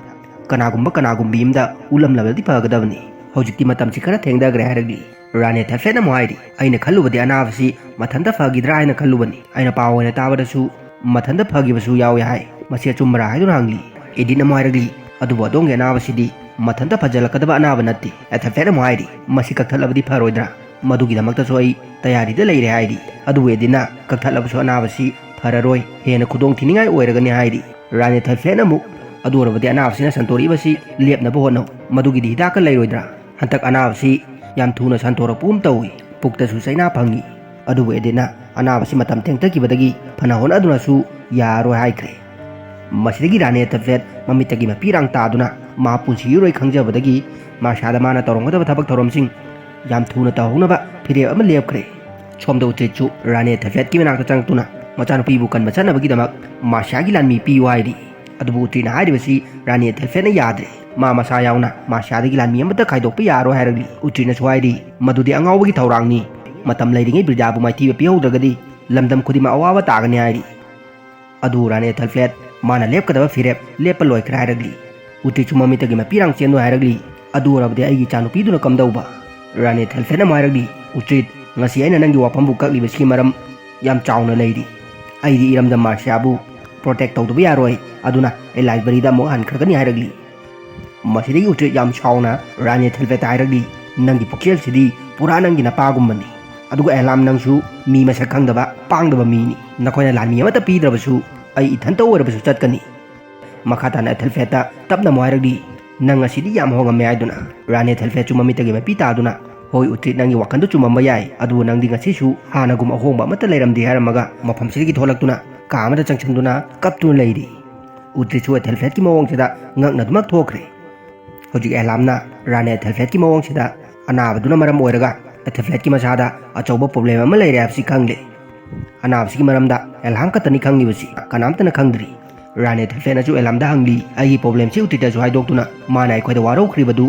ꯀꯅꯥꯒꯨꯝꯕ ꯀꯅꯥꯒꯨꯝꯕꯤ ꯑꯃꯗ ꯎꯠꯂꯝꯂꯕꯗꯤ ꯐꯒꯗꯕꯅꯤ꯫ ꯍꯧꯖꯤꯛꯇꯤ ꯃꯇꯝꯁꯤ ꯈꯔ ꯊꯦꯡꯊꯈ꯭ꯔꯦ ꯍꯥꯏꯔꯛꯂꯤ꯫ ꯔꯥꯅꯤ ꯑꯦꯊꯦꯜꯐꯦꯠꯅ ꯑꯃꯨꯛ ꯍꯥꯏꯔꯤ, ꯑꯩꯅ ꯈꯜꯂꯨꯕꯗꯤ ꯑꯅꯥꯕꯁꯤ ꯃꯊꯟꯇ ꯐꯈꯤꯗ꯭ꯔꯥ ꯍꯥꯏꯅ ꯈꯜꯂꯨꯕꯅꯤ꯫ ꯑꯩꯅ ꯄꯥꯎ ꯑꯣꯏꯅ ꯇꯥꯕꯗꯁꯨ ꯃꯊꯟꯇ ꯐꯈꯤꯕꯁꯨ ꯌꯥꯎꯏ ꯍꯥꯏ꯫ ꯃꯁꯤ ꯑꯆꯨꯝꯕꯔꯥ ꯍꯥꯏꯗꯨꯅ ꯍꯪꯂꯤ꯫ ꯏꯗꯤꯟꯅ ꯑꯃꯨꯛ ꯍꯥꯏꯔꯛꯂꯤ, ꯑꯗꯨꯕꯨ ꯑꯗꯣꯝꯒꯤ ꯑꯅꯥꯕꯁꯤꯗꯤ ꯃꯊꯟꯇ ꯐꯖꯜꯂꯛꯀꯗꯕ ꯑꯅꯥꯕ ꯅꯠꯇꯦ꯫ ꯑꯦꯊꯦꯜꯐꯦꯠꯅ ꯑꯃꯨꯛ ꯍꯥꯏꯔꯤ, ꯃꯁꯤ ꯀꯛꯊꯠꯂꯕꯗꯤ ꯐꯔꯣꯏꯗ꯭ꯔꯥ? ꯃꯗꯨꯒꯤꯗꯃꯛꯇꯁꯨ ꯑꯩ ꯇꯌꯥꯔꯤꯗ ꯂꯩꯔꯦ ꯍꯥꯏꯔꯤ꯫ ꯑꯗꯨꯕꯨ ꯏꯗꯤꯟꯅ ꯀꯛꯊꯠꯂꯕꯁꯨ ꯑꯅꯥꯕꯁꯤ ꯐꯔꯔꯣꯏ, ꯍꯦꯟꯅ ꯈꯨꯗꯣꯡ ꯊꯤꯅꯤꯡꯉꯥꯏ ꯑꯣꯏꯔꯒꯅꯤ ꯍꯥꯏꯔꯤ꯫ ꯔꯥꯅꯤ ꯑꯦꯊꯦꯜꯐꯦꯠꯅ ꯑꯃꯨꯛ, ꯑꯗꯨ ꯑꯣꯏꯔꯕꯗꯤ ꯑꯅꯥꯕꯁꯤꯅ ꯁꯟꯗꯣꯔꯛꯏꯕꯁꯤ ꯂꯦꯞꯅꯕ ꯍꯣꯠꯅꯧ꯫ ꯃꯗꯨꯒꯤꯗꯤ ꯍꯤꯗꯥꯛꯀ ꯂꯩꯔꯣꯏꯗ꯭ꯔꯥ? ꯍꯟꯗꯛ ꯑꯅꯥꯕꯁꯤ ꯌꯥꯝ ꯊꯨꯅ ꯁꯟꯗꯣꯔꯛꯄꯒꯨꯝ ꯇꯧꯏ꯫ ꯄꯨꯛꯇꯁꯨ ꯆꯩꯅꯥ ꯐꯪꯏ꯫ ꯑꯗꯨꯕꯨ ꯏꯗꯤꯟꯅ ꯑꯅꯥꯕꯁꯤ ꯃꯇꯝ ꯊꯦꯡꯊꯈꯤꯕꯗꯒꯤ ꯐꯅ ꯍꯣꯠꯅꯗꯨꯅꯁꯨ ꯌꯥꯔꯣꯏ ꯍꯥꯏꯈ꯭ꯔꯦ꯫ ꯃꯁꯤꯗꯒꯤ ꯔꯥꯅꯤ ꯑꯦꯊꯦꯜꯐꯦꯠ ꯃꯃꯤꯠꯇꯒꯤ ꯃꯄꯤꯔꯥꯡ ꯇꯥꯗꯨꯅ ꯃꯥ ꯄꯨꯟꯁꯤꯔꯣꯏ ꯈꯪꯖꯕꯗꯒꯤ ꯃꯥꯔꯁꯤꯌꯥꯗ ꯃꯥꯅ ꯇꯧꯔꯝꯒꯗꯕ ꯊꯕꯛ ꯊꯧꯔꯝꯁꯤꯡ ꯌꯥꯝ ꯊꯨꯅ ꯇꯧꯍꯧꯅꯕ ꯐꯤꯔꯦꯞ ꯑꯃ ꯂꯦꯞꯈ꯭ꯔꯦ꯫ ꯁꯣꯝꯗ ꯎꯇ꯭ꯔꯤꯠꯁꯨ ꯔꯥꯅꯤ ꯑꯦꯊꯦꯜꯐꯦꯠꯀꯤ ꯃꯅꯥꯛꯇ ꯆꯪꯂꯛꯇꯨꯅ ꯃꯆꯥꯅꯨꯄꯤꯕꯨ ꯀꯟꯕ ꯆꯠꯅꯕꯒꯤꯗꯃꯛ ꯃꯥꯔꯁꯤꯌꯥꯒꯤ ꯂꯥꯟꯃꯤ ꯄꯤꯌꯨ ꯍꯥꯏꯔꯤ꯫ ꯑꯗꯨꯕꯨ ꯎꯇ꯭ꯔꯤꯠꯅ ꯍꯥꯏꯔꯤꯕꯁꯤ ꯔꯥꯅꯤ ꯑꯦꯊꯦꯜꯐꯦꯠꯅ ꯌꯥꯗ꯭ꯔꯦ꯫ ꯃꯥ ꯃꯁꯥ ꯌꯥꯎꯅ ꯃꯥꯔꯁꯤꯌꯥꯗꯒꯤ ꯂꯥꯟꯃꯤ ꯑꯃꯠꯇ ꯈꯥꯏꯗꯣꯛꯄ ꯌꯥꯔꯣꯏ ꯍꯥꯏꯔꯛꯂꯤ꯫ ꯎꯇ꯭ꯔꯤꯠꯅꯁꯨ ꯍꯥꯏꯔꯤ, ꯃꯗꯨꯗꯤ ꯑꯉꯥꯎꯕꯒꯤ ꯊꯧꯔꯥꯡꯅꯤ꯫ ꯃꯇꯝ ꯂꯩꯔꯤꯉꯩ ꯕ꯭ꯔꯤꯗꯥꯕꯨ ꯃꯥꯏꯊꯤꯕ ꯄꯤꯍꯧꯗ꯭ꯔꯒꯗꯤ ꯂꯝꯗꯝ ꯈꯨꯗꯤꯡꯃꯛ ꯑꯋꯥꯕ ꯇꯥꯒꯅꯤ ꯍꯥꯏꯔꯤ꯫ ꯑꯗꯨ ꯔꯥꯅꯤ ꯑꯦꯊꯦꯜꯐꯦꯠ ꯃꯥꯅ ꯂꯦꯞꯀꯗꯕ ꯐꯤꯔꯦꯞ ꯂꯦꯞꯄ ꯂꯣꯏꯈ꯭ꯔꯦ ꯍꯥꯏꯔꯛꯂꯤ꯫ ꯎꯇ꯭ꯔꯤꯠꯁꯨ ꯃꯃꯤꯠꯇꯒꯤ ꯃꯄꯤꯔꯥꯡ ꯆꯦꯟꯗꯨꯅ ꯍꯥꯏꯔꯛꯂꯤ, ꯑꯗꯨ ꯑꯣꯏꯔꯕꯗꯤ ꯑꯩꯒꯤ ꯏꯆꯥꯅꯨꯄꯤꯗꯨꯅ ꯀꯝꯗꯧꯕ? ꯔꯥꯅꯤ ꯑꯦꯊꯦꯜꯐꯦꯠꯅ ꯑꯃꯨꯛ ꯍꯥꯏꯔꯛꯂꯤ, ꯎꯇ꯭ꯔꯤꯠ, ꯉꯁꯤ ꯑꯩꯅ ꯅꯪꯒꯤ ꯋꯥꯐꯝꯕꯨ ꯀꯛꯂꯤꯕꯁꯤꯒꯤ ꯃꯔꯝ ꯌꯥꯝ ꯆꯥꯎꯅ ꯂꯩꯔꯤ꯫ ꯑꯩꯗꯤ ꯏꯔꯝꯗꯝ ꯃꯥꯔꯁꯤꯌꯥꯕꯨ ꯄ꯭ꯔꯣꯇꯦꯛ ꯇꯧꯗꯕ ꯌꯥꯔꯣꯏ꯫ ꯑꯗꯨꯅ ꯑꯩ ꯂꯥꯏꯕ꯭ꯔꯦꯔꯤꯗ ꯑꯃꯨꯛ ꯍꯟꯈ꯭ꯔꯒꯅꯤ ꯍꯥꯏꯔꯛꯂꯤ꯫ ꯃꯁꯤꯗꯒꯤ ꯎꯇ꯭ꯔꯤꯠ ꯌꯥꯝ ꯁꯥꯎꯅ ꯔꯥꯅꯤ ꯑꯦꯊꯦꯜꯐꯦꯠꯇ ꯍꯥꯏꯔꯛꯂꯤ, ꯅꯪꯒꯤ ꯄꯨꯛꯆꯦꯜꯁꯤꯗꯤ ꯄꯨꯔꯥ ꯅꯪꯒꯤ ꯅꯄꯥꯒꯨꯝꯕꯅꯤ꯫ ꯑꯗꯨꯒ ꯑꯦꯂꯥꯝ, ꯅꯪꯁꯨ ꯃꯤ ꯃꯁꯛ ꯈꯪꯗꯕ ꯄꯥꯡꯗꯕ ꯃꯤꯅꯤ꯫ ꯅꯈꯣꯏꯅ ꯂꯥꯟꯃꯤ ꯑꯃꯠꯇ ꯄꯤꯗ꯭ꯔꯕꯁꯨ ꯑꯩ ꯏꯊꯟꯇ ꯑꯣꯏꯔꯕꯁꯨ ꯆꯠꯀꯅꯤ꯫ ꯃꯈꯥ ꯇꯥꯅ ꯑꯦꯊꯦꯜꯐꯦꯠꯇ ꯇꯞꯅ ꯑꯃꯨꯛ ꯍꯥꯏꯔꯛꯂꯤ, ꯅꯪ ꯑꯁꯤꯗꯤ ꯌꯥꯝ ꯍꯣꯡꯉꯝꯃꯦ ꯍꯥꯏꯗꯨꯅ꯫ ꯔꯥꯅꯤ ꯑꯦꯊꯦꯜꯐꯦꯠꯁꯨ ꯃꯃꯤꯠꯇꯒꯤ ꯃꯄꯤ ꯇꯥꯗꯨꯅ, ꯍꯣꯏ ꯎꯇ꯭ꯔꯤꯠ, ꯅꯪꯒꯤ ꯋꯥꯈꯜꯗ ꯆꯨꯝꯃꯝꯕ ꯌꯥꯏ, ꯑꯗꯨꯕꯨ ꯅꯪꯗꯤ ꯉꯁꯤꯁꯨ ꯍꯥꯟꯅꯒꯨꯝ ꯑꯍꯣꯡꯕ ꯑꯃꯠꯇ ꯂꯩꯔꯝꯗꯦ ꯍꯥꯏꯔꯝꯃꯒ ꯃꯐꯝꯁꯤꯗꯒꯤ ꯊꯣꯛꯂꯛꯇꯨꯅ ꯀꯥ ꯑꯃꯗ ꯆꯪꯁꯤꯟꯗꯨꯅ ꯀꯞꯇꯨꯅ ꯂꯩꯔꯤ꯫ ꯎꯇ꯭ꯔꯤꯠꯁꯨ ꯑꯦꯊꯦꯜꯐꯦꯠꯀꯤ ꯃꯑꯣꯡꯁꯤꯗ ꯉꯛꯅꯗꯨꯃꯛ ꯊꯣꯛꯈ꯭ꯔꯦ꯫ ꯍꯧꯖꯤꯛ ꯑꯦꯂꯥꯝꯅ ꯔꯥꯅꯤ ꯑꯦꯊꯦꯜꯐꯦꯠꯀꯤ ꯃꯑꯣꯡꯁꯤꯗ ꯑꯅꯥꯕꯗꯨꯅ ꯃꯔꯝ ꯑꯣꯏꯔꯒ ꯑꯦꯊꯦꯜꯐꯦꯠꯀꯤ ꯃꯁꯥꯗ ꯑꯆꯧꯕ ꯄ꯭ꯔꯣꯕ꯭ꯂꯦꯝ ꯑꯃ ꯂꯩꯔꯦ ꯍꯥꯏꯕꯁꯤ ꯈꯪꯂꯦ꯫ ꯑꯅꯥꯕꯁꯤꯒꯤ ꯃꯔꯝꯗ ꯑꯦꯂꯥꯝ ꯈꯛꯇꯅꯤ ꯈꯪꯂꯤꯕꯁꯤ, ꯀꯅꯥꯝꯇꯅ ꯈꯪꯗ꯭ꯔꯤ꯫ ꯔꯥꯅꯤ ꯑꯦꯊꯦꯜꯐꯦꯠꯅꯁꯨ ꯑꯦꯂꯥꯝꯗ ꯍꯪꯂꯤ, ꯑꯩꯒꯤ ꯄ꯭ꯔꯣꯕ꯭ꯂꯦꯝꯁꯤ ꯎꯇ꯭ꯔꯤꯠꯇꯁꯨ ꯍꯥꯏꯗꯣꯛꯇꯨꯅ ꯃꯥꯅ ꯑꯩꯈꯣꯏꯗ ꯋꯥꯔꯧꯈ꯭ꯔꯤꯕꯗꯨ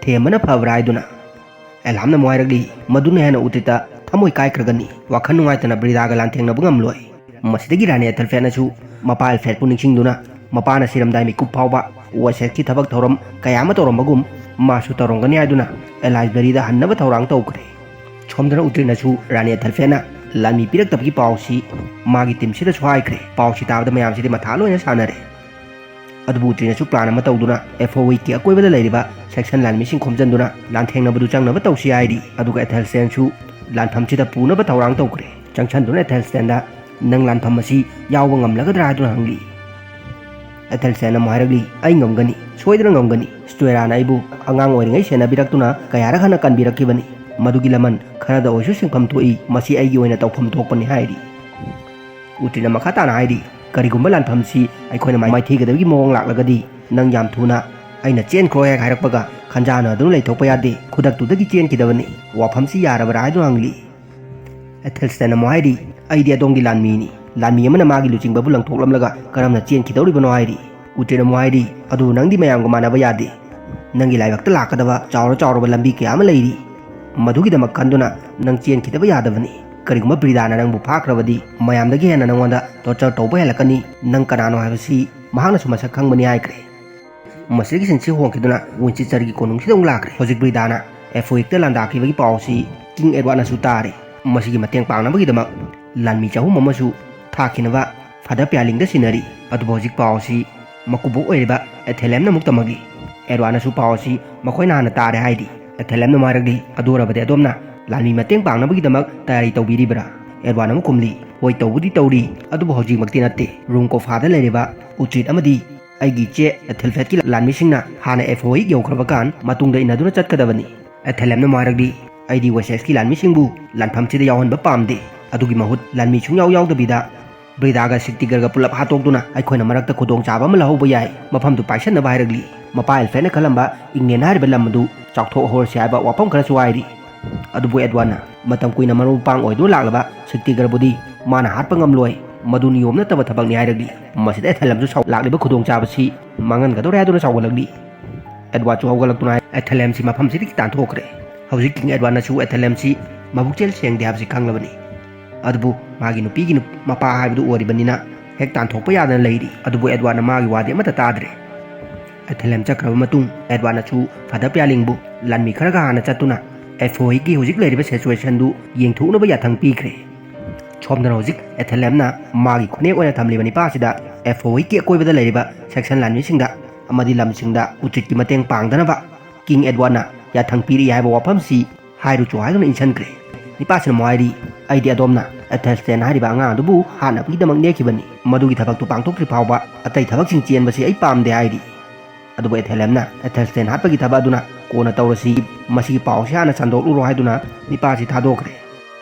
ꯊꯦꯝꯕꯅ ꯐꯕ꯭ꯔꯥ ꯍꯥꯏꯗꯨꯅ꯫ ꯑꯦꯂꯥꯝꯅ ꯑꯃꯨꯛ ꯍꯥꯏꯔꯛꯂꯤ, ꯃꯗꯨꯅ ꯍꯦꯟꯅ ꯎꯇ꯭ꯔꯤꯠꯇ ꯊꯃꯣꯏ ꯀꯥꯏꯈ꯭ꯔꯒꯅꯤ꯫ ꯋꯥꯈꯜ ꯅꯨꯡꯉꯥꯏꯇꯅ ꯕ꯭ꯔꯤꯗꯥꯒ ꯂꯥꯟꯊꯦꯡꯅꯕ ꯉꯝꯂꯣꯏ꯫ ꯃꯁꯤꯗꯒꯤ ꯔꯥꯅꯤ ꯑꯦꯊꯦꯜꯐꯦꯠꯅꯁꯨ ꯃꯄꯥ ꯑꯦꯜꯐ꯭ꯔꯦꯗꯄꯨ ꯅꯤꯡꯁꯤꯡꯗꯨꯅ ꯃꯄꯥꯅ ꯁꯤꯔꯝꯗꯥꯏ ꯃꯤꯀꯨꯞ ꯐꯥꯎꯕ ꯋꯦꯁꯦꯁꯀꯤ ꯊꯕꯛ ꯊꯧꯔꯝ ꯀꯌꯥ ꯑꯃ ꯇꯧꯔꯝꯕꯒꯨꯝ ꯃꯥꯁꯨ ꯇꯧꯔꯝꯒꯅꯤ ꯍꯥꯏꯗꯨꯅ ꯑꯦꯂꯥꯏꯁꯕꯦꯔꯤꯗ ꯍꯟꯅꯕ ꯊꯧꯔꯥꯡ ꯇꯧꯈ꯭ꯔꯦ꯫ ꯁꯣꯝꯗꯅ ꯎꯇ꯭ꯔꯤꯠꯅꯁꯨ ꯔꯥꯅꯤ ꯑꯦꯊꯦꯜꯐꯦꯠꯅ ꯂꯥꯟꯃꯤ ꯄꯤꯔꯛꯇꯕꯒꯤ ꯄꯥꯎꯁꯤ ꯃꯥꯒꯤ ꯇꯤꯝꯁꯤꯗꯁꯨ ꯍꯥꯏꯈ꯭ꯔꯦ꯫ ꯄꯥꯎꯁꯤ ꯇꯥꯕꯗ ꯃꯌꯥꯝꯁꯤꯗꯤ ꯃꯊꯥ ꯂꯣꯏꯅ ꯁꯥꯟꯅꯔꯦ꯫ ꯑꯗꯨꯕꯨ ꯎꯇ꯭ꯔꯤꯠꯅꯁꯨ ꯄ꯭ꯂꯥꯟ ꯑꯃ ꯇꯧꯗꯨꯅ ꯑꯦꯐꯣꯋꯤꯛꯀꯤ ꯑꯀꯣꯏꯕꯗ ꯂꯩꯔꯤꯕ ꯁꯦꯛꯁꯟ ꯂꯥꯟꯃꯤꯁꯤꯡ ꯈꯣꯝꯖꯤꯟꯗꯨꯅ ꯂꯥꯟꯊꯦꯡꯅꯕꯗꯨ ꯆꯪꯅꯕ ꯇꯧꯁꯤ ꯍꯥꯏꯔꯤ꯫ ꯑꯗꯨꯒ ꯑꯦꯊꯦꯜꯁꯇꯦꯟꯁꯨ ꯂꯥꯟꯐꯝꯁꯤꯗ ꯄꯨꯅꯕ ꯊꯧꯔꯥꯡ ꯇꯧꯈ꯭ꯔꯦ꯫ ꯆꯪꯁꯤꯟꯗꯨꯅ ꯑꯦꯊꯦꯜꯁꯇꯦꯟꯗ, "ꯅꯪ ꯂꯥꯟꯐꯝ ꯑꯁꯤ ꯌꯥꯎꯕ ꯉꯝꯂꯒꯗ꯭ꯔꯥ?" ꯍꯥꯏꯗꯨꯅ ꯍꯪꯂꯤ꯫ ꯑꯦꯊꯦꯜꯁꯇꯦꯟ ꯑꯃꯨꯛ ꯍꯥꯏꯔꯛꯂꯤ, "ꯑꯩ ꯉꯝꯒꯅꯤ, ꯁꯣꯏꯗꯅ ꯉꯝꯒꯅꯤ꯫ ꯁ꯭ꯇꯨꯑꯦꯔꯥꯅ ꯑꯩꯕꯨ ꯑꯉꯥꯡ ꯑꯣꯏꯔꯤꯉꯩ ꯁꯦꯟꯅꯕꯤꯔꯛꯇꯨꯅ ꯀꯌꯥꯔꯛ ꯍꯟꯅ ꯀꯟꯕꯤꯔꯛꯈꯤꯕꯅꯤ꯫ ꯃꯗꯨꯒꯤ ꯂꯃꯟ ꯈꯔꯗ ꯑꯣꯏꯔꯁꯨ ꯁꯤꯡꯐꯝ ꯊꯣꯛꯏ꯫ ꯃꯁꯤ ꯑꯩꯒꯤ ꯑꯣꯏꯅ ꯇꯧꯐꯝ ꯊꯣꯛꯄꯅꯤ" ꯍꯥꯏꯔꯤ꯫ ꯎꯇ꯭ꯔꯤꯠꯅ ꯃꯈꯥ ꯇꯥꯅ ꯍꯥꯏꯔꯤ, "ꯀꯔꯤꯒꯨꯝꯕ ꯂꯥꯟꯐꯝꯁꯤ ꯑꯩꯈꯣꯏꯅ ꯃꯥꯏꯊꯤꯒꯗꯕꯒꯤ ꯃꯑꯣꯡ ꯂꯥꯛꯂꯒꯗꯤ ꯅꯪ ꯌꯥꯝ ꯊꯨꯅ ꯑꯩꯅ ꯆꯦꯟꯈ꯭ꯔꯣ ꯍꯦꯛ ꯍꯥꯏꯔꯛꯄꯒ ꯈꯟꯖꯥꯟꯅꯗꯨꯅ ꯂꯩꯊꯣꯛꯄ ꯌꯥꯗꯦ꯫ ꯈꯨꯗꯛꯇꯨꯗꯒꯤ ꯆꯦꯟꯈꯤꯗꯕꯅꯤ꯫ ꯋꯥꯐꯝꯁꯤ ꯌꯥꯔꯕ꯭ꯔꯥ?" ꯍꯥꯏꯗꯨꯅ ꯍꯪꯂꯤ꯫ ꯑꯦꯊꯦꯜꯁꯇꯦꯟ ꯑꯃꯨꯛ ꯍꯥꯏꯔꯤ, "ꯑꯩꯗꯤ ꯑꯗꯣꯝꯒꯤ ꯂꯥꯟꯃꯤꯅꯤ꯫ ꯂꯥꯟꯃꯤ ꯑꯃꯅ ꯃꯥꯒꯤ ꯂꯨꯆꯤꯡꯕꯕꯨ ꯂꯪꯊꯣꯛꯂꯝꯂꯒ ꯀꯔꯝꯅ ꯆꯦꯟꯈꯤꯗꯧꯔꯤꯕꯅꯣ?" ꯍꯥꯏꯔꯤ꯫ ꯎꯇ꯭ꯔꯤꯠ ꯑꯃꯨꯛ ꯍꯥꯏꯔꯤ, "ꯑꯗꯨꯕꯨ ꯅꯪꯗꯤ ꯃꯌꯥꯝꯒ ꯃꯥꯟꯅꯕ ꯌꯥꯗꯦ꯫ ꯅꯪꯒꯤ ꯂꯥꯏꯕꯛꯇ ꯂꯥꯛꯀꯗꯕ ꯆꯥꯎꯔ ꯆꯥꯎꯔꯕ ꯂꯝꯕꯤ ꯀꯌꯥ ꯑꯃ ꯂꯩꯔꯤ꯫ ꯃꯗꯨꯒꯤꯗꯃꯛ ꯈꯟꯗꯨꯅ ꯅꯪ ꯆꯦꯟꯈꯤꯗꯕ ꯌꯥꯗꯕꯅꯤ꯫ ꯀꯔꯤꯒꯨꯝꯕ ꯕ꯭ꯔꯤꯗꯥꯅ ꯅꯪꯕꯨ ꯐꯥꯈ꯭ꯔꯕꯗꯤ ꯃꯌꯥꯝꯗꯒꯤ ꯍꯦꯟꯅ ꯅꯪꯉꯣꯟꯗ ꯇꯣꯔꯆꯔ ꯇꯧꯕ ꯍꯦꯜꯂꯛꯀꯅꯤ꯫ ꯅꯪ ꯀꯅꯥꯅꯣ ꯍꯥꯏꯕꯁꯤ ꯃꯍꯥꯛꯅꯁꯨ ꯃꯁꯛ ꯈꯪꯕꯅꯤ" ꯍꯥꯏꯈ꯭ꯔꯦ꯫ ꯃꯁꯤꯗꯒꯤ ꯁꯤꯟꯁꯤ ꯍꯣꯡꯈꯤꯗꯨꯅ ꯋꯤꯟꯆꯦꯁꯇꯔꯒꯤ ꯀꯣꯅꯨꯡꯁꯤꯗ ꯑꯃꯨꯛ ꯂꯥꯛꯈ꯭ꯔꯦ꯫ ꯍꯧꯖꯤꯛ ꯕ꯭ꯔꯤꯗꯥꯅ ꯑꯦꯐꯣꯋꯤꯛꯇ ꯂꯥꯟꯗꯥꯈꯤꯕꯒꯤ ꯄꯥꯎꯁꯤ ꯀꯤꯡ ꯑꯦꯗꯋꯥꯔꯗꯅꯁꯨ ꯇꯥꯔꯦ꯫ ꯃꯁꯤꯒꯤ ꯃꯇꯦꯡ ꯄꯥꯡꯅꯕꯒꯤꯗꯃꯛ ꯂꯥꯟꯃꯤ ꯆꯍꯨꯝ ꯑꯃꯁꯨ ꯊꯥꯈꯤꯅꯕ ꯐꯥꯗꯔ ꯄ꯭ꯌꯥꯂꯤꯡꯗ ꯁꯤꯟꯅꯔꯤ꯫ ꯑꯗꯨꯕꯨ ꯍꯧꯖꯤꯛ ꯄꯥꯎꯁꯤ ꯃꯀꯨꯕꯣꯛ ꯑꯣꯏꯔꯤꯕ ꯑꯦꯊꯦꯂꯦꯝꯅ ꯑꯃꯨꯛ ꯇꯝꯃꯛꯂꯤ꯫ ꯑꯦꯗꯋꯥꯔꯗꯅꯁꯨ ꯄꯥꯎ ꯑꯁꯤ ꯃꯈꯣꯏꯅ ꯍꯥꯟꯅ ꯇꯥꯔꯦ ꯍꯥꯏꯔꯤ꯫ ꯑꯦꯊꯦꯂꯦꯝꯅ ꯑꯃꯨꯛ ꯍꯥꯏꯔꯛꯂꯤ, "ꯑꯗꯨ ꯑꯣꯏꯔꯕꯗꯤ ꯑꯗꯣꯝꯅ ꯂꯥꯟꯃꯤ ꯃꯇꯦꯡ ꯄꯥꯡꯅꯕꯒꯤꯗꯃꯛ ꯇꯌꯥꯔꯤ ꯇꯧꯕꯤꯔꯤꯕ꯭ꯔꯥ?" ꯑꯦꯗꯋꯥꯔꯗꯅ ꯑꯃꯨꯛ ꯈꯨꯝꯂꯤ, "ꯍꯣꯏ, ꯇꯧꯕꯨꯗꯤ ꯇꯧꯔꯤ, ꯑꯗꯨꯕꯨ ꯍꯧꯖꯤꯛꯃꯛꯇꯤ ꯅꯠꯇꯦ꯫ ꯔꯨꯝ ꯀꯣꯐꯥꯗ ꯂꯩꯔꯤꯕ ꯎꯇ꯭ꯔꯤꯠ ꯑꯃꯗꯤ ꯑꯩꯒꯤ ꯏꯆꯦ ꯑꯦꯊꯦꯜꯐꯦꯠꯀꯤ ꯂꯥꯟꯃꯤꯁꯤꯡꯅ ꯍꯥꯟꯅ ꯑꯦꯐꯣꯋꯤꯛ ꯌꯧꯈ꯭ꯔꯕ ꯀꯥꯟ ꯃꯇꯨꯡꯗ ꯏꯟꯅꯗꯨꯅ ꯆꯠꯀꯗꯕꯅꯤ꯫" ꯑꯦꯊꯦꯂꯦꯝꯅ ꯑꯃꯨꯛ ꯍꯥꯏꯔꯛꯂꯤ, "ꯑꯩꯗꯤ ꯋꯦꯁꯦꯁꯀꯤ ꯂꯥꯟꯃꯤꯁꯤꯡꯕꯨ ꯂꯥꯟꯐꯝꯁꯤꯗ ꯌꯥꯎꯍꯟꯕ ꯄꯥꯝꯗꯦ꯫ ꯑꯗꯨꯒꯤ ꯃꯍꯨꯠ ꯂꯥꯟꯃꯤ ꯁꯨꯡꯌꯥꯎ ꯌꯥꯎꯗꯕꯤꯗ ꯕ꯭ꯔꯤꯗꯥꯒ ꯁꯤꯛꯇꯤꯒꯔꯒ ꯄꯨꯜꯂꯞ ꯍꯥꯠꯇꯣꯛꯇꯨꯅ ꯑꯩꯈꯣꯏꯅ ꯃꯔꯛꯇ ꯈꯨꯗꯣꯡꯆꯥꯕ ꯑꯃ ꯂꯧꯍꯧꯕ ꯌꯥꯏ꯫ ꯃꯐꯝꯗꯨ ꯄꯥꯏꯁꯟꯅꯕ ꯍꯥꯏꯔꯛꯂꯤ꯫" ꯃꯄꯥ ꯑꯦꯜꯐ꯭ꯔꯦꯗꯅ ꯈꯜꯂꯝꯕ ꯏꯪꯂꯦꯟ ꯍꯥꯏꯔꯤꯕ ꯂꯝ ꯑꯗꯨ ꯆꯥꯎꯊꯣꯛꯍꯧꯔꯁꯤ ꯍꯥꯏꯕ ꯋꯥꯐꯝ ꯈꯔꯁꯨ ꯍꯥꯏꯔꯤ꯫ ꯑꯗꯨꯕꯨ ꯑꯦꯗꯋꯥꯔꯗꯅ ꯃꯇꯝ ꯀꯨꯏꯅ ꯃꯔꯨꯞ ꯃꯄꯥꯡ ꯑꯣꯏꯗꯨꯅ ꯂꯥꯛꯂꯕ ꯁꯤꯛꯇꯤꯒꯔꯕꯨꯗꯤ ꯃꯥꯅ ꯍꯥꯠꯄ ꯉꯝꯂꯣꯏ, ꯃꯗꯨ ꯅꯤꯌꯣꯝ ꯅꯠꯇꯕ ꯊꯕꯛꯅꯤ ꯍꯥꯏꯔꯛꯂꯤ꯫ ꯃꯁꯤꯗ ꯑꯦꯊꯦꯂꯦꯝꯁꯨ ꯁꯥꯎ-, ꯂꯥꯛꯂꯤꯕ ꯈꯨꯗꯣꯡꯆꯥꯕꯁꯤ ꯃꯥꯡꯍꯟꯒꯗꯧꯔꯦ ꯍꯥꯏꯗꯨꯅ ꯁꯥꯎꯒꯠꯂꯛꯂꯤ꯫ ꯑꯦꯗꯋꯥꯔꯗꯁꯨ ꯍꯧꯒꯠꯂꯛꯇꯨꯅ ꯍꯥꯏ, "ꯑꯦꯊꯦꯂꯦꯝꯁꯤ ꯃꯐꯝꯁꯤꯗꯒꯤ ꯇꯥꯟꯊꯣꯛꯈ꯭ꯔꯦ꯫ ꯍꯧꯖꯤꯛ ꯀꯤꯡ ꯑꯦꯗꯋꯥꯔꯗꯅꯁꯨ ꯑꯦꯊꯦꯂꯦꯝꯁꯤ ꯃꯕꯨꯛꯆꯦꯜ ꯁꯦꯡꯗꯦ ꯍꯥꯏꯕꯁꯤ ꯈꯪꯂꯕꯅꯤ꯫ ꯑꯗꯨꯕꯨ ꯃꯥꯒꯤ ꯅꯨꯄꯤꯒꯤ ꯅꯨꯞ-, ꯃꯄꯥ ꯍꯥꯏꯕꯗꯨ ꯑꯣꯏꯔꯤꯕꯅꯤꯅ ꯍꯦꯛ ꯇꯥꯟꯊꯣꯛꯄ ꯌꯥꯗꯅ ꯂꯩꯔꯤ꯫ ꯑꯗꯨꯕꯨ ꯑꯦꯗꯋꯥꯔꯗꯅ ꯃꯥꯒꯤ ꯋꯥꯗꯤ ꯑꯃꯠꯇ ꯇꯥꯗ꯭ꯔꯦ꯫ ꯑꯦꯊꯦꯂꯦꯝ ꯆꯠꯈ꯭ꯔꯕ ꯃꯇꯨꯡ ꯑꯦꯗꯋꯥꯔꯗꯅꯁꯨ ꯐꯥꯗꯔ ꯄꯤꯌꯥꯂꯤꯡꯕꯨ ꯂꯥꯟꯃꯤ ꯈꯔꯒ ꯍꯥꯟꯅ ꯆꯠꯇꯨꯅ ꯑꯦꯐꯣꯍꯤꯛꯀꯤ ꯍꯧꯖꯤꯛ ꯂꯩꯔꯤꯕ ꯁꯤꯆꯨꯋꯦꯁꯟꯗꯨ ꯌꯦꯡꯊꯣꯛꯅꯕ ꯌꯥꯊꯪ ꯄꯤꯈ꯭ꯔꯦ꯫ ꯁꯣꯝꯗꯅ ꯍꯧꯖꯤꯛ ꯑꯦꯊꯦꯂꯦꯝꯅ ꯃꯥꯒꯤ ꯈꯨꯅꯦꯛ ꯑꯣꯏꯅ ꯊꯝꯂꯤꯕ ꯅꯤꯄꯥ ꯑꯁꯤꯗ ꯑꯦꯐꯣꯍꯤꯛꯀꯤ ꯑꯀꯣꯏꯕꯗ ꯂꯩꯔꯤꯕ ꯁꯦꯛꯁꯟ ꯂꯥꯟꯃꯤꯁꯤꯡꯗ ꯑꯃꯗꯤ ꯂꯝꯁꯤꯡꯗ ꯎꯇ꯭ꯔꯤꯠꯀꯤ ꯃꯇꯦꯡ ꯄꯥꯡꯗꯅꯕ ꯀꯤꯡ ꯑꯦꯗꯋꯥꯔꯗꯅ ꯌꯥꯊꯪ ꯄꯤꯔꯤ ꯍꯥꯏꯕ ꯋꯥꯐꯝꯁꯤ ꯍꯥꯏꯔꯨꯆꯣ ꯍꯥꯏꯗꯨꯅ ꯏꯟꯁꯤꯟꯈ꯭ꯔꯦ꯫ ꯅꯤꯄꯥꯁꯤꯅ ꯑꯃꯨꯛ ꯍꯥꯏꯔꯤ, "ꯑꯩꯗꯤ ꯑꯗꯣꯝꯅ ꯑꯦꯊꯦꯜꯁꯇꯦꯟ ꯍꯥꯏꯔꯤꯕ ꯑꯉꯥꯡ ꯑꯗꯨꯕꯨ ꯍꯥꯠꯅꯕꯒꯤꯗꯃꯛ ꯅꯦꯛꯈꯤꯕꯅꯤ꯫ ꯃꯗꯨꯒꯤ ꯊꯕꯛꯇꯨ ꯄꯥꯡꯊꯣꯛꯇ꯭ꯔꯤ ꯐꯥꯎꯕ ꯑꯇꯩ ꯊꯕꯛꯁꯤꯡ ꯆꯦꯟꯕꯁꯤ ꯑꯩ ꯄꯥꯝꯗꯦ" ꯍꯥꯏꯔꯤ꯫ ꯑꯗꯨꯕꯨ ꯑꯦꯊꯦꯂꯦꯝꯅ ꯑꯦꯊꯦꯜꯁꯇꯦꯟ ꯍꯥꯠꯄꯒꯤ ꯊꯕꯛ ꯑꯗꯨꯅ ꯀꯣꯟꯅ ꯇꯧꯔꯁꯤ, ꯃꯁꯤꯒꯤ ꯄꯥꯎꯁꯤ ꯍꯥꯟꯅ ꯁꯟꯗꯣꯛꯂꯨꯔꯣ ꯍꯥꯏꯗꯨꯅ ꯅꯤꯄꯥꯁꯤ ꯊꯥꯗꯣꯛꯈ꯭ꯔꯦ꯫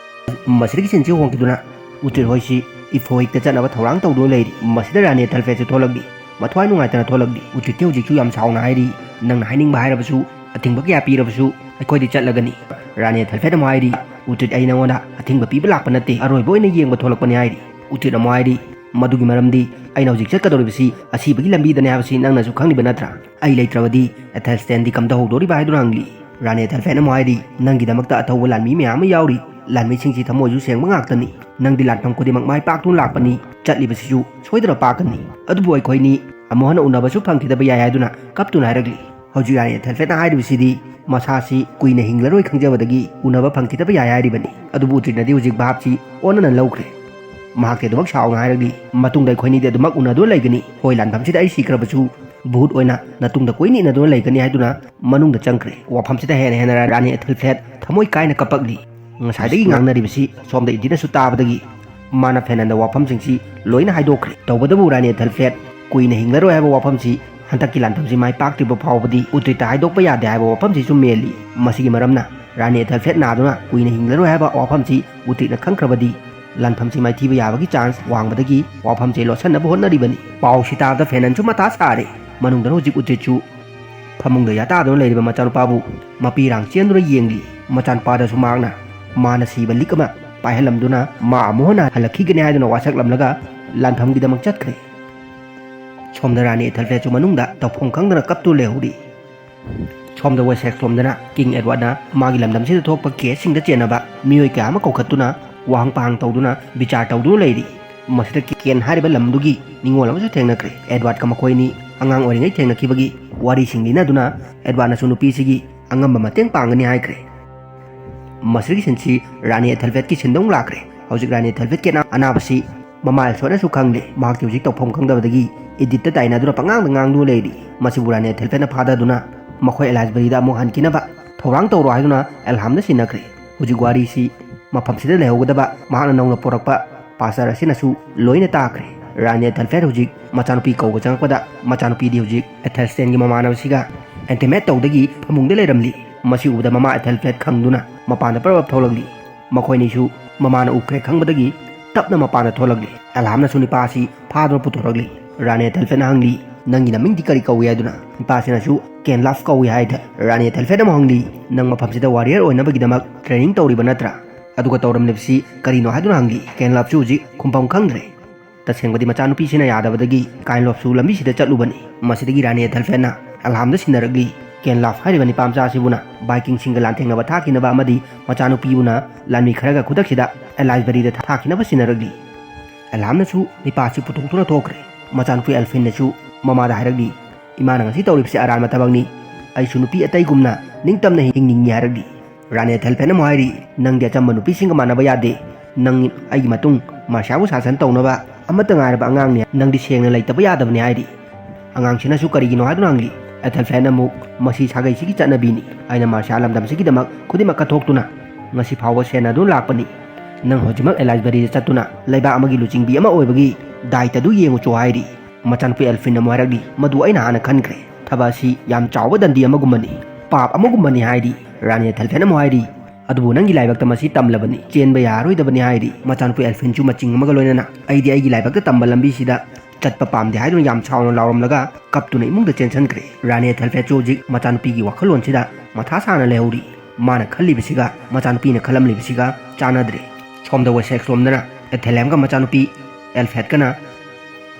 ꯃꯁꯤꯗꯒꯤ ꯁꯤꯟꯁꯤ ꯍꯣꯡꯈꯤꯗꯨꯅ ꯎꯇ꯭ꯔꯤꯠ ꯍꯣꯏꯁꯤ ꯏꯐꯣꯍꯤꯛꯇ ꯆꯠꯅꯕ ꯊꯧꯔꯥꯡ ꯇꯧꯗꯨꯅ ꯂꯩꯔꯤ꯫ ꯃꯁꯤꯗ ꯔꯥꯅꯤ ꯑꯦꯊꯦꯜꯐꯦꯠꯁꯨ ꯊꯣꯛꯂꯛꯂꯤ꯫ ꯃꯊ꯭ꯋꯥꯏ ꯅꯨꯡꯉꯥꯏꯇꯅ ꯊꯣꯛꯂꯛꯂꯤ꯫ ꯎꯇ꯭ꯔꯤꯠꯇꯤ ꯍꯧꯖꯤꯛꯁꯨ ꯌꯥꯝ ꯁꯥꯎꯅ ꯍꯥꯏꯔꯤ, "ꯅꯪꯅ ꯍꯥꯏꯅꯤꯡꯕ ꯍꯥꯏꯔꯕꯁꯨ, ꯑꯊꯤꯡꯕ ꯀꯌꯥ ꯄꯤꯔꯕꯁꯨ ꯑꯩꯈꯣꯏꯗꯤ ꯆꯠꯂꯒꯅꯤ"꯫ ꯔꯥꯅꯤ ꯑꯦꯊꯦꯜꯐꯦꯠ ꯑꯃꯨꯛ ꯍꯥꯏꯔꯤ, "ꯎꯇ꯭ꯔꯤꯠ, ꯑꯩ ꯅꯉꯣꯟꯗ ꯑꯊꯤꯡꯕ ꯄꯤꯕ ꯂꯥꯛꯄ ꯅꯠꯇꯦ, ꯑꯔꯣꯏꯕ ꯑꯣꯏꯅ ꯌꯦꯡꯕ ꯊꯣꯛꯂꯛꯄꯅꯤ" ꯍꯥꯏꯔꯤ꯫ ꯎꯇ꯭ꯔꯤꯠ ꯑꯃꯨꯛ ꯍꯥꯏꯔꯤ, "ꯃꯗꯨꯒꯤ ꯃꯔꯝꯗꯤ ꯑꯩꯅ ꯍꯧꯖꯤꯛ ꯆꯠꯀꯗꯧꯔꯤꯕꯁꯤ ꯑꯁꯤꯕꯒꯤ ꯂꯝꯕꯤꯗꯅꯤ ꯍꯥꯏꯕꯁꯤ ꯅꯪꯅꯁꯨ ꯈꯪꯂꯤꯕ ꯅꯠꯇ꯭ꯔꯥ? ꯑꯩ ꯂꯩꯇ꯭ꯔꯕꯗꯤ ꯑꯦꯊꯦꯜꯁꯇꯦꯟꯗꯤ ꯀꯝꯗꯧꯍꯧꯗꯣꯔꯤꯕ?" ꯍꯥꯏꯗꯨꯅ ꯍꯪꯂꯤ꯫ ꯔꯥꯅꯤ ꯑꯦꯊꯦꯜꯐꯦꯠꯅ ꯑꯃꯨꯛ ꯍꯥꯏꯔꯤ, "ꯅꯪꯒꯤꯗꯃꯛꯇ ꯑꯊꯧꯕ ꯂꯥꯟꯃꯤ ꯃꯌꯥꯝ ꯑꯃ ꯌꯥꯎꯔꯤ꯫ ꯂꯥꯟꯃꯤꯁꯤꯡꯁꯤ ꯊꯃꯣꯏꯁꯨ ꯁꯦꯡꯕ ꯉꯥꯛꯇꯅꯤ꯫ ꯅꯪꯗꯤ ꯂꯥꯟꯐꯝ ꯈꯨꯗꯤꯡꯃꯛ ꯃꯥꯏ ꯄꯥꯛꯇꯨꯅ ꯂꯥꯛꯄꯅꯤ꯫ ꯆꯠꯂꯤꯕꯁꯤꯁꯨ ꯁꯣꯏꯗꯅ ꯄꯥꯛꯀꯅꯤ꯫ ꯑꯗꯨꯕꯨ ꯑꯩꯈꯣꯏꯅꯤ ꯑꯃꯨꯛ ꯍꯟꯅ ꯎꯅꯕꯁꯨ ꯐꯪꯈꯤꯗꯕ ꯌꯥꯏ" ꯍꯥꯏꯗꯨꯅ ꯀꯞꯇꯨꯅ ꯍꯥꯏꯔꯛꯂꯤ꯫ ꯍꯧꯖꯤꯛ ꯔꯥꯅꯤ ꯑꯦꯊꯦꯜꯐꯦꯠꯅ ꯍꯥꯏꯔꯤꯕꯁꯤꯗꯤ ꯃꯁꯥꯁꯤ ꯀꯨꯏꯅ ꯍꯤꯡꯂꯔꯣꯏ ꯈꯪꯖꯕꯗꯒꯤ ꯎꯅꯕ ꯐꯪꯈꯤꯗꯕ ꯌꯥꯏ ꯍꯥꯏꯔꯤꯕꯅꯤ꯫ ꯑꯗꯨꯕꯨ ꯎꯇ꯭ꯔꯤꯠꯅꯗꯤ ꯍꯧꯖꯤꯛ ꯚꯥꯞꯁꯤ ꯑꯣꯟꯅꯅ ꯂꯧꯈ꯭ꯔꯦ꯫ ꯃꯍꯥꯛꯇꯤ ꯑꯗꯨꯃꯛ ꯁꯥꯎꯅ ꯍꯥꯏꯔꯛꯂꯤ, "ꯃꯇꯨꯡꯗ ꯑꯩꯈꯣꯏꯅꯤꯗꯤ ꯑꯗꯨꯃꯛ ꯎꯅꯗꯨꯅ ꯂꯩꯒꯅꯤ꯫ ꯍꯣꯏ, ꯂꯥꯟꯐꯝꯁꯤꯗ ꯑꯩ ꯁꯤꯈ꯭ꯔꯕꯁꯨ ꯚꯨꯠ ꯑꯣꯏꯅ ꯅꯇꯨꯡꯗ ꯀꯣꯏꯅ ꯏꯟꯅꯗꯨꯅ ꯂꯩꯒꯅꯤ" ꯍꯥꯏꯗꯨꯅ ꯃꯅꯨꯡꯗ ꯆꯪꯈ꯭ꯔꯦ꯫ ꯋꯥꯐꯝꯁꯤꯗ ꯍꯦꯟꯅ ꯍꯦꯟꯅ ꯔꯥꯅꯤ ꯑꯦꯊꯦꯜꯐꯦꯠ ꯊꯃꯣꯏ ꯀꯥꯏꯅ ꯀꯞꯄꯛꯂꯤ꯫ ꯉꯁꯥꯏꯗꯒꯤ ꯉꯥꯡꯅꯔꯤꯕꯁꯤ ꯁꯣꯝꯗ ꯏꯗꯤꯅꯁꯨ ꯇꯥꯕꯗꯒꯤ ꯃꯥꯅ ꯐꯦꯅꯟꯗ ꯋꯥꯐꯝꯁꯤꯡꯁꯤ ꯂꯣꯏꯅ ꯍꯥꯏꯗꯣꯛꯈ꯭ꯔꯦ꯫ ꯇꯧꯕꯇꯕꯨ ꯔꯥꯅꯤ ꯑꯦꯊꯦꯜꯐꯦꯠ ꯀꯨꯏꯅ ꯍꯤꯡꯂꯔꯣꯏ ꯍꯥꯏꯕ ꯋꯥꯐꯝꯁꯤ ꯍꯟꯗꯛꯀꯤ ꯂꯥꯟꯐꯝꯁꯤ ꯃꯥꯏ ꯄꯥꯛꯇ꯭ꯔꯤꯕ ꯐꯥꯎꯕꯗꯤ ꯎꯇ꯭ꯔꯤꯠꯇ ꯍꯥꯏꯗꯣꯛꯄ ꯌꯥꯗꯦ ꯍꯥꯏꯕ ꯋꯥꯐꯝꯁꯤꯁꯨ ꯃꯦꯜꯂꯤ꯫ ꯃꯁꯤꯒꯤ ꯃꯔꯝꯅ ꯔꯥꯅꯤ ꯑꯦꯊꯦꯜꯐꯦꯠ ꯅꯥꯗꯨꯅ ꯀꯨꯏꯅ ꯍꯤꯡꯂꯔꯣꯏ ꯍꯥꯏꯕ ꯋꯥꯐꯝꯁꯤ ꯎꯇ꯭ꯔꯤꯠꯅ ꯈꯪꯈ꯭ꯔꯕꯗꯤ ꯂꯥꯟꯐꯝꯁꯤ ꯃꯥꯏꯊꯤꯕ ꯌꯥꯕꯒꯤ ꯆꯥꯟꯁ ꯋꯥꯡꯕꯗꯒꯤ ꯋꯥꯐꯝꯁꯦ ꯂꯣꯠꯁꯤꯟꯅꯕ ꯍꯣꯠꯅꯔꯤꯕꯅꯤ꯫ ꯄꯥꯎꯁꯤ ꯇꯥꯕꯗ ꯐꯦꯅꯟꯁꯨ ꯃꯊꯥ ꯁꯥꯔꯦ꯫ ꯃꯅꯨꯡꯗꯅ ꯍꯧꯖꯤꯛ ꯎꯇ꯭ꯔꯤꯠꯁꯨ ꯐꯃꯨꯡꯗ ꯌꯥꯇꯥꯗꯨꯅ ꯂꯩꯔꯤꯕ ꯃꯆꯥꯅꯨꯄꯥꯕꯨ ꯃꯄꯤꯔꯥꯡ ꯆꯦꯟꯗꯨꯅ ꯌꯦꯡꯂꯤ꯫ ꯃꯆꯥꯅꯨꯄꯥꯗꯁꯨ ꯃꯍꯥꯛꯅ ꯃꯥꯅ ꯁꯤꯕ ꯂꯤꯛ ꯑꯃ ꯄꯥꯏꯍꯜꯂꯝꯗꯨꯅ ꯃꯥ ꯑꯃꯨꯛ ꯍꯟꯅ ꯍꯜꯂꯛꯈꯤꯒꯅꯤ ꯍꯥꯏꯗꯨꯅ ꯋꯥꯁꯛꯂꯝꯂꯒ ꯂꯥꯟꯐꯝꯒꯤꯗꯃꯛ ꯆꯠꯈ꯭ꯔꯦ꯫ ꯁꯣꯝꯗ ꯔꯥꯅꯤ ꯑꯦꯊꯦꯜꯐꯦꯠꯁꯨ ꯃꯅꯨꯡꯗ ꯇꯧꯐꯝ ꯈꯪꯗꯅ ꯀꯞꯇꯨ ꯂꯩꯍꯧꯔꯤ꯫ ꯁꯣꯝꯗ ꯋꯦꯁꯦꯛꯁ ꯂꯣꯝꯗꯅ ꯀꯤꯡ ꯑꯦꯗꯋꯥꯔꯗꯅ ꯃꯥꯒꯤ ꯂꯝꯗꯝꯁꯤꯗ ꯊꯣꯛꯄ ꯀꯦꯁꯁꯤꯡꯗ ꯆꯦꯟꯅꯕ ꯃꯤꯑꯣꯏ ꯀꯌꯥ ꯑꯃ ꯀꯧꯈꯠꯇꯨꯅ ꯋꯥꯍꯪ ꯄꯥꯍꯪ ꯇꯧꯗꯨꯅ ꯕꯤꯆꯥꯔ ꯇꯧꯗꯨꯅ ꯂꯩꯔꯤ꯫ ꯃꯁꯤꯗ ꯀꯦꯟ ꯍꯥꯏꯔꯤꯕ ꯂꯝꯗꯨꯒꯤ ꯅꯤꯉꯣꯜ ꯑꯃꯁꯨ ꯊꯦꯡꯅꯈ꯭ꯔꯦ꯫ ꯑꯦꯗꯋꯥꯔꯗꯀ ꯃꯈꯣꯏ ꯑꯅꯤ ꯑꯉꯥꯡ ꯑꯣꯏꯔꯤꯉꯩ ꯊꯦꯡꯅꯈꯤꯕꯒꯤ ꯋꯥꯔꯤꯁꯤꯡ ꯂꯤꯅꯗꯨꯅ ꯑꯦꯗꯋꯥꯔꯗꯅꯁꯨ ꯅꯨꯄꯤꯁꯤꯒꯤ ꯑꯉꯝꯕ ꯃꯇꯦꯡ ꯄꯥꯡꯒꯅꯤ ꯍꯥꯏꯈ꯭ꯔꯦ꯫ ꯃꯁꯤꯒꯤ ꯁꯤꯟꯁꯤ ꯔꯥꯅꯤ ꯑꯦꯊꯦꯜꯐꯦꯠꯀꯤ ꯁꯤꯟꯗ ꯑꯃꯨꯛ ꯂꯥꯛꯈ꯭ꯔꯦ꯫ ꯍꯧꯖꯤꯛ ꯔꯥꯅꯤ ꯑꯦꯊꯦꯜꯐꯦꯠꯀꯤ ꯑꯅꯥ-, ꯑꯅꯥꯕꯁꯤ ꯃꯃꯥ ꯑꯦꯜꯁꯣꯠꯅꯁꯨ ꯈꯪꯂꯦ꯫ ꯃꯍꯥꯛꯇꯤ ꯍꯧꯖꯤꯛ ꯇꯧꯐꯝ ꯈꯪꯗꯕꯗꯒꯤ ꯏꯗꯤꯠꯇ ꯇꯥꯏꯅꯗꯨꯅ ꯄꯉꯥꯡꯗ ꯉꯥꯡꯗꯨꯅ ꯂꯩꯔꯤ꯫ ꯃꯁꯤꯕꯨ ꯔꯥꯅꯤ ꯑꯦꯊꯦꯜꯐꯦꯠꯅ ꯐꯥꯗꯗꯨꯅ ꯃꯈꯣꯏ ꯑꯦꯂꯥꯏꯁꯕꯔꯤꯗ ꯑꯃꯨꯛ ꯍꯟꯈꯤꯅꯕ ꯊꯧꯔꯥꯡ ꯇꯧꯔꯣ ꯍꯥꯏꯗꯨꯅ ꯑꯦꯜꯍꯥꯝꯗ ꯁꯤꯟꯅꯈ꯭ꯔꯦ꯫ ꯍꯧꯖꯤꯛ ꯋꯥꯔꯤꯁꯤ ꯃꯐꯝꯁꯤꯗ ꯂꯩꯍꯧꯒꯗꯕ ꯃꯍꯥꯛꯅ ꯅꯧꯅ ꯄꯨꯔꯛꯄ ꯄꯥꯁꯇꯔ ꯑꯁꯤꯅꯁꯨ ꯂꯣꯏꯅ ꯇꯥꯈ꯭ꯔꯦ꯫ ꯔꯥꯅꯤ ꯑꯦꯊꯦꯜꯐꯦꯠ ꯍꯧꯖꯤꯛ ꯃꯆꯥꯅꯨꯄꯤ ꯀꯧꯕ ꯆꯪꯉꯛꯄꯗ ꯃꯆꯥꯅꯨꯄꯤꯗꯤ ꯍꯧꯖꯤꯛ ꯑꯦꯊꯦꯜꯁꯇꯦꯟꯒꯤ ꯃꯃꯥꯟꯅꯕꯁꯤꯒ ꯑꯦꯟꯇꯤꯃꯦꯠ ꯇꯧꯗꯒꯤ ꯐꯃꯨꯡꯗ ꯂꯩꯔꯝꯂꯤ꯫ ꯃꯁꯤ ꯎꯕꯗ ꯃꯃꯥ ꯑꯦꯊꯦꯜꯐꯦꯠ ꯈꯪꯗꯨꯅ ꯃꯄꯥꯟꯗ ꯄꯔꯞ ꯊꯣꯛꯂꯛꯂꯤ꯫ ꯃꯈꯣꯏꯅꯤꯁꯨ ꯃꯃꯥꯅ ꯎꯈ꯭ꯔꯦ ꯈꯪꯕꯗꯒꯤ ꯇꯞꯅ ꯃꯄꯥꯟꯗ ꯊꯣꯛꯂꯛꯂꯤ꯫ ꯑꯦꯜꯍꯥꯝꯅꯁꯨ ꯅꯤꯄꯥ ꯑꯁꯤ ꯐꯥꯗꯨꯅ ꯄꯨꯊꯣꯔꯛꯂꯤ꯫ ꯔꯥꯅꯤ ꯑꯦꯊꯦꯜꯐꯦꯠꯅ ꯍꯪꯂꯤ, "ꯅꯪꯒꯤ ꯅꯃꯤꯡꯗꯤ ꯀꯔꯤ ꯀꯧꯏ?" ꯍꯥꯏꯗꯨꯅ ꯅꯤꯄꯥꯁꯤꯅꯁꯨ "ꯀꯦꯟ ꯂꯥꯐ ꯀꯧꯏ" ꯍꯥꯏꯗ ꯔꯥꯅꯤ ꯑꯦꯊꯦꯜꯐꯦꯠꯅ ꯑꯃꯨꯛ ꯍꯪꯂꯤ, "ꯅꯪ ꯃꯐꯝꯁꯤꯗ ꯋꯥꯔꯤꯌꯔ ꯑꯣꯏꯅꯕꯒꯤꯗꯃꯛ ꯇ꯭ꯔꯦꯅꯤꯡ ꯇꯧꯔꯤꯕ ꯅꯠꯇ꯭ꯔꯥ? ꯑꯗꯨꯒ ꯇꯧꯔꯝꯂꯤꯕꯁꯤ ꯀꯔꯤꯅꯣ?" ꯍꯥꯏꯗꯨꯅ ꯍꯪꯂꯤ꯫ ꯀꯦꯟ ꯂꯥꯐꯁꯨ ꯍꯧꯖꯤꯛ ꯈꯨꯝꯐꯝ ꯈꯪꯗ꯭ꯔꯦ꯫ ꯇꯁꯦꯡꯕꯗꯤ ꯃꯆꯥꯅꯨꯄꯤꯁꯤꯅ ꯌꯥꯗꯕꯗꯒꯤ ꯀꯥꯏꯟ ꯂꯣꯐꯁꯨ ꯂꯝꯕꯤꯁꯤꯗ ꯆꯠꯂꯨꯕꯅꯤ꯫ ꯃꯁꯤꯗꯒꯤ ꯔꯥꯅꯤ ꯑꯦꯊꯦꯜꯐꯦꯠꯅ ꯑꯦꯜꯍꯥꯝꯗ ꯁꯤꯟꯅꯔꯛꯂꯤ꯫ ꯀꯦꯟ ꯂꯥꯐ ꯍꯥꯏꯔꯤꯕ ꯅꯤꯄꯥ ꯃꯆꯥ ꯑꯁꯤꯕꯨꯅ ꯚꯥꯏꯀꯤꯡꯁꯤꯡꯒ ꯂꯥꯟꯊꯦꯡꯅꯕ ꯊꯥꯈꯤꯅꯕ ꯑꯃꯗꯤ ꯃꯆꯥꯅꯨꯄꯤꯕꯨꯅ ꯂꯥꯟꯃꯤ ꯈꯔꯒ ꯈꯨꯗꯛꯁꯤꯗ ꯑꯦꯂꯥꯏꯁꯕꯔꯤꯗ ꯊꯥꯈꯤꯅꯕ ꯁꯤꯟꯅꯔꯛꯂꯤ꯫ ꯑꯦꯜꯍꯥꯝꯅꯁꯨ ꯅꯤꯄꯥꯁꯤ ꯄꯨꯊꯣꯛꯇꯨꯅ ꯊꯣꯛꯈ꯭ꯔꯦ꯫ ꯃꯆꯥꯅꯨꯄꯤ ꯑꯦꯜꯐꯤꯟꯅꯁꯨ ꯃꯃꯥꯗ ꯍꯥꯏꯔꯛꯂꯤ, "ꯏꯃꯥꯅ ꯉꯁꯤ ꯇꯧꯔꯤꯕꯁꯤ ꯑꯔꯥꯟꯕ ꯊꯕꯛꯅꯤ꯫ ꯑꯩꯁꯨ ꯅꯨꯄꯤ ꯑꯇꯩꯒꯨꯝꯅ ꯅꯤꯡꯇꯝꯅ ꯍꯤꯡꯅꯤꯡꯉꯤ" ꯍꯥꯏꯔꯛꯂꯤ꯫ ꯔꯥꯅꯤ ꯑꯦꯊꯦꯜꯐꯦꯠꯅ ꯑꯃꯨꯛ ꯍꯥꯏꯔꯤ, "ꯅꯪꯗꯤ ꯑꯆꯝꯕ ꯅꯨꯄꯤꯁꯤꯡꯒ ꯃꯥꯟꯅꯕ ꯌꯥꯗꯦ꯫ ꯅꯪ ꯑꯩꯒꯤ ꯃꯇꯨꯡ ꯃꯥꯔꯁꯤꯌꯥꯕꯨ ꯁꯥꯁꯟ ꯇꯧꯅꯕ ꯑꯃꯠꯇ ꯉꯥꯏꯔꯕ ꯑꯉꯥꯡꯅꯤ꯫ ꯅꯪꯗꯤ ꯁꯦꯡꯅ ꯂꯩꯇꯕ ꯌꯥꯗꯕꯅꯤ" ꯍꯥꯏꯔꯤ꯫ ꯑꯉꯥꯡꯁꯤꯅꯁꯨ ꯀꯔꯤꯒꯤꯅꯣ ꯍꯥꯏꯗꯨꯅ ꯍꯪꯂꯤ꯫ ꯑꯦꯊꯦꯜꯐꯦꯠꯅ ꯑꯃꯨꯛ, "ꯃꯁꯤ ꯁꯥꯒꯩꯁꯤꯒꯤ ꯆꯠꯅꯕꯤꯅꯤ꯫ ꯑꯩꯅ ꯃꯥꯔꯁꯤꯌꯥ ꯂꯝꯗꯝꯁꯤꯒꯤꯗꯃꯛ ꯈꯨꯗꯤꯡꯃꯛ ꯀꯠꯊꯣꯛꯇꯨꯅ ꯉꯁꯤ ꯐꯥꯎꯕ ꯁꯦꯟꯅꯗꯨꯅ ꯂꯥꯛꯄꯅꯤ꯫ ꯅꯪ ꯍꯧꯖꯤꯛꯃꯛ ꯑꯦꯂꯥꯏꯁꯕꯔꯤꯗ ꯆꯠꯇꯨꯅ ꯂꯩꯕꯥꯛ ꯑꯃꯒꯤ ꯂꯨꯆꯤꯡꯕꯤ ꯑꯃ ꯑꯣꯏꯕꯒꯤ ꯗꯥꯏꯇꯗꯨ ꯌꯦꯡꯉꯨꯆꯣ" ꯍꯥꯏꯔꯤ꯫ ꯃꯆꯥꯅꯨꯄꯤ ꯑꯦꯜꯐꯤꯟꯅ ꯑꯃꯨꯛ ꯍꯥꯏꯔꯛꯂꯤ, "ꯃꯗꯨ ꯑꯩꯅ ꯍꯥꯟꯅ ꯈꯟꯈ꯭ꯔꯦ꯫ ꯊꯕꯛ ꯑꯁꯤ ꯌꯥꯝ ꯆꯥꯎꯕ ꯗꯟꯗꯤ ꯑꯃꯒꯨꯝꯕꯅꯤ, ꯄꯥꯞ ꯑꯃꯒꯨꯝꯕꯅꯤ" ꯍꯥꯏꯔꯤ꯫ ꯔꯥꯅꯤ ꯑꯦꯊꯦꯜꯐꯦꯠꯅ ꯑꯃꯨꯛ ꯍꯥꯏꯔꯤ, "ꯑꯗꯨꯕꯨ ꯅꯪꯒꯤ ꯂꯥꯏꯕꯛꯇ ꯃꯁꯤ ꯇꯝꯂꯕꯅꯤ, ꯆꯦꯟꯕ ꯌꯥꯔꯔꯣꯏꯗꯕꯅꯤ" ꯍꯥꯏꯔꯤ꯫ ꯃꯆꯥꯅꯨꯄꯤ ꯑꯦꯜꯐꯤꯟꯁꯨ ꯃꯆꯤꯡ ꯑꯃꯒ ꯂꯣꯏꯅꯅ, "ꯑꯩꯗꯤ ꯑꯩꯒꯤ ꯂꯥꯏꯕꯛꯇ ꯇꯝꯕ ꯂꯝꯕꯤꯁꯤꯗ ꯆꯠꯄ ꯄꯥꯝꯗꯦ" ꯍꯥꯏꯗꯨꯅ ꯌꯥꯝ ꯁꯥꯎꯅ ꯂꯥꯎꯔꯝꯂꯒ ꯀꯞꯇꯨꯅ ꯏꯃꯨꯡꯗ ꯆꯦꯟꯁꯤꯟꯈ꯭ꯔꯦ꯫ ꯔꯥꯅꯤ ꯑꯦꯊꯦꯜꯐꯦꯠꯁꯨ ꯍꯧꯖꯤꯛ ꯃꯆꯥꯅꯨꯄꯤꯒꯤ ꯋꯥꯈꯜꯂꯣꯟꯁꯤꯗ ꯃꯊꯥ ꯁꯥꯅ ꯂꯩꯍꯧꯔꯤ꯫ ꯃꯥꯅ ꯈꯜꯂꯤꯕꯁꯤꯒ ꯃꯆꯥꯅꯨꯄꯤꯅ ꯈꯜꯂꯝꯂꯤꯕꯁꯤꯒ ꯆꯥꯟꯅꯗ꯭ꯔꯦ꯫ ꯁꯣꯝꯗ ꯋꯦꯁꯦꯛꯁ ꯂꯣꯝꯗꯅ ꯑꯦꯊꯦꯂꯦꯝꯒ ꯃꯆꯥꯅꯨꯄꯤ ꯑꯦꯜꯐꯦꯠꯀꯅ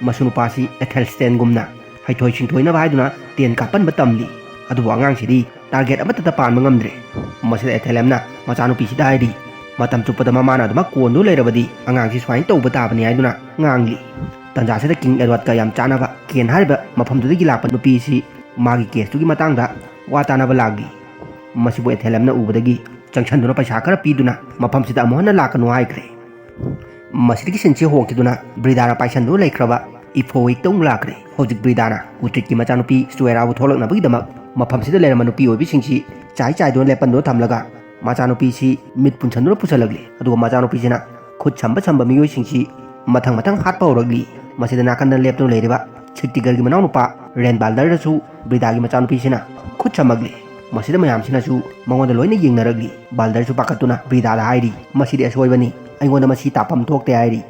ꯃꯁꯨ ꯅꯨꯄꯥꯁꯤ ꯑꯦꯊꯦꯜꯁꯇꯦꯟꯒꯨꯝꯅ ꯍꯩꯊꯣꯏ ꯁꯤꯡꯊꯣꯏꯅꯕ ꯍꯥꯏꯗꯨꯅ ꯇꯦꯟ ꯀꯥꯞꯄꯟꯕ ꯇꯝꯂꯤ꯫ ꯑꯗꯨꯕꯨ ꯑꯉꯥꯡꯁꯤꯗꯤ ꯇꯥꯔꯒꯦꯠ ꯑꯃꯠꯇꯗ ꯄꯥꯟꯕ ꯉꯝꯗ꯭ꯔꯦ꯫ ꯃꯁꯤꯗ ꯑꯦꯊꯦꯂꯦꯝꯅ ꯃꯆꯥꯅꯨꯄꯤꯁꯤꯗ ꯍꯥꯏꯔꯤ, "ꯃꯇꯝ ꯆꯨꯞꯄꯗ ꯃꯃꯥꯅ ꯑꯗꯨꯃꯛ ꯀꯣꯟꯗꯨꯅ ꯂꯩꯔꯕꯗꯤ ꯑꯉꯥꯡꯁꯤ ꯁꯨꯃꯥꯏꯅ ꯇꯧꯕ ꯇꯥꯕꯅꯤ" ꯍꯥꯏꯗꯨꯅ ꯉꯥꯡꯂꯤ꯫ ꯇꯟꯖꯥꯁꯤꯗ ꯀꯤꯡ ꯑꯦꯗꯋꯥꯔꯗꯀ ꯌꯥꯝ ꯆꯥꯟꯅꯕ ꯀꯦꯟ ꯍꯥꯏꯔꯤꯕ ꯃꯐꯝꯗꯨꯗꯒꯤ ꯂꯥꯛꯄ ꯅꯨꯄꯤꯁꯤ ꯃꯥꯒꯤ ꯀꯦꯁꯇꯨꯒꯤ ꯃꯇꯥꯡꯗ ꯋꯥ ꯇꯥꯅꯕ ꯂꯥꯛꯂꯤ꯫ ꯃꯁꯤꯕꯨ ꯑꯦꯊꯦꯂꯦꯝꯅ ꯎꯕꯗꯒꯤ ꯆꯪꯁꯟꯗꯨꯅ ꯄꯩꯁꯥ ꯈꯔ ꯄꯤꯗꯨꯅ ꯃꯐꯝꯁꯤꯗ ꯑꯃꯨꯛ ꯍꯟꯅ ꯂꯥꯛꯀꯅꯨ ꯍꯥꯏꯈ꯭ꯔꯦ꯫ ꯃꯁꯤꯗꯒꯤ ꯁꯤꯟꯁꯤ ꯍꯣꯡꯈꯤꯗꯨꯅ ꯕ꯭ꯔꯤꯗꯥꯅ ꯄꯥꯏꯁꯟꯗꯨꯅ ꯂꯩꯈ꯭ꯔꯕ ꯏꯐꯣꯋꯤꯛꯇ ꯑꯃꯨꯛ ꯂꯥꯛꯈ꯭ꯔꯦ꯫ ꯍꯧꯖꯤꯛ ꯕ꯭ꯔꯤꯗꯥꯅ ꯎꯇ꯭ꯔꯤꯠꯀꯤ ꯃꯆꯥꯅꯨꯄꯤ ꯁ꯭ꯇꯨꯑꯦꯔꯥꯕꯨ ꯊꯣꯛꯂꯛꯅꯕꯒꯤꯗꯃꯛ ꯃꯐꯝꯁꯤꯗ ꯂꯩꯔꯝꯕ ꯅꯨꯄꯤ ꯑꯣꯏꯕꯤꯁꯤꯡꯁꯤ ꯆꯥꯏ ꯆꯥꯏꯗꯨꯅ ꯂꯦꯞꯄꯟꯗꯨꯅ ꯊꯝꯂꯒ ꯃꯆꯥꯅꯨꯄꯤꯁꯤ ꯃꯤꯠ ꯄꯨꯟꯁꯟꯗꯨꯅ ꯄꯨꯁꯜꯂꯛꯂꯤ꯫ ꯑꯗꯨꯒ ꯃꯆꯥꯅꯨꯄꯤꯁꯤꯅ ꯈꯨꯠ ꯁꯝꯕ ꯁꯝꯕ ꯃꯤꯑꯣꯏꯁꯤꯡꯁꯤ ꯃꯊꯪ ꯃꯊꯪ ꯍꯥꯠꯄ ꯍꯧꯔꯛꯂꯤ꯫ ꯃꯁꯤꯗ ꯅꯥꯀꯟꯗ ꯂꯦꯞꯇꯨꯅ ꯂꯩꯔꯤꯕ ꯁꯤꯛꯇꯤꯒꯔꯒꯤ ꯃꯅꯥꯎꯅꯨꯄꯥ ꯔꯦꯟ ꯕꯥꯜꯗꯔꯗꯁꯨ ꯕ꯭ꯔꯤꯗꯥꯒꯤ ꯃꯆꯥꯅꯨꯄꯤꯁꯤꯅ ꯈꯨꯠ ꯁꯝꯃꯛꯂꯤ꯫ ꯃꯁꯤꯗ ꯃꯌꯥꯝꯁꯤꯅꯁꯨ ꯃꯉꯣꯟꯗ ꯂꯣꯏꯅ ꯌꯦꯡꯅꯔꯛꯂꯤ꯫ ꯕꯥꯜꯗꯔꯁꯨ ꯄꯥꯈꯠꯇꯨꯅ ꯕ꯭ꯔꯤꯗꯥꯗ ꯍꯥꯏꯔꯤ, "ꯃꯁꯤꯗꯤ ꯑꯁꯣꯏꯕꯅꯤ, ꯑꯩꯉꯣꯟꯗ ꯃꯁꯤ ꯇꯥꯐꯝ ꯊꯣꯛꯇꯦ" ꯍꯥꯏꯔꯤ꯫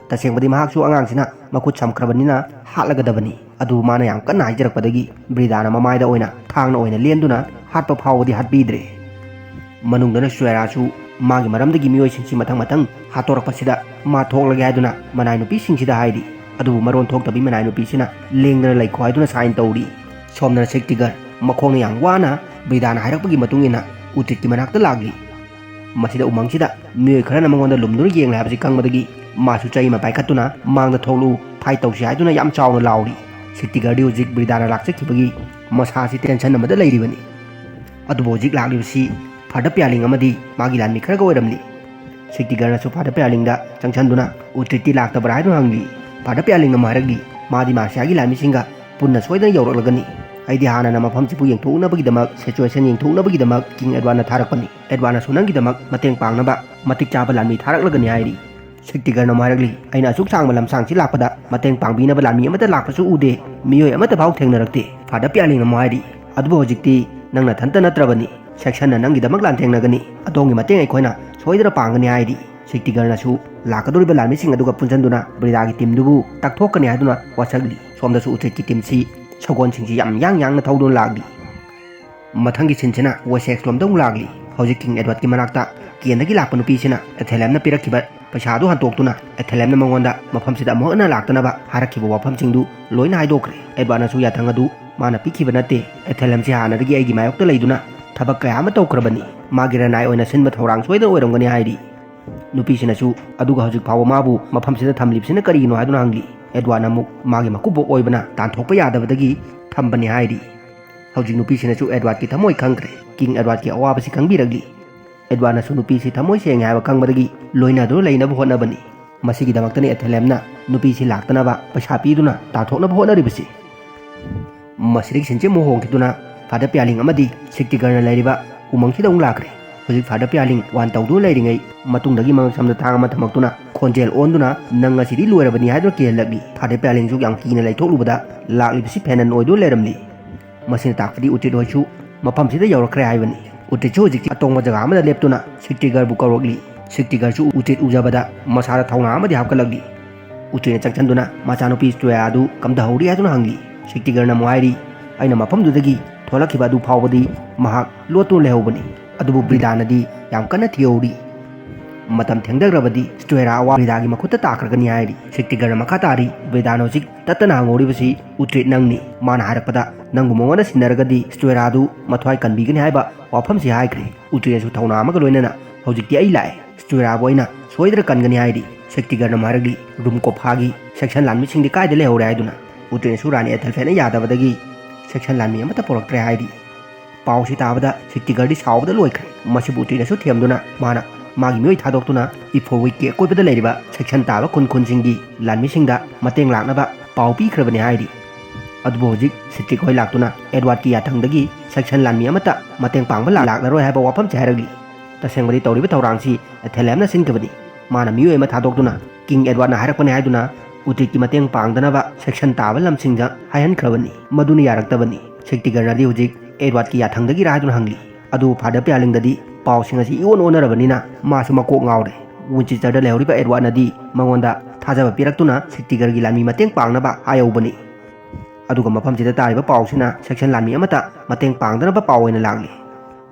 ꯇꯁꯦꯡꯕꯗꯤ ꯃꯍꯥꯛꯁꯨ ꯑꯉꯥꯡꯁꯤꯅ ꯃꯈꯨꯠ ꯁꯝꯈ꯭ꯔꯕꯅꯤꯅ ꯍꯥꯠꯂꯒꯗꯕꯅꯤ꯫ ꯑꯗꯨꯕꯨ ꯃꯥꯅ ꯌꯥꯝ ꯀꯟꯅ ꯍꯥꯏꯖꯔꯛꯄꯗꯒꯤ ꯕ꯭ꯔꯤꯗꯥꯅ ꯃꯃꯥꯏꯗ ꯑꯣꯏꯅ ꯊꯥꯡꯅ ꯑꯣꯏꯅ ꯂꯦꯟꯗꯨꯅ ꯍꯥꯠꯄ ꯐꯥꯎꯕꯗꯤ ꯍꯥꯠꯄꯤꯗ꯭ꯔꯦ꯫ ꯃꯅꯨꯡꯗꯅ ꯁ꯭ꯋꯦꯔꯥꯁꯨ ꯃꯥꯒꯤ ꯃꯔꯝꯗꯒꯤ ꯃꯤꯑꯣꯏꯁꯤꯡꯁꯤ ꯃꯊꯪ ꯃꯊꯪ ꯍꯥꯠꯇꯣꯔꯛꯄꯁꯤꯗ ꯃꯥ ꯊꯣꯛꯂꯒꯦ ꯍꯥꯏꯗꯨꯅ ꯃꯅꯥꯏ ꯅꯨꯄꯤꯁꯤꯡꯁꯤꯗ ꯍꯥꯏꯔꯤ꯫ ꯑꯗꯨꯕꯨ ꯃꯔꯣꯟ ꯊꯣꯛꯇꯕꯤ ꯃꯅꯥꯏ ꯅꯨꯄꯤꯁꯤꯅ ꯂꯦꯡꯗꯅ ꯂꯩꯈꯣ ꯍꯥꯏꯗꯨꯅ ꯁꯥꯏꯟ ꯇꯧꯔꯤ꯫ ꯁꯣꯝꯗꯅ ꯁꯤꯛꯇꯤꯒꯔ ꯃꯈꯣꯡꯅ ꯌꯥꯝ ꯋꯥꯅ ꯕ꯭ꯔꯤꯗꯥꯅ ꯍꯥꯏꯔꯛꯄꯒꯤ ꯃꯇꯨꯡ ꯏꯟꯅ ꯎꯇ꯭ꯔꯤꯠꯀꯤ ꯃꯅꯥꯛꯇ ꯂꯥꯛꯂꯤ꯫ ꯃꯁꯤꯗ ꯎꯃꯪꯁꯤꯗ ꯃꯤꯑꯣꯏ ꯈꯔꯅ ꯃꯉꯣꯟꯗ ꯂꯨꯝꯗꯨꯅ ꯌꯦꯡꯂꯦ ꯍꯥꯏꯕꯁꯤ ꯈꯪꯕꯗꯒꯤ ꯃꯥꯁꯨ ꯆꯩ ꯑꯃ ꯄꯥꯏꯈꯠꯇꯨꯅ, "ꯃꯥꯡꯗ ꯊꯣꯛꯂꯨ, ꯐꯥꯏꯠ ꯇꯧꯁꯤ" ꯍꯥꯏꯗꯨꯅ ꯌꯥꯝ ꯆꯥꯎꯅ ꯂꯥꯎꯔꯤ꯫ ꯁꯤꯛꯇꯤꯒꯔꯗꯤ ꯍꯧꯖꯤꯛ ꯕ꯭ꯔꯤꯗꯥꯅ ꯂꯥꯛꯆꯈꯤꯕꯒꯤ ꯃꯁꯥꯁꯤ ꯇꯦꯟꯁꯟ ꯑꯃꯗ ꯂꯩꯔꯤꯕꯅꯤ꯫ ꯑꯗꯨꯕꯨ ꯍꯧꯖꯤꯛ ꯂꯥꯛꯂꯤꯕꯁꯤ ꯐꯥꯗꯔ ꯄꯤꯌꯥꯂꯤꯡ ꯑꯃꯗꯤ ꯃꯥꯒꯤ ꯂꯥꯟꯃꯤ ꯈꯔꯒ ꯑꯣꯏꯔꯝꯂꯤ꯫ ꯁꯤꯛꯇꯤꯒꯔꯅꯁꯨ ꯐꯥꯗꯔ ꯄꯤꯌꯥꯂꯤꯡꯗ ꯆꯪꯁꯟꯗꯨꯅ, "ꯎꯇ꯭ꯔꯤꯠꯇꯤ ꯂꯥꯛꯇꯕ꯭ꯔꯥ?" ꯍꯥꯏꯗꯨꯅ ꯍꯪꯂꯤ꯫ ꯐꯥꯗꯔ ꯄꯤꯌꯥꯂꯤꯡꯅ ꯑꯃꯨꯛ ꯍꯥꯏꯔꯛꯂꯤ, "ꯃꯥꯗꯤ ꯃꯥꯔꯁꯤꯌꯥꯒꯤ ꯂꯥꯟꯃꯤꯁꯤꯡꯒ ꯄꯨꯟꯅ ꯁꯣꯏꯗꯅ ꯌꯧꯔꯛꯂꯒꯅꯤ꯫ ꯑꯩꯗꯤ ꯍꯥꯟꯅꯅ ꯃꯐꯝꯁꯤꯕꯨ ꯌꯦꯡꯊꯣꯛꯅꯕꯒꯤꯗꯃꯛ, ꯁꯤꯆꯨꯋꯦꯁꯟ ꯌꯦꯡꯊꯣꯛꯅꯕꯒꯤꯗꯃꯛ ꯀꯤꯡ ꯑꯦꯗꯋꯥꯔꯗꯅ ꯊꯥꯔꯛꯄꯅꯤ꯫ ꯑꯦꯗꯋꯥꯔꯗꯅꯁꯨ ꯅꯪꯒꯤꯗꯃꯛ ꯃꯇꯦꯡ ꯄꯥꯡꯅꯕ ꯃꯇꯤꯛ ꯆꯥꯕ ꯂꯥꯟꯃꯤ ꯊꯥꯔꯛꯂꯒꯅꯤ" ꯍꯥꯏꯔꯤ꯫ ꯁꯤꯛꯇꯤꯒꯔꯅ ꯑꯃꯨꯛ ꯍꯥꯏꯔꯛꯂꯤ, "ꯑꯩꯅ ꯑꯁꯨꯛ ꯁꯥꯡꯕ ꯂꯝꯁꯥꯡꯁꯤ ꯂꯥꯛꯄꯗ ꯃꯇꯦꯡ ꯄꯥꯡꯕꯤꯅꯕ ꯂꯥꯟꯃꯤ ꯑꯃꯠꯇ ꯂꯥꯛꯄꯁꯨ ꯎꯗꯦ, ꯃꯤꯑꯣꯏ ꯑꯃꯠꯇ ꯐꯥꯎ ꯊꯦꯡꯅꯔꯛꯇꯦ"꯫ ꯐꯥꯗꯔ ꯄꯤꯌꯥꯂꯤꯡꯅ ꯑꯃꯨꯛ ꯍꯥꯏꯔꯤ, "ꯑꯗꯨꯕꯨ ꯍꯧꯖꯤꯛꯇꯤ ꯅꯪ ꯅꯊꯟꯇ ꯅꯠꯇ꯭ꯔꯕꯅꯤ, ꯁꯦꯛꯁꯟꯅ ꯅꯪꯒꯤꯗꯃꯛ ꯂꯥꯟꯊꯦꯡꯅꯒꯅꯤ, ꯑꯗꯣꯝꯒꯤ ꯃꯇꯦꯡ ꯑꯩꯈꯣꯏꯅ ꯁꯣꯏꯗꯅ ꯄꯥꯡꯒꯅꯤ" ꯍꯥꯏꯔꯤ꯫ ꯁꯤꯛꯇꯤꯒꯔꯅꯁꯨ ꯂꯥꯛꯀꯗꯧꯔꯤꯕ ꯂꯥꯟꯃꯤꯁꯤꯡ ꯑꯗꯨꯒ ꯄꯨꯟꯁꯤꯟꯗꯨꯅ ꯕ꯭ꯔꯤꯗꯥꯒꯤ ꯇꯤꯝꯗꯨꯕꯨ ꯇꯛꯊꯣꯛꯀꯅꯤ ꯍꯥꯏꯗꯨꯅ ꯋꯥꯁꯛꯂꯤ꯫ ꯁꯣꯝꯗꯁꯨ ꯎꯇ꯭ꯔꯤꯠꯀꯤ ꯇꯤꯝꯁꯤ ꯁꯒꯣꯜꯁꯤꯡꯁꯤ ꯌꯥꯝ ꯌꯥꯡ ꯌꯥꯡꯅ ꯊꯧꯗꯨꯅ ꯂꯥꯛꯂꯤ꯫ ꯃꯊꯪꯒꯤ ꯁꯤꯟꯁꯤꯅ ꯋꯦꯁꯦꯛꯁ ꯂꯣꯝꯗ ꯑꯃꯨꯛ ꯂꯥꯛꯂꯤ꯫ ꯍꯧꯖꯤꯛ ꯀꯤꯡ ꯑꯦꯗꯋꯥꯔꯗꯀꯤ ꯃꯅꯥꯛꯇ ꯀꯦꯟꯗꯒꯤ ꯂꯥꯛꯄ ꯅꯨꯄꯤꯁꯤꯅ ꯑꯦꯊꯦꯂꯦꯝꯅ ꯄꯤꯔꯛꯈꯤꯕ ꯄꯩꯁꯥꯗꯨ ꯍꯟꯇꯣꯛꯇꯨꯅ ꯑꯦꯊꯦꯂꯦꯝꯅ ꯃꯉꯣꯟꯗ ꯃꯐꯝꯁꯤꯗ ꯑꯃꯨꯛ ꯍꯟꯅ ꯂꯥꯛꯇꯅꯕ ꯍꯥꯏꯔꯛꯈꯤꯕ ꯋꯥꯐꯝꯁꯤꯡꯗꯨ ꯂꯣꯏꯅ ꯍꯥꯏꯗꯣꯛꯈ꯭ꯔꯦ꯫ ꯑꯦꯗꯋꯥꯔꯗꯅꯁꯨ ꯌꯥꯊꯪ ꯑꯗꯨ ꯃꯥꯅ ꯄꯤꯈꯤꯕ ꯅꯠꯇꯦ꯫ ꯑꯦꯊꯦꯂꯦꯝꯁꯤ ꯍꯥꯟꯅꯗꯒꯤ ꯑꯩꯒꯤ ꯃꯥꯌꯣꯛꯇ ꯂꯩꯗꯨꯅ ꯊꯕꯛ ꯀꯌꯥ ꯑꯃ ꯇꯧꯈ꯭ꯔꯕꯅꯤ꯫ ꯃꯥꯒꯤ ꯔꯅꯥꯏ ꯑꯣꯏꯅ ꯁꯤꯟꯕ ꯊꯧꯔꯥꯡ ꯁꯣꯏꯗꯅ ꯑꯣꯏꯔꯝꯒꯅꯤ ꯍꯥꯏꯔꯤ꯫ ꯅꯨꯄꯤꯁꯤꯅꯁꯨ ꯑꯗꯨꯒ ꯍꯧꯖꯤꯛ ꯐꯥꯎꯕ ꯃꯥꯕꯨ ꯃꯐꯝꯁꯤꯗ ꯊꯝꯂꯤꯕꯁꯤꯅ ꯀꯔꯤꯒꯤꯅꯣ ꯍꯥꯏꯗꯨꯅ ꯍꯪꯂꯤ꯫ ꯑꯦꯗꯋꯥꯔꯗꯅ ꯑꯃꯨꯛ ꯃꯥꯒꯤ ꯃꯀꯨꯕꯣꯛ ꯑꯣꯏꯕꯅ ꯇꯥꯟꯊꯣꯛꯄ ꯌꯥꯗꯕꯗꯒꯤ ꯊꯝꯕꯅꯤ ꯍꯥꯏꯔꯤ꯫ ꯍꯧꯖꯤꯛ ꯅꯨꯄꯤꯁꯤꯅꯁꯨ ꯑꯦꯗꯋꯥꯔꯗꯀꯤ ꯊꯃꯣꯏ ꯈꯪꯈ꯭ꯔꯦ꯫ ꯀꯤꯡ ꯑꯦꯗꯋꯥꯔꯗꯀꯤ ꯑꯋꯥꯕꯁꯤ ꯈꯪꯕꯤꯔꯛꯂꯤ꯫ ꯑꯦꯗꯋꯥꯔꯗꯅꯁꯨ ꯅꯨꯄꯤꯁꯤ ꯊꯃꯣꯏ ꯁꯦꯡꯉꯦ ꯍꯥꯏꯕ ꯈꯪꯕꯗꯒꯤ ꯂꯣꯏꯅꯗꯨꯅ ꯂꯩꯅꯕ ꯍꯣꯠꯅꯕꯅꯤ꯫ ꯃꯁꯤꯒꯤꯗꯃꯛꯇꯅꯤ ꯑꯦꯊꯦꯂꯦꯝꯅ ꯅꯨꯄꯤꯁꯤ ꯂꯥꯛꯇꯅꯕ ꯄꯩꯁꯥ ꯄꯤꯗꯨꯅ ꯇꯥꯟꯊꯣꯛꯅꯕ ꯍꯣꯠꯅꯔꯤꯕꯁꯤ꯫ ꯃꯁꯤꯗꯒꯤ ꯁꯤꯟꯁꯦ ꯑꯃꯨꯛ ꯍꯣꯡꯈꯤꯗꯨꯅ ꯐꯥꯗꯔ ꯄꯤꯌꯥꯂꯤꯡ ꯑꯃꯗꯤ ꯁꯤꯛꯇꯤꯒꯔꯅ ꯂꯩꯔꯤꯕ ꯎꯃꯪꯁꯤꯗ ꯑꯃꯨꯛ ꯂꯥꯛꯈ꯭ꯔꯦ꯫ ꯍꯧꯖꯤꯛ ꯐꯥꯗꯔ ꯄꯤꯌꯥꯂꯤꯡ ꯋꯥꯟ ꯇꯧꯗꯨꯅ ꯂꯩꯔꯤꯉꯩ ꯃꯇꯨꯡꯗꯒꯤ ꯃꯉꯛꯁꯝꯗ ꯊꯥꯡ ꯑꯃ ꯊꯝꯃꯛꯇꯨꯅ ꯈꯣꯟꯖꯦꯜ ꯑꯣꯟꯗꯨꯅ, "ꯅꯪ ꯉꯁꯤꯗꯤ ꯂꯣꯏꯔꯕꯅꯤ" ꯍꯥꯏꯗꯨꯅ ꯀꯤꯍꯜꯂꯛꯂꯤ꯫ ꯐꯥꯗꯔ ꯄꯤꯌꯥꯂꯤꯡꯁꯨ ꯌꯥꯝ ꯀꯤꯅ ꯂꯩꯊꯣꯛꯂꯨꯕꯗ ꯂꯥꯛꯂꯤꯕꯁꯤ ꯐꯦꯅꯟ ꯑꯣꯏꯗꯨꯅ ꯂꯩꯔꯝꯂꯤ꯫ ꯃꯁꯤꯅ ꯇꯥꯛꯄꯗꯤ ꯎꯇ꯭ꯔꯤꯠ ꯍꯣꯏꯁꯨ ꯃꯐꯝꯁꯤꯗ ꯌꯧꯔꯛꯈ꯭ꯔꯦ ꯍꯥꯏꯕꯅꯤ꯫ ꯎꯇ꯭ꯔꯤꯠꯁꯨ ꯍꯧꯖꯤꯛꯇꯤ ꯑꯇꯣꯡꯕ ꯖꯒꯥ ꯑꯃꯗ ꯂꯦꯞꯇꯨꯅ ꯁꯤꯛꯇꯤꯒꯔꯕꯨ ꯀꯧꯔꯛꯂꯤ꯫ ꯁꯤꯛꯇꯤꯒꯔꯁꯨ ꯎꯇ꯭ꯔꯤꯠ ꯎꯖꯕꯗ ꯃꯁꯥꯗ ꯊꯧꯅꯥ ꯑꯃꯗꯤ ꯍꯥꯞꯀꯠꯂꯛꯂꯤ꯫ ꯎꯇ꯭ꯔꯤꯠꯅ ꯆꯪꯁꯤꯟꯗꯨꯅ ꯃꯆꯥꯅꯨꯄꯤ ꯁ꯭ꯇꯣꯌꯥ ꯑꯗꯨ ꯀꯝꯊꯍꯧꯔꯤ ꯍꯥꯏꯗꯨꯅ ꯍꯪꯂꯤ꯫ ꯁꯤꯛꯇꯤꯒꯔꯅ ꯑꯃꯨꯛ ꯍꯥꯏꯔꯤ, "ꯑꯩꯅ ꯃꯐꯝꯗꯨꯗꯒꯤ ꯊꯣꯛꯂꯛꯈꯤꯕ ꯑꯗꯨ ꯐꯥꯎꯕꯗꯤ ꯃꯍꯥꯛ ꯂꯣꯠꯇꯨꯅ ꯂꯩꯍꯧꯕꯅꯤ꯫ ꯑꯗꯨꯕꯨ ꯕ꯭ꯔꯤꯗꯥꯅꯗꯤ ꯌꯥꯝ ꯀꯟꯅ ꯊꯤꯍꯧꯔꯤ꯫ ꯃꯇꯝ ꯊꯦꯡꯊꯈ꯭ꯔꯕꯗꯤ ꯁ꯭ꯇꯣꯌꯥ ꯑꯋꯥ ꯕ꯭ꯔꯤꯗꯥꯒꯤ ꯃꯈꯨꯠꯇ ꯇꯥꯈ꯭ꯔꯒꯅꯤ" ꯍꯥꯏꯔꯤ꯫ ꯁꯤꯛꯇꯤꯒꯔꯅ ꯃꯈꯥ ꯇꯥꯔꯤ, "ꯕ꯭ꯔꯤꯗꯥꯅ ꯍꯧꯖꯤꯛ ꯇꯠꯇꯅ ꯍꯪꯍꯧꯔꯤꯕꯁꯤ ꯎꯇ꯭ꯔꯤꯠ ꯅꯪꯅꯤ꯫ ꯃꯥꯅ ꯍꯥꯏꯔꯛꯄꯗ ꯅꯪꯕꯨ ꯃꯉꯣꯟꯗ ꯁꯤꯟꯅꯔꯒꯗꯤ ꯁ꯭ꯇꯣꯌꯥꯗꯨ ꯃꯊ꯭ꯋꯥꯏ ꯀꯟꯕꯤꯒꯅꯤ ꯍꯥꯏꯕ ꯋꯥꯐꯝꯁꯤ ꯍꯥꯏꯈ꯭ꯔꯦ"꯫ ꯎꯇ꯭ꯔꯤꯠꯅꯁꯨ ꯊꯧꯅꯥ ꯑꯃꯒ ꯂꯣꯏꯅꯅ, "ꯍꯧꯖꯤꯛꯇꯤ ꯑꯩ ꯂꯥꯛꯑꯦ, ꯁ꯭ꯇꯣꯌꯥꯕꯨ ꯑꯩꯅ ꯁꯣꯏꯗꯅ ꯀꯟꯒꯅꯤ" ꯍꯥꯏꯔꯤ꯫ ꯁꯤꯛꯇꯤꯒꯔꯅ ꯑꯃꯨꯛ ꯍꯥꯏꯔꯛꯂꯤ, "ꯔꯨꯝ ꯀꯣꯐꯥꯒꯤ ꯁꯦꯛꯁꯟ ꯂꯥꯟꯃꯤꯁꯤꯡꯗꯤ ꯀꯥꯏꯗ ꯂꯩꯍꯧꯔꯦ?" ꯍꯥꯏꯗꯨꯅ꯫ ꯎꯇ꯭ꯔꯤꯠꯅꯁꯨ ꯔꯥꯅꯤ ꯑꯦꯊꯦꯜꯐꯦꯟꯅ ꯌꯥꯗꯕꯗꯒꯤ ꯁꯦꯛꯁꯟ ꯂꯥꯟꯃꯤ ꯑꯃꯠꯇ ꯄꯨꯔꯛꯇ꯭ꯔꯦ ꯍꯥꯏꯔꯤ꯫ ꯄꯥꯎꯁꯤ ꯇꯥꯕꯗ ꯁꯤꯛꯇꯤꯒꯔꯗꯤ ꯁꯥꯎꯕꯗ ꯂꯣꯏꯈ꯭ꯔꯦ꯫ ꯃꯁꯤꯕꯨ ꯎꯇ꯭ꯔꯤꯠꯅꯁꯨ ꯊꯦꯝꯗꯨꯅ ꯃꯥꯅ ꯃꯥꯒꯤ ꯃꯤꯑꯣꯏ ꯊꯥꯗꯣꯛꯇꯨꯅ ꯏꯐꯣꯔꯋꯤꯛꯀꯤ ꯑꯀꯣꯏꯕꯗ ꯂꯩꯔꯤꯕ ꯁꯦꯛꯁꯟ ꯇꯥꯕ ꯈꯨꯟ ꯈꯨꯟꯁꯤꯡꯒꯤ ꯂꯥꯟꯃꯤꯁꯤꯡꯗ ꯃꯇꯦꯡ ꯂꯥꯛꯅꯕ ꯄꯥꯎ ꯄꯤꯈ꯭ꯔꯕꯅꯤ ꯍꯥꯏꯔꯤ꯫ ꯑꯗꯨꯕꯨ ꯍꯧꯖꯤꯛ ꯁꯤꯇ꯭ꯔꯤꯛ ꯍꯣꯏ ꯂꯥꯛꯇꯨꯅ ꯑꯦꯗꯋꯥꯔꯗꯀꯤ ꯌꯥꯊꯪꯗꯒꯤ ꯁꯦꯛꯁꯟ ꯂꯥꯟꯃꯤ ꯑꯃꯠꯇ ꯃꯇꯦꯡ ꯄꯥꯡꯕ ꯂꯥꯛꯂꯔꯣꯏ ꯍꯥꯏꯕ ꯋꯥꯐꯝꯁꯦ ꯍꯥꯏꯔꯛꯂꯤ꯫ ꯇꯁꯦꯡꯕꯗꯤ ꯇꯧꯔꯤꯕ ꯊꯧꯔꯥꯡꯁꯤ ꯑꯦꯊꯦꯂꯦꯝꯅ ꯁꯤꯟꯈꯤꯕꯅꯤ꯫ ꯃꯥꯅ ꯃꯤꯑꯣꯏ ꯑꯃ ꯊꯥꯗꯣꯛꯇꯨꯅ ꯀꯤꯡ ꯑꯦꯗꯋꯥꯔꯗꯅ ꯍꯥꯏꯔꯛꯄꯅꯤ ꯍꯥꯏꯗꯨꯅ ꯎꯇ꯭ꯔꯤꯠꯀꯤ ꯃꯇꯦꯡ ꯄꯥꯡꯗꯅꯕ ꯁꯦꯛꯁꯟ ꯇꯥꯕ ꯂꯝꯁꯤꯡꯗ ꯍꯥꯏꯍꯟꯈ꯭ꯔꯕꯅꯤ꯫ ꯃꯗꯨꯅ ꯌꯥꯔꯛꯇꯕꯅꯤ꯫ ꯁꯤꯛꯇꯤꯒꯔꯅꯗꯤ ꯍꯧꯖꯤꯛ ꯑꯦꯗꯋꯥꯔꯗꯀꯤ ꯌꯥꯊꯪꯗꯒꯤꯔ ꯍꯥꯏꯗꯨꯅ ꯍꯪꯂꯤ꯫ ꯑꯗꯨꯕꯨ ꯐꯥꯗꯔ ꯄꯤꯌꯥꯂꯤꯡꯗꯗꯤ ꯄꯥꯎꯁꯤꯡ ꯑꯁꯤ ꯏꯑꯣꯟ ꯑꯣꯟꯅꯔꯕꯅꯤꯅ ꯃꯥꯁꯨ ꯃꯀꯣꯛ ꯉꯥꯎꯔꯦ꯫ ꯋꯤꯟꯆꯦꯁꯇꯔꯗ ꯂꯩꯍꯧꯔꯤꯕ ꯑꯦꯗꯋꯥꯔꯗꯅꯗꯤ ꯃꯉꯣꯟꯗ ꯊꯥꯖꯕ ꯄꯤꯔꯛꯇꯨꯅ ꯁꯤꯛꯇꯤꯒꯔꯒꯤ ꯂꯥꯟꯃꯤ ꯃꯇꯦꯡ ꯄꯥꯡꯅꯕ ꯍꯥꯏꯍꯧꯕꯅꯤ꯫ ꯑꯗꯨꯒ ꯃꯐꯝꯁꯤꯗ ꯇꯥꯔꯤꯕ ꯄꯥꯎꯁꯤꯅ ꯁꯦꯛꯁꯟ ꯂꯥꯟꯃꯤ ꯑꯃꯠꯇ ꯃꯇꯦꯡ ꯄꯥꯡꯗꯅꯕ ꯄꯥꯎ ꯑꯣꯏꯅ ꯂꯥꯛꯂꯤ꯫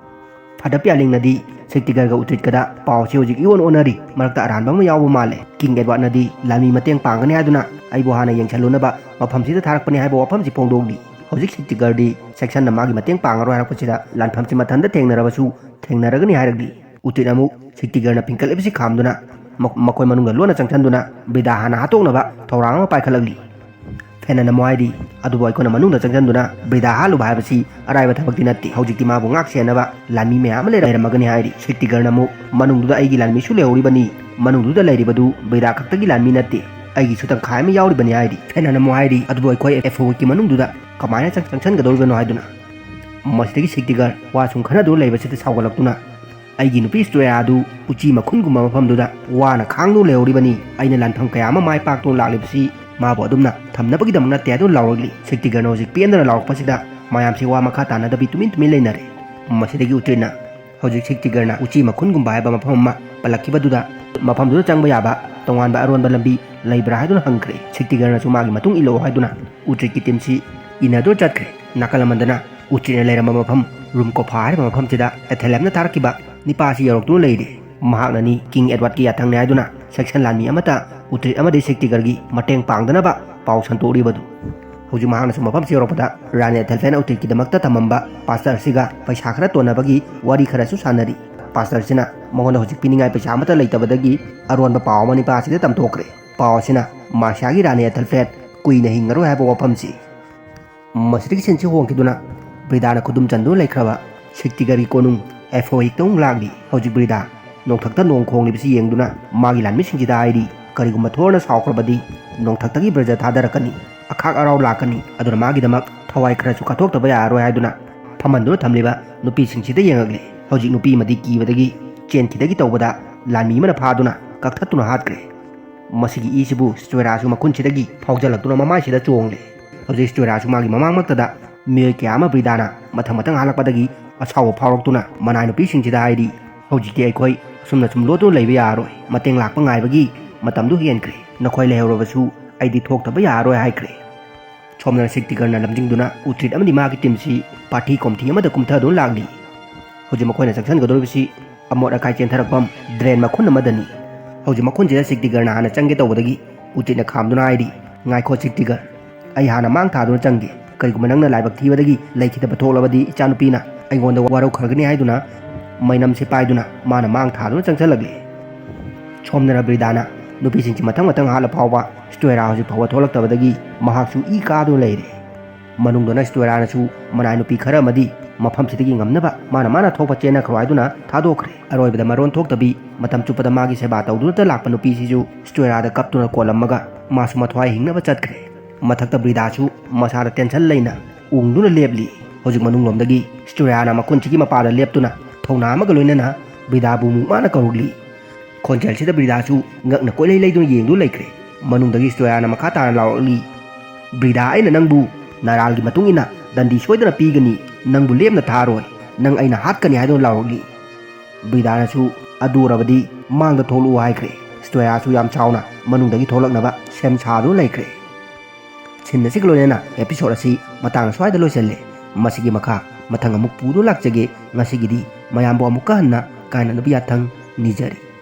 ꯐꯥꯗꯔ ꯄꯤꯌꯥꯂꯤꯡꯅꯗꯤ ꯁꯤꯛꯇꯤꯒꯔꯒ ꯎꯇ꯭ꯔꯤꯠꯀꯗ ꯄꯥꯎꯁꯤ ꯍꯧꯖꯤꯛ ꯏꯑꯣꯟ ꯑꯣꯟꯅꯔꯤ꯫ ꯃꯔꯛꯇ ꯑꯔꯥꯟꯕ ꯑꯃ ꯌꯥꯎꯕ ꯃꯥꯜꯂꯦ꯫ ꯀꯤꯡ ꯑꯦꯗꯋꯥꯔꯗꯅꯗꯤ ꯂꯥꯟꯃꯤ ꯃꯇꯦꯡ ꯄꯥꯡꯒꯅꯤ ꯍꯥꯏꯗꯨꯅ ꯑꯩꯕꯨ ꯍꯥꯟꯅ ꯌꯦꯡꯁꯤꯜꯂꯨꯅꯕ ꯃꯐꯝꯁꯤꯗ ꯊꯥꯔꯛꯄꯅꯤ ꯍꯥꯏꯕ ꯋꯥꯐꯝꯁꯤ ꯐꯣꯡꯗꯣꯛꯂꯤ꯫ ꯍꯧꯖꯤꯛ ꯁꯤꯛꯇꯤꯒꯔꯗꯤ ꯁꯦꯛꯁꯟꯅ ꯃꯥꯒꯤ ꯃꯇꯦꯡ ꯄꯥꯡꯉꯔꯣꯏ ꯍꯥꯏꯔꯛꯄꯁꯤꯗ ꯂꯥꯟꯐꯝꯁꯤ ꯃꯊꯟꯇ ꯊꯦꯡꯅꯔꯕꯁꯨ ꯊꯦꯡꯅꯔꯒꯅꯤ ꯍꯥꯏꯔꯛꯂꯤ꯫ ꯎꯇ꯭ꯔꯤꯠ ꯑꯃꯨꯛ ꯁꯤꯛꯇꯤꯒꯔꯅ ꯄꯤꯡꯀꯠꯂꯤꯕꯁꯤ ꯈꯥꯝꯗꯨꯅ ꯃ-, ꯃꯈꯣꯏ ꯃꯅꯨꯡꯗ ꯂꯣꯟꯅ ꯆꯪꯁꯤꯟꯗꯨꯅ ꯕ꯭ꯔꯤꯗꯥ ꯍꯥꯟꯅ ꯍꯥꯠꯇꯣꯛꯅꯕ ꯊꯧꯔꯥꯡ ꯑꯃ ꯄꯥꯏꯈꯠꯂꯛꯂꯤ꯫ ꯐꯦꯅꯟ ꯑꯃꯨꯛ ꯍꯥꯏꯔꯤ, "ꯑꯗꯨꯕꯨ ꯑꯩꯈꯣꯏꯅ ꯃꯅꯨꯡꯗ ꯆꯪꯁꯤꯟꯗꯨꯅ ꯕ꯭ꯔꯤꯗꯥ ꯍꯥꯠꯂꯨꯕ ꯍꯥꯏꯕꯁꯤ ꯑꯔꯥꯏꯕ ꯊꯕꯛꯇꯤ ꯅꯠꯇꯦ꯫ ꯍꯧꯖꯤꯛꯇꯤ ꯃꯥꯕꯨ ꯉꯥꯛ ꯁꯦꯟꯅꯕ ꯂꯥꯟꯃꯤ ꯃꯌꯥꯝ ꯑꯃ ꯂꯩꯔꯝꯃꯒꯅꯤ" ꯍꯥꯏꯔꯤ꯫ ꯁꯤꯛꯇꯤꯒꯔꯅ ꯑꯃꯨꯛ, "ꯃꯅꯨꯡꯗꯨꯗ ꯑꯩꯒꯤ ꯂꯥꯟꯃꯤꯁꯨ ꯂꯩꯍꯧꯔꯤꯕꯅꯤ꯫ ꯃꯅꯨꯡꯗꯨꯗ ꯂꯩꯔꯤꯕꯗꯨ ꯕ꯭ꯔꯤꯗꯥ ꯈꯛꯇꯒꯤ ꯂꯥꯟꯃꯤ ꯅꯠꯇꯦ, ꯑꯩꯒꯤꯁꯨ ꯇꯪꯈꯥꯏ ꯑꯃ ꯌꯥꯎꯔꯤꯕꯅꯤ" ꯍꯥꯏꯔꯤ꯫ ꯐꯦꯅꯟ ꯑꯃꯨꯛ ꯍꯥꯏꯔꯤ, "ꯑꯗꯨꯕꯨ ꯑꯩꯈꯣꯏ ꯑꯦꯐꯣꯋꯤꯛꯀꯤ ꯃꯅꯨꯡꯗꯨꯗ ꯀꯃꯥꯏꯅ ꯆꯪ-, ꯆꯪꯁꯤꯟꯒꯗꯧꯔꯤꯕꯅꯣ?" ꯍꯥꯏꯗꯨꯅ꯫ ꯃꯁꯤꯗꯒꯤ ꯁꯤꯛꯇꯤꯒꯔ ꯋꯥ ꯁꯨꯝ ꯈꯟꯅꯗꯨꯅ ꯂꯩꯕꯁꯤꯗ ꯁꯥꯎꯒꯠꯂꯛꯇꯨꯅ, "ꯑꯩꯒꯤ ꯅꯨꯄꯤ ꯁ꯭ꯇꯣꯌꯥ ꯑꯗꯨ ꯎꯆꯤ ꯃꯈꯨꯟꯒꯨꯝꯕ ꯃꯐꯝꯗꯨꯗ ꯋꯥꯅ ꯈꯥꯡꯗꯨꯅ ꯂꯩꯍꯧꯔꯤꯕꯅꯤ꯫ ꯑꯩꯅ ꯂꯥꯟꯐꯝ ꯀꯌꯥ ꯑꯃ ꯃꯥꯏ ꯄꯥꯛꯇꯨꯅ ꯂꯥꯛꯂꯤꯕꯁꯤ ꯃꯥꯕꯨ ꯑꯗꯨꯝꯅ ꯊꯝꯅꯕꯒꯤꯗꯃꯛ ꯅꯠꯇꯦ" ꯍꯥꯏꯗꯨꯅ ꯂꯥꯎꯔꯛꯂꯤ꯫ ꯁꯤꯛꯇꯤꯒꯔꯅ ꯍꯧꯖꯤꯛ ꯄꯦꯟꯗꯅ ꯂꯥꯎꯔꯛꯄꯁꯤꯗ ꯃꯌꯥꯝꯁꯤ ꯋꯥ ꯃꯈꯥ ꯇꯥꯅꯗꯕꯤ ꯇꯨꯃꯤꯟ ꯇꯨꯃꯤꯟ ꯂꯩꯅꯔꯦ꯫ ꯃꯁꯤꯗꯒꯤ ꯎꯇ꯭ꯔꯤꯠꯅ, ꯍꯧꯖꯤꯛ ꯁꯤꯛꯇꯤꯒꯔꯅ ꯎꯆꯤ ꯃꯈꯨꯟꯒꯨꯝꯕ ꯍꯥꯏꯕ ꯃꯐꯝ ꯑꯃ ꯄꯜꯂꯛꯈꯤꯕꯗꯨꯗ, ꯃꯐꯝꯗꯨꯗ ꯆꯪꯕ ꯌꯥꯕ ꯇꯣꯉꯥꯟꯕ ꯑꯔꯣꯟꯕ ꯂꯝꯕꯤ ꯂꯩꯕ꯭ꯔꯥ ꯍꯥꯏꯗꯨꯅ ꯍꯪꯈ꯭ꯔꯦ꯫ ꯁꯤꯛꯇꯤꯒꯔꯅꯁꯨ ꯃꯥꯒꯤ ꯃꯇꯨꯡ ꯏꯜꯂꯛꯑꯣ ꯍꯥꯏꯗꯨꯅ ꯎꯇ꯭ꯔꯤꯠꯀꯤ ꯇꯤꯝꯁꯤ ꯏꯟꯅꯗꯨꯅ ꯆꯠꯈ꯭ꯔꯦ꯫ ꯅꯥꯀꯜ ꯑꯃꯗꯅ ꯎꯇ꯭ꯔꯤꯠꯅ ꯂꯩꯔꯝꯕ ꯃꯐꯝ ꯔꯨꯝ ꯀꯣꯐꯥ ꯍꯥꯏꯔꯤꯕ ꯃꯐꯝꯁꯤꯗ ꯑꯦꯊꯦꯂꯦꯝꯅ ꯊꯥꯔꯛꯈꯤꯕ ꯅꯤꯄꯥ ꯑꯁꯤ ꯌꯧꯔꯛꯇꯨꯅ ꯂꯩꯔꯦ꯫ ꯃꯍꯥꯛꯅꯅꯤ ꯀꯤꯡ ꯑꯦꯗꯋꯥꯔꯗꯀꯤ ꯌꯥꯊꯪꯅꯤ ꯍꯥꯏꯗꯨꯅ ꯁꯦꯛꯁꯟ ꯂꯥꯟꯃꯤ ꯑꯃꯠꯇ ꯎꯇ꯭ꯔꯤꯠ ꯑꯃꯗꯤ ꯁꯤꯛꯇꯤꯒꯔꯒꯤ ꯃꯇꯦꯡ ꯄꯥꯡꯗꯅꯕ ꯄꯥꯎ ꯁꯟꯗꯣꯛꯂꯤꯕꯗꯨ꯫ ꯍꯧꯖꯤꯛ ꯃꯍꯥꯛꯅꯁꯨ ꯃꯐꯝꯁꯤ ꯌꯧꯔꯛꯄꯗ ꯔꯥꯅꯤ ꯑꯦꯊꯦꯜꯐꯦꯟ ꯎꯇ꯭ꯔꯤꯠꯀꯤꯗꯃꯛꯇ ꯊꯝꯃꯝꯕ ꯄꯥꯁꯇꯔ ꯑꯁꯤꯒ ꯄꯩꯁꯥ ꯈꯔ ꯇꯣꯟꯅꯕꯒꯤ ꯋꯥꯔꯤ ꯈꯔꯁꯨ ꯁꯥꯟꯅꯔꯤ꯫ ꯄꯥꯁꯇꯔꯁꯤꯅ ꯃꯉꯣꯟꯗ ꯍꯧꯖꯤꯛ ꯄꯤꯅꯤꯡꯉꯥꯏ ꯄꯩꯁꯥ ꯑꯃꯠꯇ ꯂꯩꯇꯕꯗꯒꯤ ꯑꯔꯣꯟꯕ ꯄꯥꯎ ꯑꯃ ꯅꯤꯄꯥ ꯑꯁꯤꯗ ꯇꯝꯊꯣꯛꯈ꯭ꯔꯦ꯫ ꯄꯥꯎ ꯑꯁꯤꯅ ꯃꯥꯔꯁꯤꯌꯥꯒꯤ ꯔꯥꯅꯤ ꯑꯦꯊꯦꯜꯐꯦꯟ ꯀꯨꯏꯅ ꯍꯤꯡꯉꯔꯣꯏ ꯍꯥꯏꯕ ꯋꯥꯐꯝꯁꯤ꯫ ꯃꯁꯤꯗꯒꯤ ꯁꯤꯟꯁꯤ ꯍꯣꯡꯈꯤꯗꯨꯅ ꯕ꯭ꯔꯤꯗꯥꯅ ꯈꯨꯗꯨꯝ ꯆꯟꯗꯨꯅ ꯂꯩꯈ꯭ꯔꯕ ꯁꯤꯛꯇꯤꯒꯔꯒꯤ ꯀꯣꯅꯨꯡ ꯑꯦꯐꯣꯏꯛꯇ ꯑꯃꯨꯛ ꯂꯥꯛꯂꯤ꯫ ꯍꯧꯖꯤꯛ ꯕ꯭ꯔꯤꯗꯥ ꯅꯣꯡꯊꯛꯇ ꯅꯣꯡ ꯈꯣꯡꯂꯤꯕꯁꯤ ꯌꯦꯡꯗꯨꯅ ꯃꯥꯒꯤ ꯂꯥꯟꯃꯤꯁꯤꯡꯁꯤꯗ ꯍꯥꯏꯔꯤ, "ꯀꯔꯤꯒꯨꯝꯕ ꯊꯣꯔꯅ ꯁꯥꯎꯈ꯭ꯔꯕꯗꯤ ꯅꯣꯡꯊꯛꯇꯒꯤ ꯕ꯭ꯔꯖ ꯊꯥꯗꯔꯛꯀꯅꯤ, ꯑꯈꯥꯛ ꯑꯔꯥꯎ ꯂꯥꯛꯀꯅꯤ꯫ ꯑꯗꯨꯅ ꯃꯥꯒꯤꯗꯃꯛ ꯊꯋꯥꯏ ꯈꯔꯁꯨ ꯀꯠꯊꯣꯛꯇꯕ ꯌꯥꯔꯔꯣꯏ" ꯍꯥꯏꯗꯨꯅ ꯐꯝꯍꯟꯗꯨꯅ ꯊꯝꯂꯤꯕ ꯅꯨꯄꯤꯁꯤꯡꯁꯤꯗ ꯌꯦꯡꯉꯛꯂꯤ꯫ ꯍꯧꯖꯤꯛ ꯅꯨꯄꯤ ꯑꯃꯗꯤ ꯀꯤꯕꯗꯒꯤ ꯆꯦꯟꯈꯤꯗꯒꯤ ꯇꯧꯕꯗ ꯂꯥꯟꯃꯤ ꯑꯃꯅ ꯐꯥꯗꯨꯅ ꯀꯛꯊꯠꯇꯨꯅ ꯍꯥꯠꯈ꯭ꯔꯦ꯫ ꯃꯁꯤꯒꯤ ꯏꯁꯤꯕꯨ ꯁ꯭ꯇꯣꯏꯔꯥꯁꯨ ꯃꯈꯨꯟꯁꯤꯗꯒꯤ ꯐꯥꯎꯖꯜꯂꯛꯇꯨꯅ ꯃꯃꯥꯏꯁꯤꯗ ꯆꯣꯡꯂꯦ꯫ ꯍꯧꯖꯤꯛ ꯁ꯭ꯇꯣꯏꯔꯥꯁꯨ ꯃꯥꯒꯤ ꯃꯃꯥꯡꯃꯛꯇꯗ ꯃꯤꯑꯣꯏ ꯀꯌꯥ ꯑꯃ ꯕ꯭ꯔꯤꯗꯥꯅ ꯃꯊꯪ ꯃꯊꯪ ꯍꯥꯜꯂꯛꯄꯗꯒꯤ ꯑꯁꯥꯎꯕ ꯐꯥꯎꯔꯛꯇꯨꯅ ꯃꯅꯥꯏ ꯅꯨꯄꯤꯁꯤꯡꯁꯤꯗ ꯍꯥꯏꯔꯤ, "ꯍꯧꯖꯤꯛꯇꯤ ꯑꯩꯈꯣꯏ ꯑꯁꯨꯝꯅ ꯁꯨꯝ ꯂꯣꯠꯇꯨꯅ ꯂꯩꯕ ꯌꯥꯔꯔꯣꯏ꯫ ꯃꯇꯦꯡ ꯂꯥꯛꯄ ꯉꯥꯏꯕꯒꯤ ꯃꯇꯝꯗꯨ ꯍꯦꯟꯈ꯭ꯔꯦ꯫ ꯅꯈꯣꯏ ꯂꯩꯍꯧꯔꯕꯁꯨ ꯑꯩꯗꯤ ꯊꯣꯛꯇꯕ ꯌꯥꯔꯔꯣꯏ" ꯍꯥꯏꯈ꯭ꯔꯦ꯫ ꯁꯣꯝꯗꯅ ꯁꯤꯛꯇꯤꯒꯔꯅ ꯂꯝꯖꯤꯡꯗꯨꯅ ꯎꯇ꯭ꯔꯤꯠ ꯑꯃꯗꯤ ꯃꯥꯒꯤ ꯇꯤꯝꯁꯤ ꯄꯥꯔꯊꯤ ꯀꯣꯝꯊꯤ ꯑꯃꯗ ꯀꯨꯝꯊꯗꯨꯅ ꯂꯥꯛꯂꯤ꯫ ꯍꯧꯖꯤꯛ ꯃꯈꯣꯏꯅ ꯆꯪꯁꯤꯟꯒꯗꯧꯔꯤꯕꯁꯤ ꯑꯃꯣꯠ ꯑꯀꯥꯏ ꯆꯦꯟꯊꯔꯛꯐꯝ ꯗ꯭ꯔꯦꯟ ꯃꯈꯨꯟ ꯑꯃꯗꯅꯤ꯫ ꯍꯧꯖꯤꯛ ꯃꯈꯨꯟꯁꯤꯗ ꯁꯤꯛꯇꯤꯒꯔꯅ ꯍꯥꯟꯅ ꯆꯪꯒꯦ ꯇꯧꯕꯗꯒꯤ ꯎꯇ꯭ꯔꯤꯠꯅ ꯈꯥꯝꯗꯨꯅ ꯍꯥꯏꯔꯤ, "ꯉꯥꯏꯈꯣ ꯁꯤꯛꯇꯤꯒꯔ, ꯑꯩ ꯍꯥꯟꯅ ꯃꯥꯡ ꯊꯥꯗꯨꯅ ꯆꯪꯒꯦ꯫ "ꯀꯔꯤꯒꯨꯝꯕ ꯅꯪꯅ ꯂꯥꯏꯕꯛ ꯊꯤꯕꯗꯒꯤ ꯂꯩꯈꯤꯗꯕ ꯊꯣꯛꯂꯕꯗꯤ ꯏꯆꯥꯅꯨꯄꯤꯅ ꯑꯩꯉꯣꯟꯗ ꯋꯥꯔꯧꯈ꯭ꯔꯒꯅꯤ" ꯍꯥꯏꯗꯨꯅ ꯃꯩꯅꯝꯁꯦ ꯄꯥꯏꯗꯨꯅ ꯃꯥꯅ ꯃꯥꯡ ꯊꯥꯗꯨꯅ ꯆꯪꯁꯤꯜꯂꯛꯂꯦ꯫ ꯁꯣꯝꯗꯅ ꯕ꯭ꯔꯤꯗꯥꯅ ꯅꯨꯄꯤꯁꯤꯡꯁꯤ ꯃꯊꯪ ꯃꯊꯪ ꯍꯥꯠꯂ ꯐꯥꯎꯕ ꯁ꯭ꯇꯣꯏꯔꯥ ꯍꯧꯖꯤꯛ ꯐꯥꯎꯕ ꯊꯣꯛꯂꯛꯇꯕꯗꯒꯤ ꯃꯍꯥꯛꯁꯨ ꯏ ꯀꯥꯗꯨꯅ ꯂꯩꯔꯦ꯫ ꯃꯅꯨꯡꯗꯅ ꯁ꯭ꯇꯣꯏꯔꯥꯅꯁꯨ ꯃꯅꯥꯏ ꯅꯨꯄꯤ ꯈꯔ ꯑꯃꯗꯤ ꯃꯐꯝꯁꯤꯗꯒꯤ ꯉꯝꯅꯕ ꯃꯥꯅ ꯃꯥꯅ ꯊꯣꯛꯄ ꯆꯦꯟꯅꯈ꯭ꯔꯣ ꯍꯥꯏꯗꯨꯅ ꯊꯥꯗꯣꯛꯈ꯭ꯔꯦ꯫ ꯑꯔꯣꯏꯕꯗ ꯃꯔꯣꯟ ꯊꯣꯛꯇꯕꯤ ꯃꯇꯝ ꯆꯨꯞꯄꯗ ꯃꯥꯒꯤ ꯁꯦꯕꯥ ꯇꯧꯗꯨꯅꯇ ꯂꯥꯛꯄ ꯅꯨꯄꯤꯁꯤꯁꯨ ꯁ꯭ꯇꯣꯏꯔꯥꯗ ꯀꯞꯇꯨꯅ ꯀꯣꯜꯂꯝꯃꯒ ꯃꯥꯁꯨ ꯃꯊ꯭ꯋꯥꯏ ꯍꯤꯡꯅꯕ ꯆꯠꯈ꯭ꯔꯦ꯫ ꯃꯊꯛꯇ ꯕ꯭ꯔꯤꯗꯥꯁꯨ ꯃꯁꯥꯗ ꯇꯦꯟꯁꯟ ꯂꯩꯅ ꯎꯪꯗꯨꯅ ꯂꯦꯞꯂꯤ꯫ ꯍꯧꯖꯤꯛ ꯃꯅꯨꯡꯂꯣꯝꯗꯒꯤ ꯁ꯭ꯇꯣꯏꯔꯥꯅ ꯃꯈꯨꯟꯁꯤꯒꯤ ꯃꯄꯥꯗ ꯂꯦꯞꯇꯨꯅ ꯊꯧꯅꯥ ꯑꯃꯒ ꯂꯣꯏꯅꯅ ꯕ꯭ꯔꯤꯗꯥꯕꯨ ꯃꯨꯛ ꯃꯥꯅ ꯀꯧꯔꯛꯂꯤ꯫ ꯈꯣꯟꯖꯦꯜꯁꯤꯗ ꯕ꯭ꯔꯤꯗꯥꯁꯨ ꯉꯛꯅ ꯀꯣꯏꯂꯩ ꯂꯩꯗꯨꯅ ꯌꯦꯡꯗꯨꯅ ꯂꯩꯈ꯭ꯔꯦ꯫ ꯃꯅꯨꯡꯗꯒꯤ ꯁ꯭ꯇꯣꯌꯥꯅ ꯃꯈꯥ ꯇꯥꯅ ꯂꯥꯎꯔꯛꯂꯤ, "ꯕ꯭ꯔꯤꯗꯥ, ꯑꯩꯅ ꯅꯪꯕꯨ ꯅꯔꯥꯜꯒꯤ ꯃꯇꯨꯡ ꯏꯟꯅ ꯗꯟꯗꯤ ꯁꯣꯏꯗꯅ ꯄꯤꯒꯅꯤ, ꯅꯪꯕꯨ ꯂꯦꯝꯅ ꯊꯥꯔꯣꯏ, ꯅꯪ ꯑꯩꯅ ꯍꯥꯠꯀꯅꯤ" ꯍꯥꯏꯗꯨꯅ ꯂꯥꯎꯔꯛꯂꯤ꯫ ꯕ꯭ꯔꯤꯗꯥꯅꯁꯨ, "ꯑꯗꯨ ꯑꯣꯏꯔꯕꯗꯤ ꯃꯥꯡꯗ ꯊꯣꯛꯂꯛꯎ" ꯍꯥꯏꯈ꯭ꯔꯦ꯫ ꯁ꯭ꯇꯣꯌꯥꯁꯨ ꯌꯥꯝ ꯆꯥꯎꯅ ꯃꯅꯨꯡꯗꯒꯤ ꯊꯣꯛꯂꯛꯅꯕ ꯁꯦꯝ ꯁꯥꯗꯨꯅ ꯂꯩꯈ꯭ꯔꯦ꯫ ꯁꯤꯟ ꯑꯁꯤꯒ ꯂꯣꯏꯅꯅ episode ꯑꯁꯤ ꯃꯇꯥꯡ ꯑꯁ꯭ꯋꯥꯏꯗ ꯂꯣꯏꯁꯤꯜꯂꯦ꯫ ꯃꯁꯤꯒꯤ ꯃꯈꯥ ꯃꯊꯪ ꯑꯃꯨꯛ ꯄꯨꯗꯨꯅ ꯂꯥꯛꯆꯒꯦ꯫ ꯉꯁꯤꯒꯤꯗꯤ ꯃꯌꯥꯝꯕꯨ ꯑꯃꯨꯛꯀ ꯍꯟꯅ ꯀꯥꯏꯅꯅꯕ ꯌꯥꯊꯪ ꯅꯤꯖꯔꯤ꯫